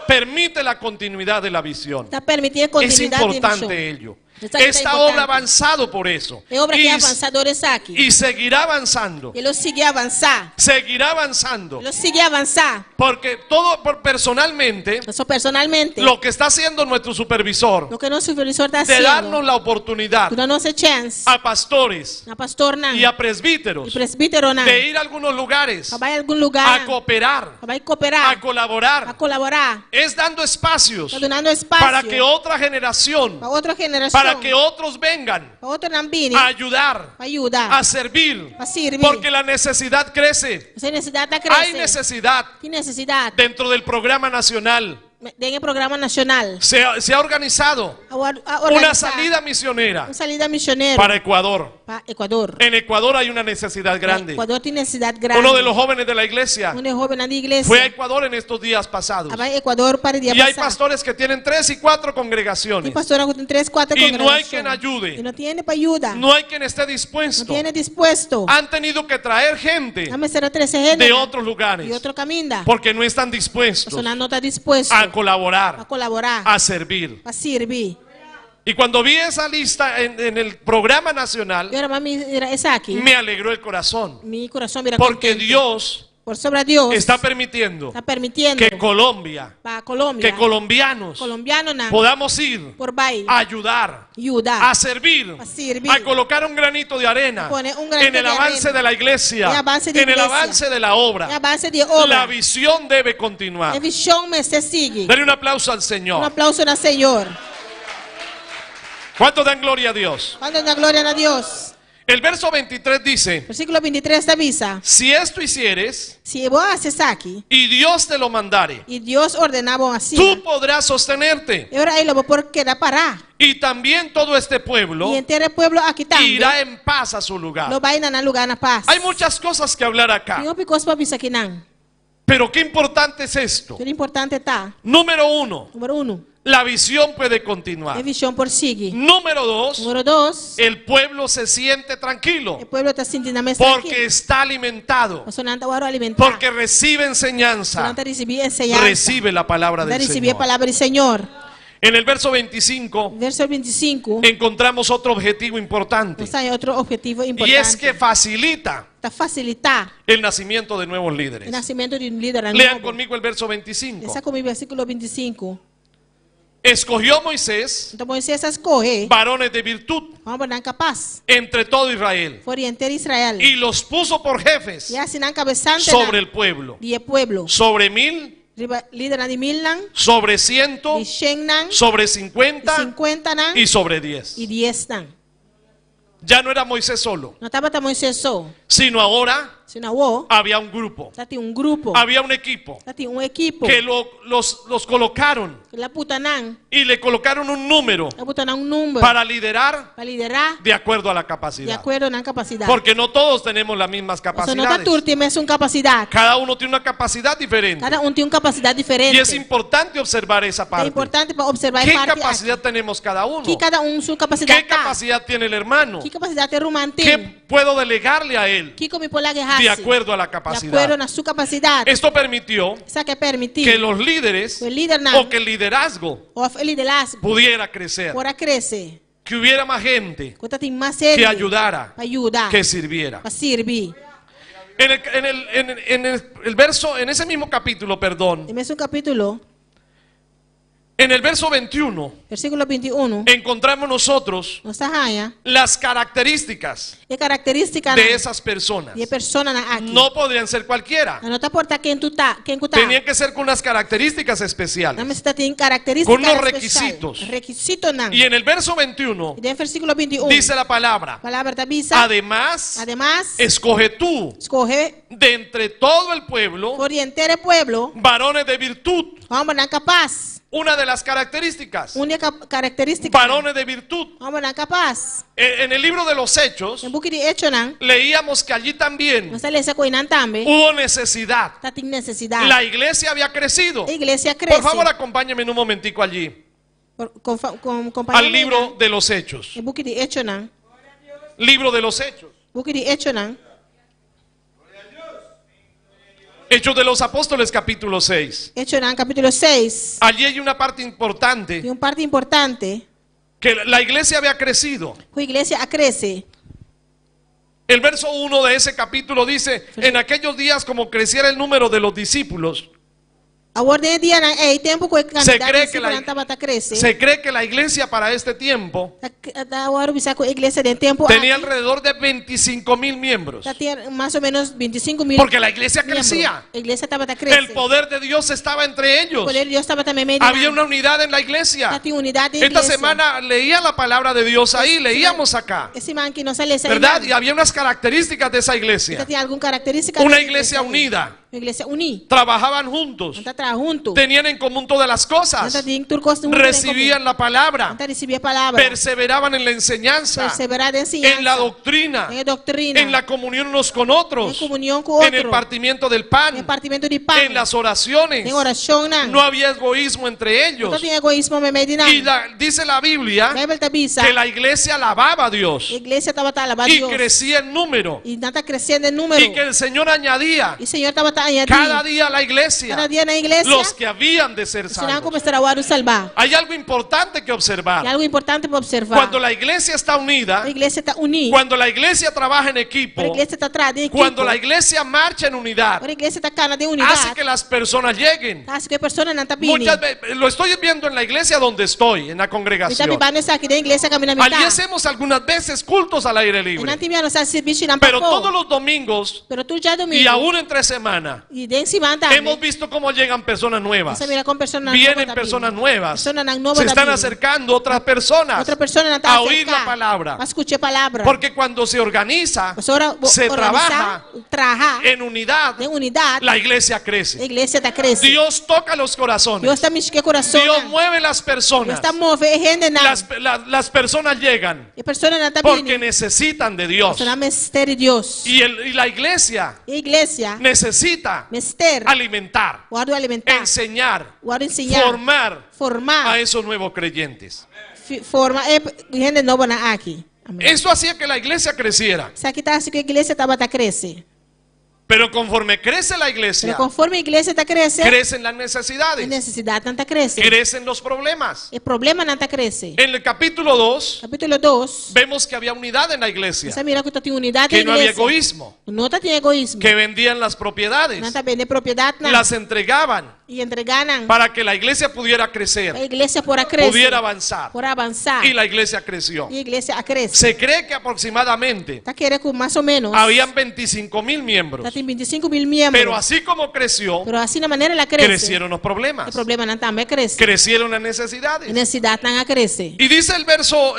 Permite la continuidad de la visión. Ta permití Es kontinuidat di importante vishon. ello. Esaki ta Esta importante. obra ha avanzado por eso. E obra Y, aki a avansá dor di esaki. y seguirá avanzando. E lo sigui avansá. Seguirá avanzando. Lo sigui avansá. Porque todo, por, personalmente, Eso personalmente. lo que está haciendo nuestro supervisor, Loke nos supervisor ta de hasiendo. darnos la oportunidad Duna nos e chèns. a pastores Na pastornan. y a I presbíteros presbíteronan. de ir a algunos lugares Pa bai algun lugá. a cooperar, Pa bai kooperá. a colaborar, A kolaborá. es dando espacios Ta dunando espasio. para que otra generación, Pa otro generashon. para que otros vengan Pa otronan bini. a ayudar, Pa yuda. a servir, Pa sirbi. porque la necesidad crece. E nesesidat ta krese. Hay necesidad Tin nesesidat. dentro del programa nacional. Den e programa nashonal. Se ha, se ha organizado A or- a una organisá salida misionera Un salida misionero. para Ecuador. Pa Ecuador. En Ecuador hay una necesidad grande. Ecuador tin nesesidat grandi. Uno de los jóvenes de la iglesia Un hóben di iglesia. fue a Ecuador en estos días pasados. A bai Ecuador par di dia Y hay pasá. pastores que tienen tres y cuatro Tin congregaciones. pastor ku tin 3, 4 Y no hay quien ayude. I no tin pa yuda. No hay quien esté No dispuesto. tin dispuesto. Han tenido que traer gente Nan mester a trese hende. de otros lugares Di otro kaminda. porque no están dispuestos Pasobra nan no ta dispuesto a colaborar, a kolaborá. a servir. Pa sirbi. Y cuando vi esa lista en, en el programa nacional, I ora mi a mira esaki. me alegró el corazón. Mi kurason a bira Porque kontentu. Dios Pasobra Dios está permitiendo ta permitiendo que Colombia, pa Colombia, que colombianos kolombianonan podamos ir por bai a ayudar, yuda, a servir, A servir. a colocar un granito de arena Pone un granito en el de avance arena. de la iglesia, En el avance de en el iglesia. avance de la obra. E avanse di obra. La visión debe continuar. E vishon mester sigui. Denle un aplauso al Un Señor. aplouso na Señor. ¿Cuánto dan gloria a Dios? Kuantu ta duna gloria na Dios? El verso 23 dice, Versíkulo 23 ta bisa. si esto hicieres Si bo hasi esaki y Dios te lo mandare, i Dios ordená bo asina. tú podrás sostenerte. E ora ei lo bo por keda pará. Y también todo este pueblo I henter e pueblo aki tambe. irá en paz a su lugar. Lo bai na nan lugá na pas. Hay muchas cosas que hablar acá, Tin hopi kos pa bisa akinan. pero qué importante es esto. Pero importante ta. Número uno, Número 1. la visión puede continuar. E vishon por sigui. Número dos, Número 2. el pueblo se siente tranquilo E pueblo ta sinti nan mes porque trankil. está alimentado, Pasobra nan ta wòrdu alimentá. porque recibe enseñanza, Pasobra nan ta risibí enseñansa. recibe la palabra Ta del risibí Señor. palabra di Señor. En el verso 25 Verso 25. encontramos otro objetivo importante Nos tin otro ophetivo y importante. es que facilita Ta fasilitá el nacimiento de nuevos e líderes. nasementu di un lider Lean nobo. conmigo el verso 25. Lesa ku mi versíkulo 25. Escogió Moisés Anto Moises a skohe varones de virtud hòmbernan kapas entre todo Israel for di henter Israel. y los puso por jefes I a hasi nan kabesante sobre el pueblo, di e pueblo. sobre mil, Riba lidernan di milnan, sobre ciento, di shennan, sobre di cincuenta sinkuentanan y sobre diez. i diesnan. Ya no era Moisés solo, No tabata Moises so, sino ahora sino awor había un grupo, tabatin un grupo, había un equipo tabatin un ekipo. que lo- los, los colocaron El a buta nan, y le colocaron un número a buta nan un number para liderar pa liderá de acuerdo a la di capacidad. akuerdo na nan kapasidat. Porque no todos tenemos las mismas Pasobra no ta capacidades. tur tin mesun kapasidat. Cada uno tiene una capacidad diferente. Kada un tin un kapasidat diferente. Y es importante observar esa Ta parte. importante pa opservá e ¿Qué parti capacidad tenemos cada uno? Ki kada un su kapasidat ¿Qué ta? capacidad tiene el hermano? Ki kapasidat e ruman ¿Qué tin? puedo delegarle a él? Kiko mi por lag'é De hasi? acuerdo a la Di akuerdo capacidad. na su kapasidat. Esto permitió Esaki a permití que los líderes ku e lidernan o que el liderazgo òf e liderazgo pudiera crecer, por a krese, que hubiera más gente ku tabatin mas que hende ayudara, pa yuda, que sirviera. pa sirbi. En el, en el- en el- en el- el verso, en ese mismo capítulo, perdón, Den mesun kapítulo, En el verso 21 Versíkulo 21. encontramos nosotros Nos ta haña las características e karakterístikanan de esas personas. di e personanan aki. No podrían ser cualquiera. No ta por ta ken tur ta, ken ku ta. Tenían que ser con unas características Nan especiales. mester tin karakterístika Con unos espesial. requisitos. Rekisitonan. Y en el verso 21 I den versíkulo 21. dice la palabra, Palabra ta bisa. además, Ademas, escoge tú skohe de entre todo el pueblo for di henter e pueblo, varones de virtud. hòmbernan kapas. Una de las características, Un di e karakterístika. varones de virtud. Hòmbernan kapas. En el libro de los Hechos Den buki di Echonan, leíamos que allí también nos ta lesa ku einan tambe hubo necesidad. tatin nesesidat. La iglesia había crecido. E iglesia a krese. Por favor, acompáñeme en un momentico allí Por, konfa, kon, kompañá al mi libro de los Hechos. E buki di Echonan. Libro de los Hechos. Buki di Echonan. Hechos de los Apóstoles capítulo 6. Echonan kapítulo 6. Allí hay una parte importante Tin un parti importante. que la iglesia había crecido. Ku iglesia a krese. El verso 1 de ese capítulo dice, en aquellos días como creciera el número de los discípulos, Awor den e dianan ei, tempu ku e se kantidat cree di que la, disipelnan tabata krese. se cree que la iglesia para este tiempo Ta ta wòrdu bisa ku e iglesia den tempu tenía aki alrededor de 25 mil miembros. ta tin mas o menos 25 mil Porque la iglesia miembro. crecía. E iglesia tabata krese. El poder de Dios estaba entre ellos. E poder di Dios tabata meimei di Había nan. una unidad en la iglesia. Tatin unidat den Esta iglesia. semana leía la palabra de Dios ahí, leíamos acá. E siman aki nos a lesa ¿Verdad? einan. Y había unas características de esa iglesia. Tatin algun karakterístika Una den iglesia iglesia. unida. Un iglesia uní. Trabajaban juntos. Nan ta traha huntu. Tenían en común todas las Nan ta cosas. tin tur kos huntu den komun. Recibían la palabra. Nan ta risibí e palabra. Perseveraban en la enseñanza. Perseverá den enseñansa. En la doctrina. Den e doktrina. En la comunión unos con otros. Den komunion ku En el otro. partimiento del pan. Den partimentu di pan. En las oraciones. Den orashonnan. No había egoísmo entre No ellos. tin egoismo meimei di nan. Y dice la Biblia Beibel ta bisa. que la iglesia alababa a Dios. E iglesia tabata alabá Y Dios. crecía en número. I nan ta kresiendo den número. Y que el Señor añadía I Señor tabata añadí. cada día a la iglesia Kada dia na iglesia. los que habían de ser Esnan salvos. ku mester a wòrdu salbá. Hay algo importante que Tin observar. algu importante pa opservá. Cuando la iglesia está unida, E iglesia ta uní. cuando la iglesia trabaja en equipo, Ora e iglesia ta traha den ekipo. cuando la iglesia marcha en unidad, Ora e iglesia ta kana den unidat. hace que las personas lleguen. Hasi ku e personanan ta bini. Muchas veces lo estoy viendo en la iglesia donde estoy, en la Mi ta congregación. bibando esaki den iglesia kaminda Allí mi ta. hacemos algunas veces cultos al aire libre. Einan tin bia nos ta hasi servisio Pero pafó. todos los domingos Pero tur djadumingu. y aún entre semana, I den siman tambe. hemos visto cómo llegan personas nuevas. Nos a mira kon personanan Vienen nobo ta bini. personas nuevas. Personanan nobo Se ta están bini. acercando otras personas Otro personanan ta a oír aserká la palabra. Pa skucha e palabra. Porque cuando se organiza, Pasobra bo se organisá, trabaja traha en unidad, den unidat, la iglesia e crece. iglesia ta krese. Dios toca los corazones. Dios ta mishi ku e kurason. Dios mueve las personas. Dios ta move e hendenan. Las personas llegan E personanan ta porque bini. necesitan de Dios. Pasobra nan mester di Dios. Y la iglesia E iglesia necesita mester alimentar, wòrdu alimentá, enseñar, wòrdu enseñá, formar forma, a esos nuevos creyentes. Forma e hende nobonan aki. Amèn. Eso hacía que la iglesia creciera. Esaki ta hasi ku e iglesia tabata krese. Pero conforme crece la iglesia, Pero konforme e iglesia ta krese, crecen las e necesidades, nesesidatnan ta krese. crecen los problemas. E problemanan ta krese. En el capítulo 2 Kapítulo 2, vemos que había unidad en la iglesia, nos a mira ku tatin unidat que den no había iglesia. egoísmo, No tatin egoismo. que vendían las propiedades, Nan ta bende propiedatnan las entregaban i entregá nan para que la iglesia pudiera pa crecer, e iglesia por a krese, pudiera avanzar. por a avansá. Y la iglesia creció. I e iglesia a krese. Se cree que aproximadamente Ta kere ku mas o ménos habían 25 mil miembros. tatin 25 mil miembro. Pero así como creció, Pero asina manera el a krese, crecieron los e problemas, problemanan tambe a krese. crecieron las E necesidades. nesesidatnan a krese. Y dice el verso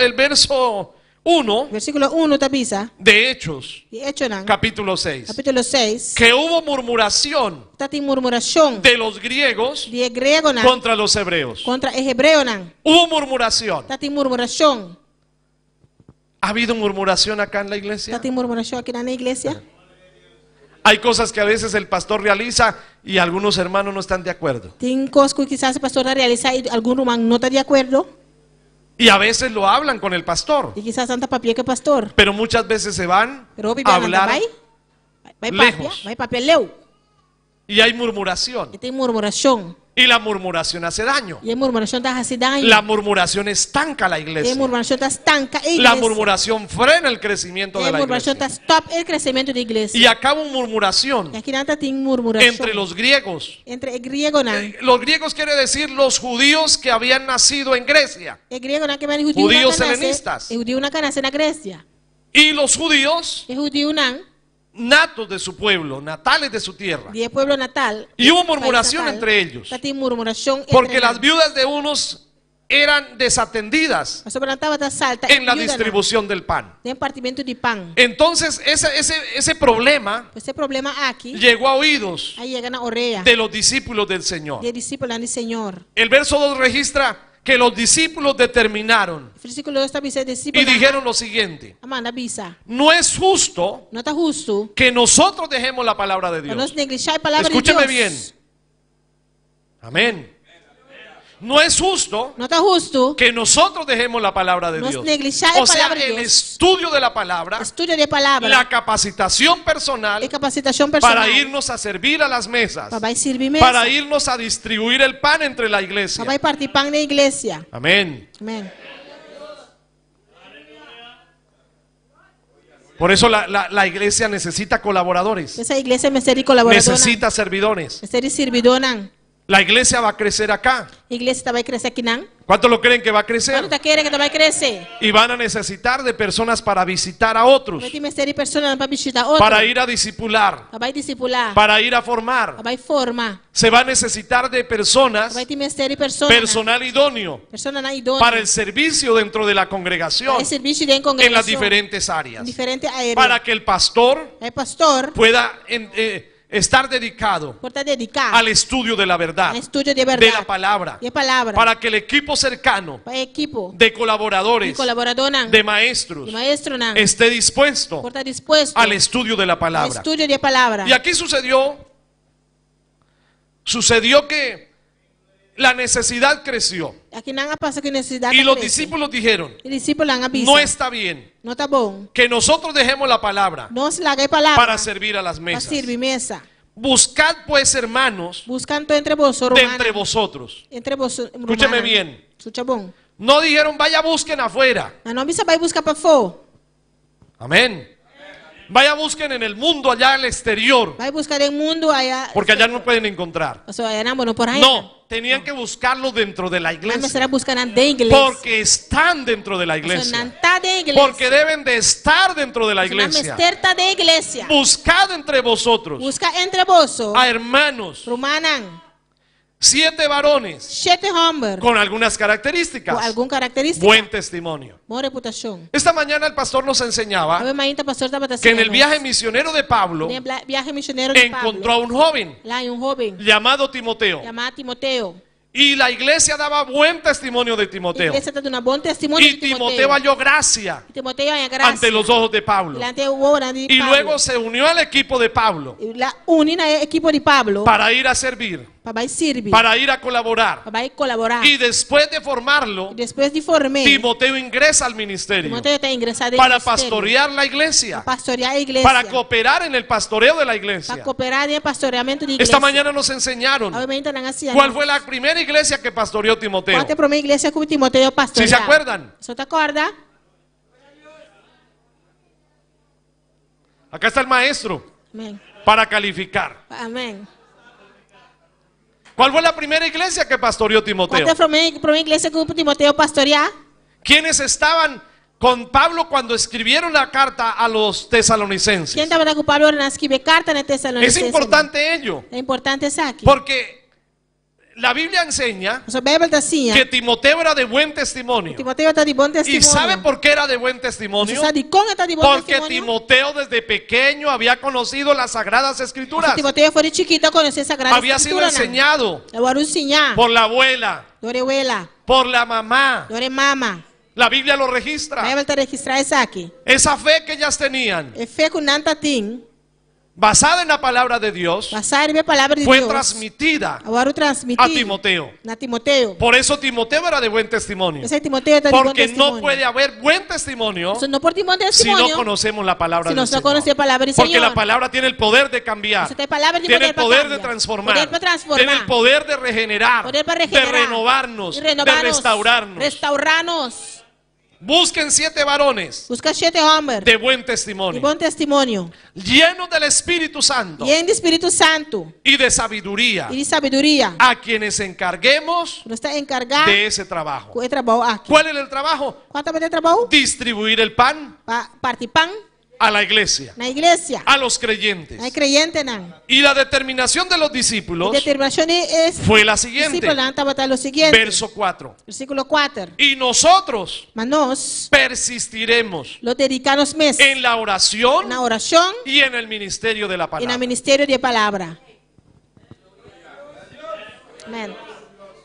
1 Versíkulo 1 ta bisa, de Hechos, di Echonan, capítulo 6, kapítulo 6, que hubo murmuración tatin murmurashon de los griegos di e griegonan contra los hebreos. kontra e hebreonan. Hubo murmuración. Tatin murmurashon. ¿Ha habido murmuración acá en la iglesia? Tatin murmurashon aki na iglesia? Hay cosas que a veces el pastor realiza y algunos hermanos no están de acuerdo. Tin kos ku kisas e pastor ta realisá i algun ruman no ta di akuerdo. Y a veces lo hablan con el pastor. I kisas nan ta papia ku e pastor. Pero muchas veces se van Pero hopi a bia nan ta hablar bai, bai papia, lejos. bai papia leu. Y hay murmuración. I tin murmurashon. Y la murmuración hace daño. I e murmurashon ta hasi daño. La murmuración estanca la E iglesia. murmurashon ta stanka e iglesia. La murmuración frena el crecimiento E de la murmurashon iglesia. ta stòp e kresementu di iglesia. Y acá hubo murmuración I akinan tatin murmurashon. entre los griegos. Entre e griegonan. Los griegos quiere decir los judíos que habían nacido en Grecia. E griegonan ke men hudiunan Judíos ku a nase. helenistas. E hudiunan ku a nase na Gresia. Y los judíos E hudiunan natos de su pueblo, natales de su tierra. di e pueblo natal. Y hubo país murmuración natal, entre ellos. Tatin murmurashon entre Porque nan. las viudas de unos eran desatendidas Pasobra nan tabata salta e en la viudanan distribución del pan. den partimentu di pan. Entonces ese, ese, ese problema Pues e problema aki llegó a oídos a yega na orea de los discípulos del Señor. di e disipelnan di Señor. El verso 2 registra que los discípulos determinaron Versíkulo 2 ta bisa e y disipelnan dijeron lo siguiente, a manda bisa, no es justo No ta hustu que nosotros dejemos la palabra de pa nos Dios. neglishá e palabra di Escúcheme Dios. bien. Amén. No es justo No ta hustu que nosotros dejemos la palabra de Nos Dios. neglishá e O sea, palabra di el Dios. estudio de la palabra, Estudio di e palabra, la capacitación personal e kapasitashon personal para irnos a servir a las mesas, pa bai sirbi mesa, para irnos a distribuir el pan entre la iglesia. pa bai parti pan den iglesia. Amén. Amèn. Por eso la, la- la iglesia necesita colaboradores, P'esei iglesia mester di kolaboradónan. necesita servidores. Mester di sirbidónan. La iglesia va a crecer acá. Iglesia ta bai krese akinan. ¿Cuántos lo creen que va a crecer? Kuantu ta kere ku ta bai krese? Y van a necesitar de personas para visitar a otros, Bai tin mester di personanan pa bishitá otro. para ir a discipular, Pa bai disipulá. para ir a formar. Pa bai forma. Se va a necesitar de personas, Bai tin mester di personanan. personal idóneo, Personanan idóneo. para el servicio dentro de la congregación, Pa e servisio den en las kongregashon. diferentes áreas. Den diferente área. Para que el pastor E pastor pueda estar dedicado por ta dediká al estudio de la verdad, na estudio di bèrdat. de la palabra, Di e palabra. para que el equipo cercano Pa e ekipo de di colaboradores, kolaboradónan, de maestros, di maestronan, esté dispuesto por ta dispuesto al estudio de la na palabra. estudio di e palabra. Y aquí sucedió, sucedió que la necesidad creció. Akinan a pasa ku nesesidat Y a los krese. discípulos dijeron, E disipelnan a bisa, no está bien No ta bon. que nosotros dejemos la palabra Nos laga e palabra para servir a las pa mesas. sirbi mesa. Buscad pues, hermanos, Buska anto entre boso, de rumannan. entre vosotros. Entre boso, Escúcheme rumannan. bien. Skucha bon. No dijeron, vaya, busquen afuera. Nan no a bisa bai buska pafó. Amén. Vaya, busquen en el mundo allá al exterior, Bai buska den mundu aya. porque allá no pueden encontrar. Pasobra ayanan bo no por haña. No, tenían que buscarlo dentro de la Nan mester iglesia. a buska nan den iglesia. Porque están dentro de la Pasobra iglesia. nan ta den iglesia. Porque deben de estar dentro de la Pasobra nan iglesia. mester ta den iglesia. Buscad entre vosotros Buska entre boso. a hermanos, Rumannan. siete varones Shete hòmber. con algunas Ku características. algun karakterístika. Buen testimonio. Bon reputashon. Esta mañana el pastor nos enseñaba Awe mainta pastor tabata que en el siña nos. viaje misionero de Pablo Den biahe misionero di Pablo. encontró a un joven El a haña un hóben llamado Timoteo. yamá Timoteo. Y la iglesia daba buen testimonio de Timoteo. Iglesia ta duna bon testimonio Y di Timoteo. Timoteo halló gracia I Timoteo a haña grasia. ante los ojos de Pablo. Dilanti wowonan di Y Pablo. luego se unió al equipo de Pablo El a uni na e ekipo di Pablo para ir a servir, pa bai sirbi, para ir a colaborar. pa bai kolaborá. Y después de formarlo, I despues di form'é, Timoteo ingresa al ministerio Timoteo ta ingresá den para ministerio pastorear la iglesia, pa pastoriá e iglesia, para cooperar en el pastoreo de la pa iglesia. kooperá den pastoreamentu di iglesia. Esta mañana nos enseñaron Awe mainta nan a siña cuál nos. fue la primera iglesia que pastoreó Timoteo. Kua ta e promé iglesia ku Timoteo a pastoriá? Si se acuerdan? Boso ta kòrda? Acá está el maestro Amèn. para calificar. Amèn. ¿Cuál fue la primera iglesia que pastoreó Timoteo? Kua ta e promé promé iglesia ku Timoteo a pastoriá? ¿Quiénes estaban con Pablo cuando escribieron la carta a los tesalonicenses? Ken tabata ku Pablo ora nan a skibi e karta na Es Tesalonicensenan? importante ello, Ta importante esaki. porque la Biblia enseña Pasobra Beibel ta siña que Timoteo era de buen testimonio. Timoteo ta di bon ¿Y testimonio. sabe por qué era de buen testimonio? Bo sa dikon e ta di bon Porque testimonio? Timoteo desde pequeño había conocido las Sagradas Escrituras. Timoteo for di chikitu a konosé Sagrada Había sido Escrituranan. enseñado El a wòrdu siñá por la abuela, dor e wela, por la mamá. dor e mama. La Biblia lo registra. Beibel ta registrá esaki. Esa fe que ellas tenían E fe ku nan tatin. Basada en la palabra de Dios, Basá riba e palabra di fue Dios. transmitida A wòrdu transmití a Timoteo. na Timoteo. Por eso Timoteo era de buen testimonio. P'esei Timoteo ta di bon Porque no testimonio. puede haber buen testimonio Pasobra no por tin bon si no testimonio conocemos la palabra si del nos no Señor. konosé e palabra di Porque Señor. la palabra tiene el poder de cambiar. Pasobra e palabra tin Tiene el poder pa poder de kambia. transformar. Poder pa transformá. Tiene el poder de regenerar. Poder pa De regenerá. renovarnos. I De renobarnos. restaurarnos. Restaurarnos. Busquen siete varones Buska shete hòmber de buen di testimonio. bon testimonio. Llenos del Espíritu Santo Yen di Spiritu Santu y de sabiduría. i di sabiduria. A quienes encarguemos Ku nos ta enkargá de ese trabajo. ku e trabou aki. ¿Cuál era el trabajo? Kua tabata e trabou? Distribuir el pan Pa parti pan a la iglesia, na iglesia, a los creyentes. na e kreyentenan. Y la determinación de los E discípulos determinashon di e fue la siguiente. disipelnan tabata lo siguiente. Verso 4. Versíkulo 4. Y nosotros Ma nos persistiremos lo dediká nos mes en la oración na orashon y en el ministerio de la i na palabra. ministerio di e palabra. Amèn.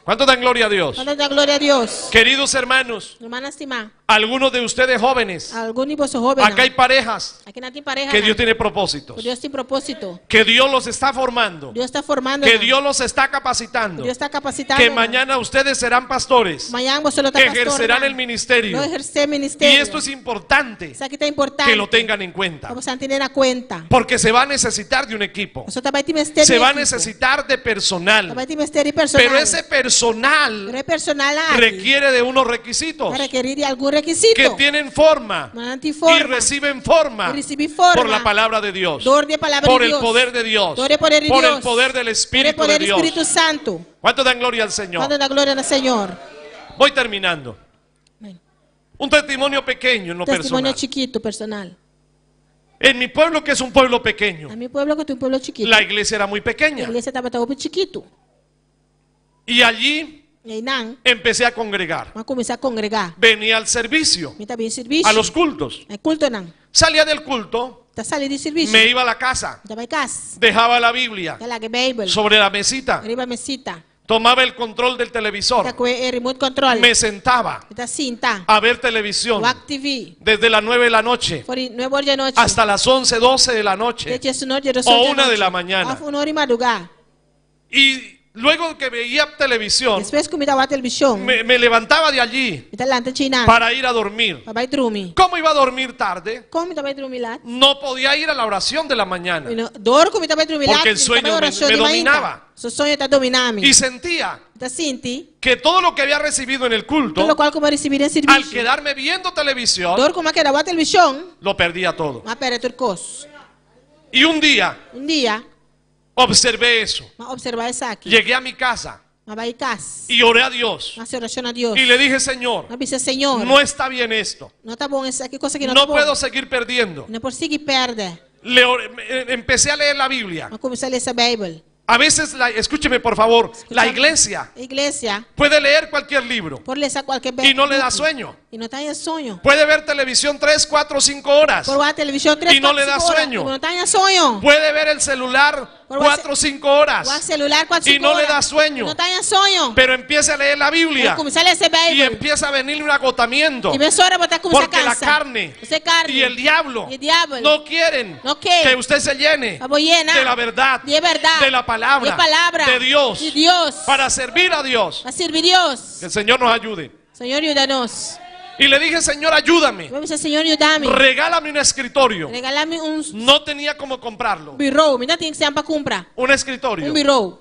¿Cuánto dan gloria a Dios? Kuantu ta da gloria na Dios? Queridos hermanos, Rumannan stimá, algunos de ustedes jóvenes, algun di boso hóbennan. acá hay parejas Akinan tin pareha. que Dios tiene propósitos, Dios tin propósito. que Dios los está formando, Dios ta formando. que Dios los está capacitando, Dios ta kapasitando. que mañana ustedes serán pastores, Mañan boso lo ta que pastor. ejercerán el ministerio. Lo ehersé ministerio. Y esto es importante Esaki ta importante. que lo tengan en cuenta, Pa boso tene na kuenta. porque se va a necesitar de un equipo, Pasobra ta bai tin mester se di va a ekipo. necesitar de personal, Ta bai tin mester di personal. pero ese personal Pero e personal aki requiere de unos requisitos ta rekerí di algun rekisito. que tienen forma Nan tin y forma. reciben forma I risibí forma. por la palabra de Dios, Dor di e palabra por di el Dios. poder de Dios, Dor di e poder di por el Dios. poder del Por e Espíritu de poder di Dios. Spiritu Santu. ¿Cuánto dan gloria al Señor? Kuantu ta da gloria na Señor? Voy terminando. Amèn. Un testimonio pequeño en lo Testimonio personal. chikitu, personal. En mi pueblo, que es un pueblo pequeño, Na mi pueblo, ku ta un pueblo chikitu. la iglesia era muy pequeña. Iglesia tabata hopi chikitu. Y allí Einan, empecé a congregar. m'a kuminsá kongregá. Venía al servicio, Mi ta bin servisio. a los cultos. Na kultonan. Salía del culto, Ta sali di servisio. me iba a la casa, Ta bai kas. dejaba la Biblia Ta laga Beibel. sobre la mesita, Riba mesita. tomaba el control del Ta televisor, kue e remote control. me sentaba Mi ta sinta. a ver televisión Wak TV. desde las 9 de la noche For di 9 or di anochi. hasta las 11, 12 de la noche. Te 11 or O una de la mañana. Òf un or di madrugá. Y luego que veía televisión, Despues ku mi ta wak televishon. me, me levantaba de allí Mi ta lanta djeinan. para ir a dormir. Pa bai drumi. ¿Cómo iba a dormir tarde? Kon mi ta bai drumi lat? No podía ir a la oración de la mañana. Mi no, dor ku mi ta bai drumi lat. Porque el mi no ta bai sueño me- orashon me di mainta. dominaba. Paso soño ta dominá mi. Y sentía Mi ta sinti. que todo lo que había recibido en el culto, Tur lokual ku m'a risibí den al servisio. quedarme viendo televisión, Dor ku m'a keda wak televishon. lo perdía todo. M'a pèrdè tur kos. Y un día Un dia, observé eso. m'a opservá esaki. Llegué a mi casa M'a bai kas. y oré a Dios. M'a hasi orashon na Dios. Y le dije, Señor, M'a bisa Señor. no está bien esto. No ta bon esaki kos aki no ta No bon. puedo seguir perdiendo. No por sigui pèrdè. Le oré- empecé a leer la Biblia. M'a kuminsá lesa Beibel. A veces, la, escúcheme por favor, la iglesia Iglesia puede leer cualquier libro por lesa kualke y no le da buki. sueño. I no ta haña soño. Puede ver televisión 3, 4, 5 horas. Por wak televishon 3, Y no le da sueño. I no ta haña soño. Puede ver el celular Por wak 4, 5 horas. Wak celular 4, Y 5 no le horas. da sueño. I no ta haña soño. Pero empieza a leer la Biblia Pero kuminsá lesa y Beibel. empieza a venirle un agotamiento. I mesora bo ta kuminsá Porque la kansa. carne Paso karni. y el diablo I e diabel. no quieren No ke. que usted se llene Pa bo yena. de la verdad, Di e bèrdat. de la palabra, Di e palabra. de Dios, Di Dios. para servir a Dios. Pa sirbi Dios. Que el Señor nos ayude. Señor, yuda nos. Y le dije, Señor, ayúdame. M'a bisa Señor, yuda mi. Regálame un escritorio. Regalá mi un No tenía cómo comprarlo. buró. Mi no tin sèn pa kumpra. Un escritorio. Un buró.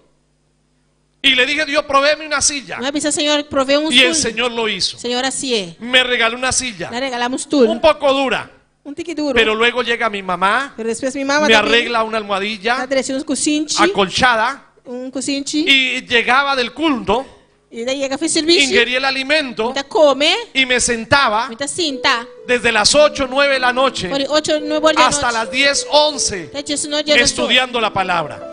Y le dije, Dios, provéeme una silla. M'a bisa Señor, proveé un Y el stul. Señor lo hizo. Señor a hasié. Me regaló una silla. El a regalá mi un stul. Un poco dura. Un tiki duru. Pero luego llega mi mamá, Pero despues mi mama me ta bin, arregla una Ta almohadilla trese un kusinchi. acolchada Un kusinchi. y llegaba del culto, I e ta yega for di servisio. ingerí el alimento Mi ta kome. y me sentaba Mi ta sinta. desde las 8, 9 de la noche For di 8, 9 or di hasta anochi. las 10, 11 Te 11 or di anochi. estudiando la palabra.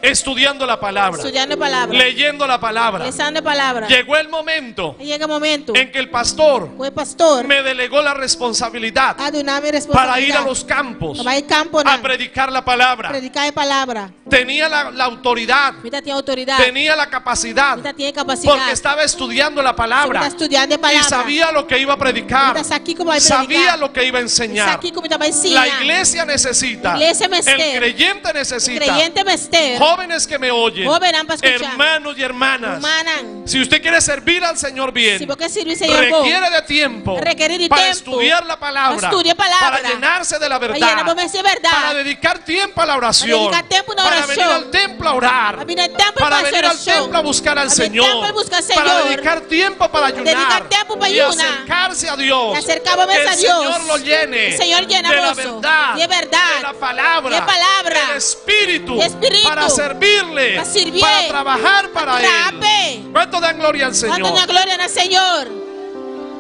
Estudiando la palabra. Studiando palabra. Leyendo la palabra. Lesando palabra. Llegó el momento Yega momento. en que el pastor Ku e pastor me delegó la responsabilidad a duna mi para ir a responsabilidat. los campos Bai kampo a nan. predicar la palabra. Prediká e palabra. Tenía la autoridad, Mi tabatin outoridat. tenía la capacidad, Mi tabatin kapasidat. porque estaba estudiando la palabra Está estudiando y palabra. sabía lo que iba a predicar, Mi sa kiko bai prediká. sabía lo que iba a enseñar. Sa kiko mi ta bai siña. La iglesia necesita, Iglesia mester. el creyente necesita, Kreyente mester. jóvenes que me oyen, Hóbennan pa skucha. hermanos y hermanas. Rumannan. Si usted quiere servir al Señor bien, Si bo ke sirbi Señor bon. requiere de tiempo Rekerí di para tempu. estudiar la palabra, Pa studia palabra. para llenarse de la Pa verdad, yena bo mes di bèrdat. para dedicar tiempo a la oración, dediká tempu na para orashon. venir al templo a orar, Pa bini templo para pa hasi venir al orashon. templo a buscar al Pa bini Señor, templo a buska para Señor. dedicar tiempo para ayunar Dediká tempu pa y yuna. acercarse a Dios, I aserká bo mes que el a Dios. Señor lo llene El Señor llena de la boso. verdad, Di bèrdat. de la palabra, Di palabra. del Espíritu, Di Spiritu. para servirle, Pa sirbié. para trabajar para Él. Traha p'e. ¿Cuánto dan gloria al Señor? Kuantu ta duna gloria na Señor?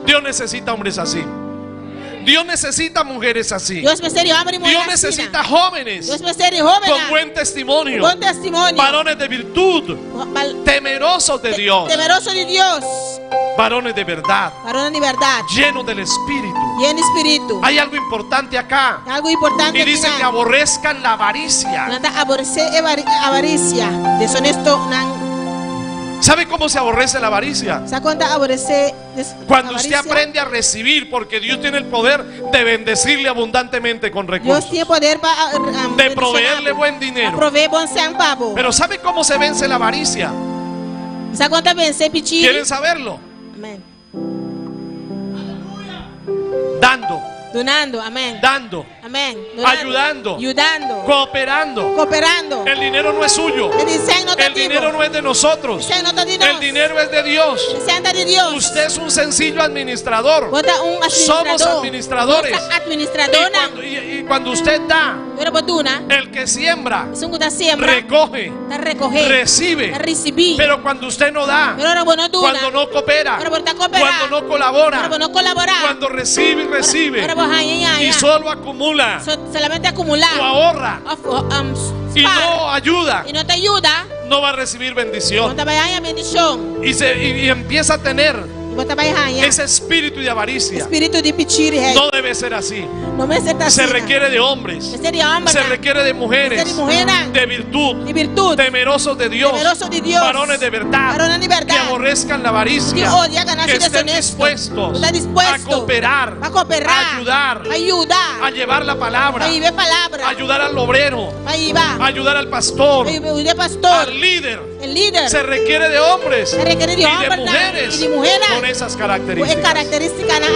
Dios necesita hombres así. Dios necesita mujeres así. Dios mester di hòmber i muhé Dios asina. necesita jóvenes Dios mester di hóben. con buen testimonio, Bon testimonio. varones de virtud, temerosos de Dios, Temeroso di Dios. varones de verdad, Varonnan di bèrdat. llenos del Espíritu. Yen di Spiritu. Hay algo importante acá. Algu importante Y dice aki. que aborrezcan la avaricia. Nan ta aboresé avarisia. Deshonesto nan. ¿Sabe cómo se aborrece la avaricia? Sa kon ta aboresé Cuando usted avaricia? aprende a recibir, porque Dios tiene el poder de bendecirle abundantemente con Dios recursos, tin poder pa de proveerle buen dinero. Proveé bon sèn pa bo. Pero ¿sabe cómo se vence la avaricia? Sa kon ta vense pichiri? ¿Quieren saberlo? Amèn. Dando, Dunando, amèn. dando, Amèn. Dunando. ayudando, Yudando. cooperando. Kooperando. El dinero no es suyo. E sèn no ta El dinero no es de nosotros. Sèn no ta di nos. El dinero es de Dios. Sèn ta di Dios. Usted es un sencillo administrador. Bo ta un Somos administradó. administradores. Nos ta Y administradónan. cuando usted da, Ora bo duna. el que siembra, Esun ku ta sembra. recoge, Ta rekohé. recibe. Ta risibí. Pero cuando usted no da, Pero ora bo no duna. cuando no coopera, Ora bo no ta kooperá. cuando no colabora, Ora bo no kolaborá. cuando recibe y recibe Ora bo haña i haña. y solo acumula Solamente akumulá. o ahorra Òf, y spar. no ayuda, I no ta yuda. no va a recibir bendición. No ta bai haña bendishon. Y empieza a tener I bo ta bai haña. ese espíritu de avaricia. Spiritu di pichiri. Hey. No debe ser así. No mester ta Se asina. requiere de hombres, Mester di hòmber. se requiere de mujeres, Mester di muhénan. de virtud, Di virtut. temerosos de Dios, Temeroso di Dios. varones de verdad, Varones de verdad. que aborrezcan la avaricia, Que odia ganashi que estén deshonesto. dispuestos Está dispuesto a cooperar, a cooperar, a ayudar, a ayudar, a llevar la palabra, a llevar palabra, a ayudar al obrero, a llevar, a ayudar al pastor, a ayudar al pastor, al líder. el líder. Se requiere de hombres Se requiere de y de hombres mujeres y de mujeres con esas Es características. característica aquí.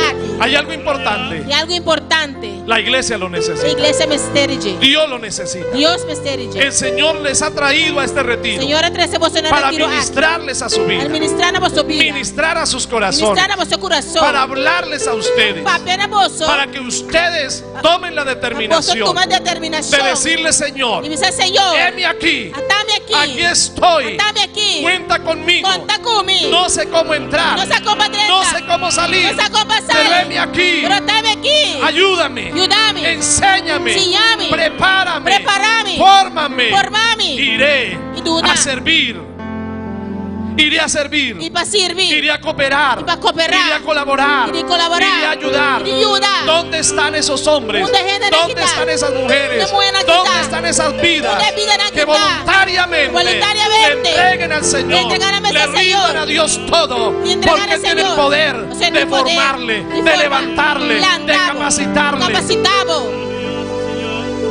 Hay algo importante. Y algo importante. La iglesia lo necesita. La iglesia mester dje. Dios lo necesita. Dios mester dje. El Señor les ha traído a este retiro Señor a trese boso na para retiro aki. ministrarles a su vida, Ministrá na boso bida. ministrar a sus corazones, Ministrá na boso kurason. para hablarles a ustedes, Papia na boso. para que ustedes tomen la Boso determinación tuma determinashon. de decirle, Señor, I bisa Señor. heme aquí, Ata mi aki. aquí estoy, Ata mi aki. cuenta conmigo, Konta ku mi. no sé cómo entrar, No sé kon pa drenta. no sé cómo salir, No sa kon pa sali. pero heme aquí, Pero ata mi aki. ayúdame, Yuda mi. enséñame, Siña mi. prepárame, Prepará mi. fórmame, Forma mi. iré I duna. a servir, iré a servir, I pa sirbi. iré a cooperar, I pa kooperá. iré a colaborar, Iré kolaborá. iré a ayudar. Iré yuda. ¿Dónde están esos hombres? Unda hende ¿Dónde nan están aki ta? esas mujeres? Unda muhénan ¿Dónde aki ta? están esas vidas Unda bidanan que aki ta? voluntariamente Voluntariamente le entreguen al Señor, Le entregan a le nuestro rindan Señor. a Dios todo, Le entregan porque al tiene el Señor. poder O sea, de el poder formarle, de de formar, levantarle, de lantabo, capacitarle? Kapasitá bo.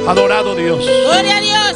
Adorado Dios. Gloria na Dios.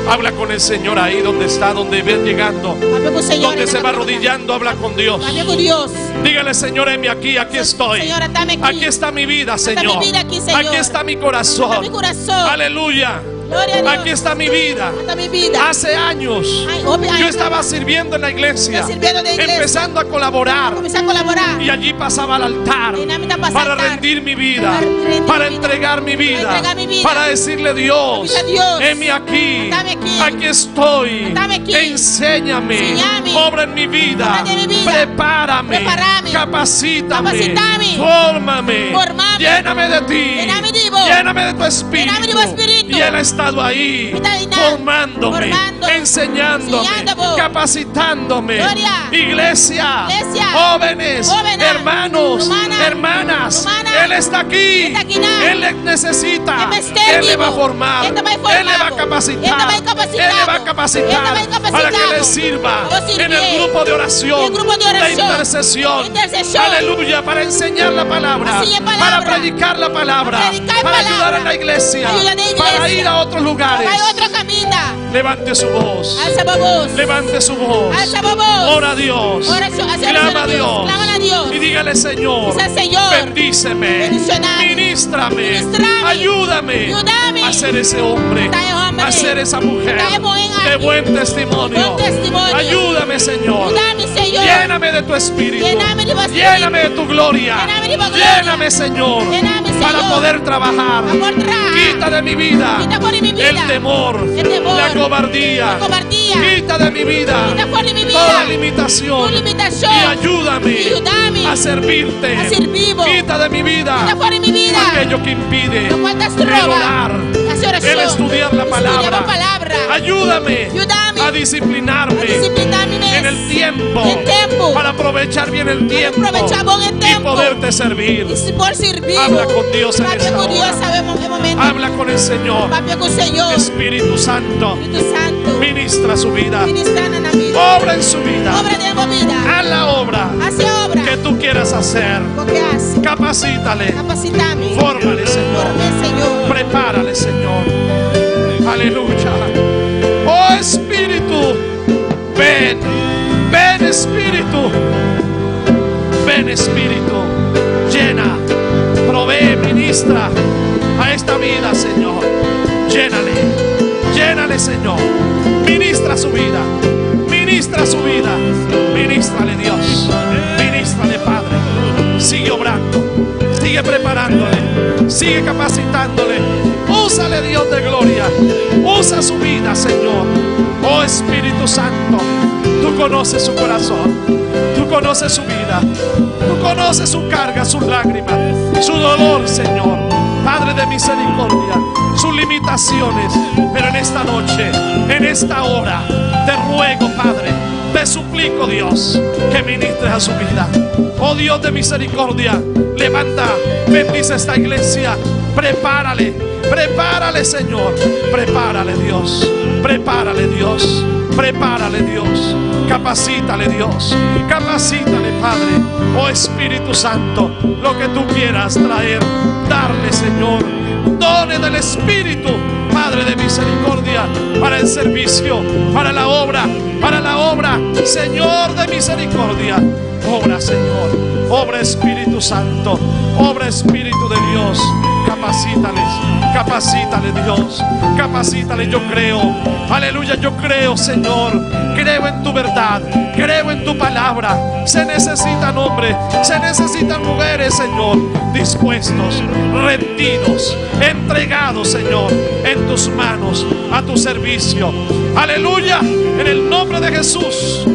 Habla con el Señor ahí donde está, donde ve llegando, Papia ku Señor. donde se va arrodillando, habla con Dios. Papia ku Dios. Dígale, Señor, heme aquí, aquí estoy. Señor, atame aki. Aquí está mi vida, Está mi Señor. vida aquí, Señor. Aquí está mi corazón. Está mi corazón. Aleluya. Gloria a Dios. Aquí está mi vida. Está mi vida. Hace años Ay, obvio, ay, yo estaba sirviendo en la iglesia, Estaba sirviendo en la iglesia. empezando a colaborar. Kuminsá kolaborá. Y allí pasaba al altar I einan mi ta pasa para altar. rendir mi vida, Para rendir para mi vida. entregar mi vida, Para entregar mi vida. para decirle Dios, Para Dios, heme aquí, Atame aki. aquí estoy, Atame aki. enséñame, Siña mi. obra en mi vida, Obra en mi vida. prepárame, Prepará mi. capacítame, Kapasitá mi. fórmame, Forma mi. lléname de ti, Yena mi di bo. lléname. Lléname de tu espíritu. Yena mi di bo spiritu. Y Él ha estado ahí, E ta einan, formándome, formando, enseñándome, siñando bo. capacitándome. Gloria. Iglesia, Iglesia, jóvenes, jóvenes, hermanos, rumannan, hermanas. rumannan. Él está aquí. E ta akinan. Él le necesita. E mester Él le va a di bo. formar. E ta bai forma Él le va a bo. capacitar. E ta bai kapasitá Él le va a bo. capacitar. E ta bai kapasitá Para que le bo. sirva Pa bo en el sirbié. grupo de oración, Den grupo di orashon. de intercesión. Interseshon. Aleluya, para enseñar la palabra, Pa siña palabra. para predicar la palabra, Pa prediká para palabra. ayudar en la iglesia, Pa yuda den iglesia. para ir a otros lugares. Bai otro kaminda. Levante su voz. Alsa bo bos. Levante su voz. Alsa bo bos. Ora a Dios. Oración, hasi Clama orashon a na Dios. Dios. Klama na Dios. Y dígale, Señor. Bisa Señor. Bendíceme. Bendishoná mi. Ministrame. Ministrá mi. Ayúdame. Yuda mi. A ser ese hombre. Ta e hòmber A ser esa mujer. Ta e muhé De aki. buen testimonio. Bon testimonio. Ayúdame, Señor. Yuda mi, Señor. Lléname de tu espíritu. Yena mi di bo spiritu. Lléname de tu gloria. Yena mi di bo gloria. Lléname, Señor. Yena mi, Para Señor. poder trabajar. Pa por traha. Quita de mi vida. Kita for di mi bida. El temor. E temor. La cobardía. La kobardía. Quita de mi vida. Kita for di mi bida. Toda limitación. Tur limitashon. Y ayúdame. I yuda mi. A servirte. Pa sirbi bo. Quita de mi vida. Kita for di mi bida. Aquello que impide. Lokual ta El stroba. orar. Hasi orashon. El estudiar la Studia palabra. bo palabra. Ayúdame. Yuda mi. A disciplinarme. Pa disipliná mi mes. En el tiempo. Den tempu. Para aprovechar bien el tiempo. Aprovechá bon e Y tempu. poderte servir. I por sirbi. Habla con Dios en Papia esta ku Dios hora. e momento. Habla con el Señor. Papia ku Señor. Espíritu Santo. Spiritu Santu. Ministra su vida. Ministrá na nan bida. Obra en su vida. Obra den bo bida. Haz la obra Hasi obra. que tú quieras hacer. Bo ke hasi. Capacítale. Kapasitá mi. Fórmale, Señor. Form'é, Señor. Prepárale, Señor. Aleluya. Oh Espíritu, ven. Ven, Espíritu. Ven, Espíritu. Llena. Provee, ministra a esta vida, Señor. Llénale. Llénale, Señor. Ministra su vida. Ministra su vida. Ministrale, Dios. Ministrale, Padre. Sigue obrando. Sigue preparándole. Sigue capacitándole. Úsale, Dios de gloria. Usa su vida, Señor. Oh Espíritu Santo, tú conoces su corazón. Tú conoces su vida. Tú conoces su carga, sus lágrimas, su dolor, Señor. Padre de misericordia, sus limitaciones. Pero en esta noche, en esta hora, te ruego, Padre, te suplico, Dios, que ministres a su vida. Oh Dios de misericordia, levanta, bendice esta iglesia. Prepárale, prepárale, Señor. Prepárale, Dios. Prepárale, Dios. Prepárale, Dios. Capacítale, Dios. Capacítale, Padre. Oh Espíritu Santo, lo que tú quieras traer, darle, Señor. Dones del Espíritu, Padre de misericordia, para el servicio, para la obra, para la obra, Señor de misericordia. Obra, Señor. Obra, Espíritu Santo. Obra, Espíritu de Dios. Capacítales, capacítales, Dios. Capacítales, yo creo. Aleluya, yo creo, Señor. Creo en tu verdad. Creo en tu palabra. Se necesitan hombres, se necesitan mujeres, Señor. Dispuestos, rendidos, entregados, Señor, en tus manos, a tu servicio. Aleluya, en el nombre de Jesús.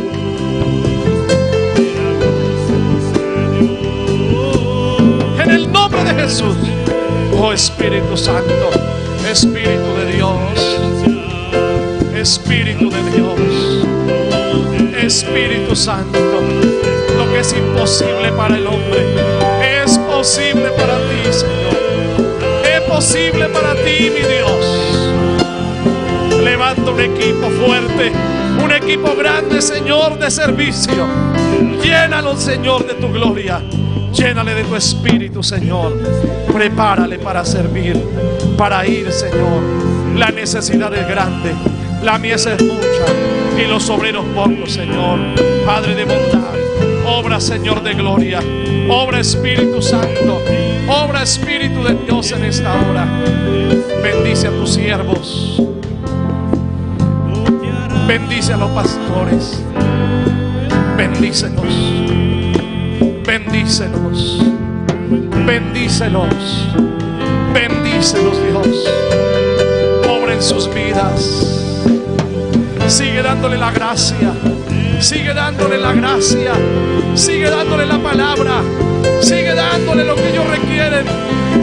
En el nombre de Jesús. Oh Espíritu Santo, Espíritu de Dios, Espíritu de Dios, Espíritu Santo, lo que es imposible para el hombre es posible para ti, Señor. Es posible para ti, mi Dios. Levanta un equipo fuerte, un equipo grande, Señor, de servicio. Llénalo, Señor, de tu gloria. Llénale de tu espíritu, Señor. Prepárale para servir, para ir, Señor. La necesidad es grande, la mies es mucha y los obreros pocos, Señor. Padre de bondad, obra, Señor, de gloria. Obra, Espíritu Santo. Obra, Espíritu de Dios en esta hora. Bendice a tus siervos. Bendice a los pastores. Bendícelos. Bendícelos. Bendícelos. Bendícelos, Dios. Obra en sus vidas. Sigue dándole la gracia. Sigue dándole la gracia. Sigue dándole la palabra. Sigue dándole lo que ellos requieren.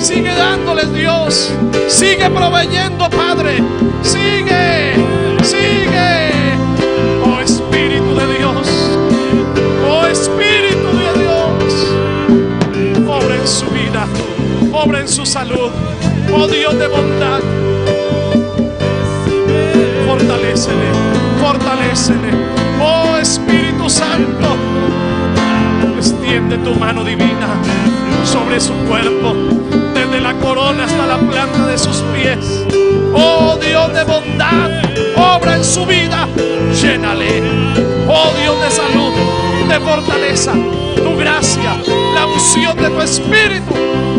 Sigue dándoles, Dios. Sigue proveyendo, Padre. Sigue, sigue. Oh Espíritu de Dios. Oh Espíritu de Dios. Obra en su vida. Obra en su salud. Oh Dios de bondad. Fortalécele, fortalécele. Oh Espíritu Santo, extiende tu mano divina sobre su cuerpo, desde la corona hasta la planta de sus pies. Oh Dios de bondad, obra en su vida, llénale. Oh Dios de salud, de fortaleza, tu gracia, la unción de tu espíritu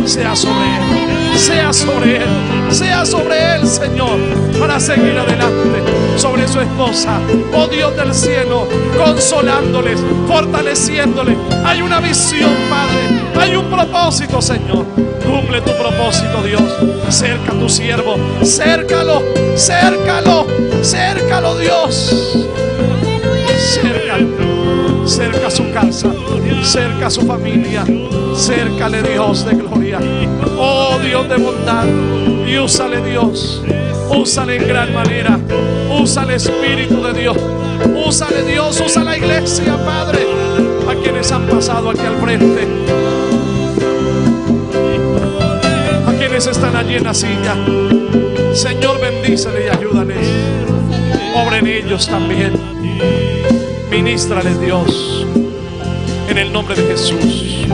sea sobre él, sea sobre él, sea sobre él, Señor, para seguir adelante, sobre su esposa, oh Dios del cielo, consolándoles, fortaleciéndoles. Hay una visión, Padre, hay un propósito, Señor. Cumple tu propósito, Dios. Cerca a tu siervo, cércalo, cércalo, cércalo, Dios. Cércalo, cerca a su casa, cerca a su familia, cércale, Dios de gloria. Oh Dios de bondad, y úsale, Dios, úsale en gran manera, úsale, Espíritu de Dios, úsale, Dios, usa la iglesia, Padre, a quienes han pasado aquí al frente, a quienes están allí en la silla. Señor, bendícele y ayúdales. Obra en ellos también. Ministrales, Dios, en el nombre de Jesús.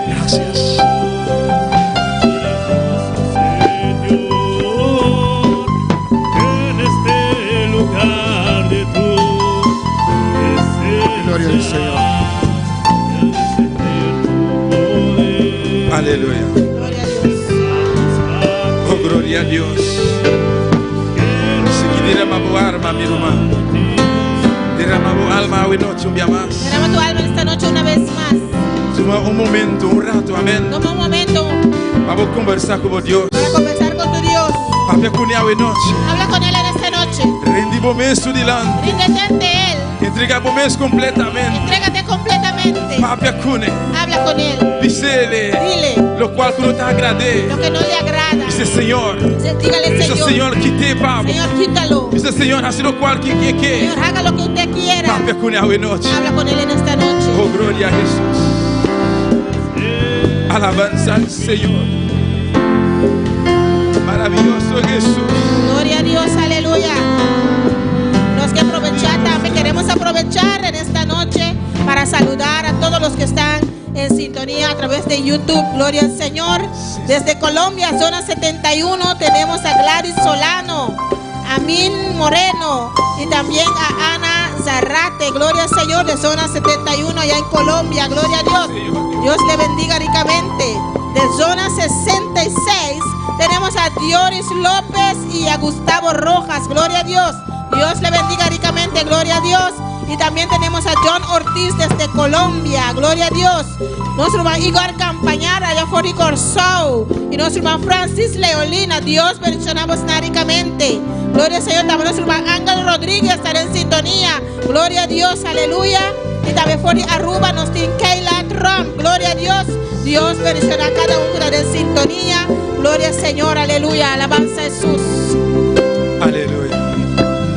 Gracias. Señor, en este lugar de tu presencia. Gloria al Señor. Al descender tu poder, Aleluya. Gloria a Dios. Oh, gloria a Dios. Sigui derama bo alma, mi ruman. Derama bo alma awe nochi un bia mas. Derrama tu alma en esta noche una vez más. Tuma un momento, un rato, amèn. Toma un momento Pa bo kombersá ku Dios. para conversar con tu Dios. Papia kuné awe nochi. Habla con Él en esta noche. Rindi bo mes su dilanti. Ríndete ante Él. Entregá bo mes kompletamente. Entrégate completamente. Papia kuné. Habla con Él. Bis'é. Dile Lokual ku no ta agrad'é. lo que no le agrada. Bis'é Señor. Dígale, Bis'é Señor. Señor, kit'é pa bo. Señor, quítalo. Bis'é Señor, hasi lokual ku ke ke. Señor, haga lo que usted quiera. Papia kuné awe nochi. Habla con Él en esta noche. Oh, gloria a Jesús. Alabanza al Señor. Maravilloso Jesús. Gloria a Dios, aleluya. Nos que aprovechar también, queremos aprovechar en esta noche para saludar a todos los que están en sintonía a través de YouTube. Gloria al Señor. Desde Colombia, zona 71, tenemos a Gladys Solano, a Min Moreno y también a Ana Zarrate. Gloria al Señor de zona 71 allá en Colombia. Gloria a Dios. Dios le bendiga ricamente. De zona 66 tenemos a Dioris López y a Gustavo Rojas. Gloria a Dios. Dios le bendiga ricamente. Gloria a Dios. Y también tenemos a John Ortiz desde Colombia. Gloria a Dios. Nuestro hermano Igor Campañar allá for Corsou. Y nuestro hermano Francis Leolina. Dios bendicionamos ricamente. Gloria al Señor. También nuestro hermano Ángel Rodríguez estará en sintonía. Gloria a Dios. Aleluya. Y también for Aruba nos tiene Keila Trump. Gloria a Dios. Dios bendiciona a cada uno que está en sintonía. Gloria al Señor. Aleluya. Alabanza a Jesús. Aleluya.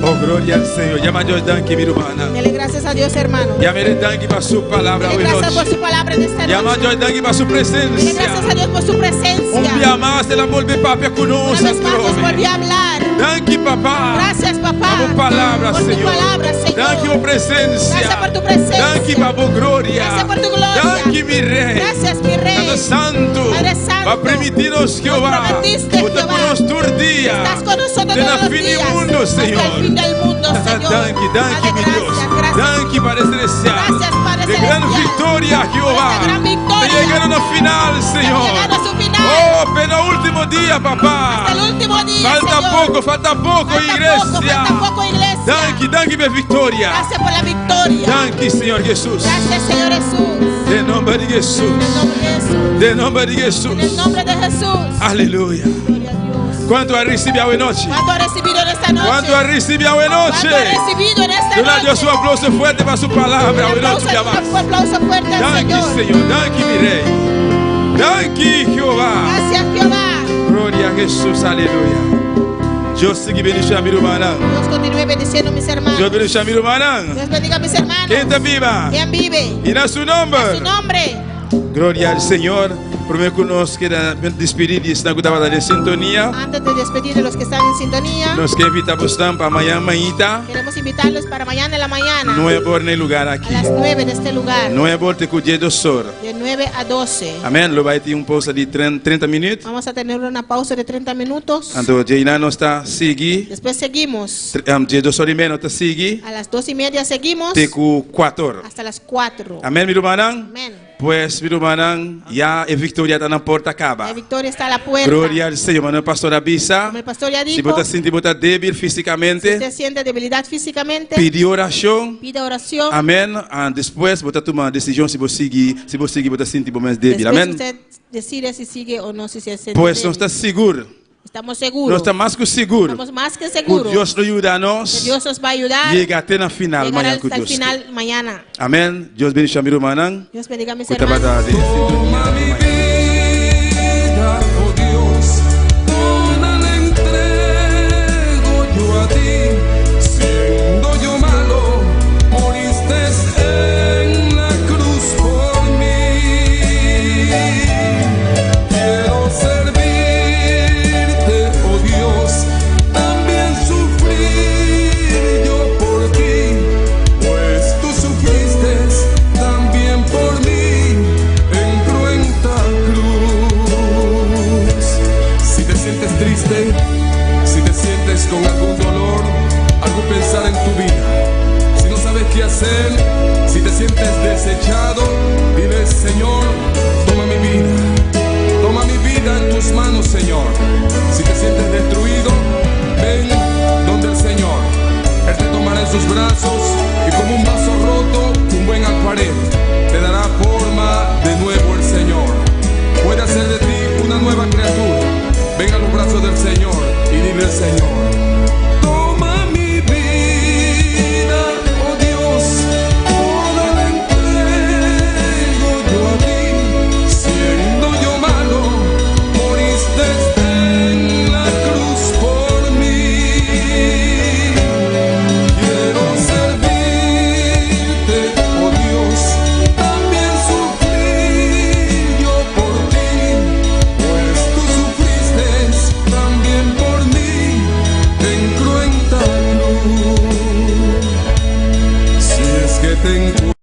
Oh, gloria al Señor. Yama Dios danki, mi ruman. Dele gracias a Dios, hermano. Yam'é danki pa su palabra Dele awe gracias por nochi. su palabra en esta Yama noche. Dios danki pa su Dele presensia. gracias a Dios por su Un dia presencia. mas el a bolbe papia ku nos. Una vez más nos volvió a hablar. Danki, papá. Gracias, papá. Pa bo palabra, por tu Señor. palabra, Señor. Danki pa presensia. Gracias por tu presencia. Danki pa bo gloria. Gracias por tu gloria. Danki, mi Rei. Gracias, mi Rey. Padre Santu. Padre Santo. Bo a primintí nos, Jehová. prometiste, Bo ta Jehová. ku nos tur dia. Estás con nosotros Te todos los fin días. di mundu, Hasta Señor. el fin del mundo, Señor. Danki, danki, Padre, mi Dios. gracias, gracias. Danki, Padre Celestial. Gracias, Padre De gran Celestial. victoria, Jehová. Por esta gran victoria. De llegar al final, Señor. llegando a su final. Oh, penúltimo dia, papá. Hasta el último día, Falta Señor. poco, falta poco, Falta iglesia. poco, falta poco, iglesia. Danki, danki pa victoria. Gracias por la victoria. Danki, Señor Jesús. Gracias, Señor Jesús. Den nòmber di Jesús. En el nombre de Jesús. Den nòmber di Jesús. En el nombre de Jesús. Aleluya. Gloria a Dios. Kuantu a risibí awe nochi? ¿Cuánto ha recibido en esta noche? Kuantu a risibí awe nochi? ¿Cuánto ha recibido en esta Duna Dios noche? un aplauso fuerte pa su palabra. Un Awe nochi, aplauso, un aplauso fuerte al Danki, Señor. Señor. Danki, mi Rei. Danki, Jehová. Gracias, Jesus, aleluya. Dios sigui bendiciona mi rumannan. Dios continúe bendiciendo mis hermanos. Dios bendiciona mi rumannan. Dios bendiga a mis hermanos. Ken ta biba? ¿Quién vive? Y na su nomber. A su nombre. Gloria al Señor. Promé ku nos keda despedí di esnan ku tabata den sintonia. Antes de despedir de los que están en sintonía. Nos ke invitá bosnan pa mañan mainta. Queremos invitarlos para mañana en la mañana. Nuebe or na e lugar aki. A las 9 en este lugar. Nuebe or te ku diesdos or. De 9 a 12. Amèn. Lo bai tin un pousa di 30 minüt. Vamos a tener una pausa de 30 minutos. Anto djeinan nos ta sigui. Después seguimos. Diesdos or i media nos ta sigui. A las 2 y media seguimos. Te ku kuater. Hasta las 4. Amèn, mi rumannan. Amèn. Pues, mi rumannan, ya e victoria ta na porta caba. La victoria está a la puerta. Gloria al Señor. Manera pastor a bisa. Como el pastor ya Si dijo, bo ta sinti bo ta débil físicamente, si usted siente debilidad físicamente, pidi oracion. Pida oración. Amén. Ah, despues bo ta tuma decision si bo sigui, si bo sigui bo ta sinti bo mes débil. Después Amén. usted decide si sigue o no, si se siente Pues débil. nos ta sigur. Estamos seguros. Nos ta mas ku sigur. Estamos más que Ku seguros. Dios lo yuda nos. Que Dios nos va a ayudar. Yega te na final Llegar mañana ku hasta el Dios ke. final mañana. Amén. Dios bendiciona mi rumannan. Dios bendiga a mis Ku tabata hermanos. den sintonia. Toma mi vida, oh Dios, toda la entrego yo a ti. Siendo yo malo, moriste en la cruz por mi. Quiero servirte, oh Dios, también sufrir yo por ti, pues tú sufriste también por mi en cruenta cruz. Si te sientes triste, si te sientes con algún dolor, algún pensar en tu vida, si no sabes qué hacer, si te sientes desechado, dile, Señor, toma mi vida. Toma mi vida en tus manos, Señor. Si te sientes destruido, ven donde el Señor. Él te tomará en sus brazos y como un vaso roto, un buen alfarero, te dará forma de nuevo el Señor. Puede hacer de ti una nueva criatura. Ven a los brazos del Señor y dile al Señor, toma mi vida, oh Dios, toda la entrego yo a ti. Siendo yo malo, moriste en la cruz por mí. Quiero servirte, oh Dios, también sufrir yo por ti, pues tú sufriste también por mí en cruenta cruz. Si es que te encuentro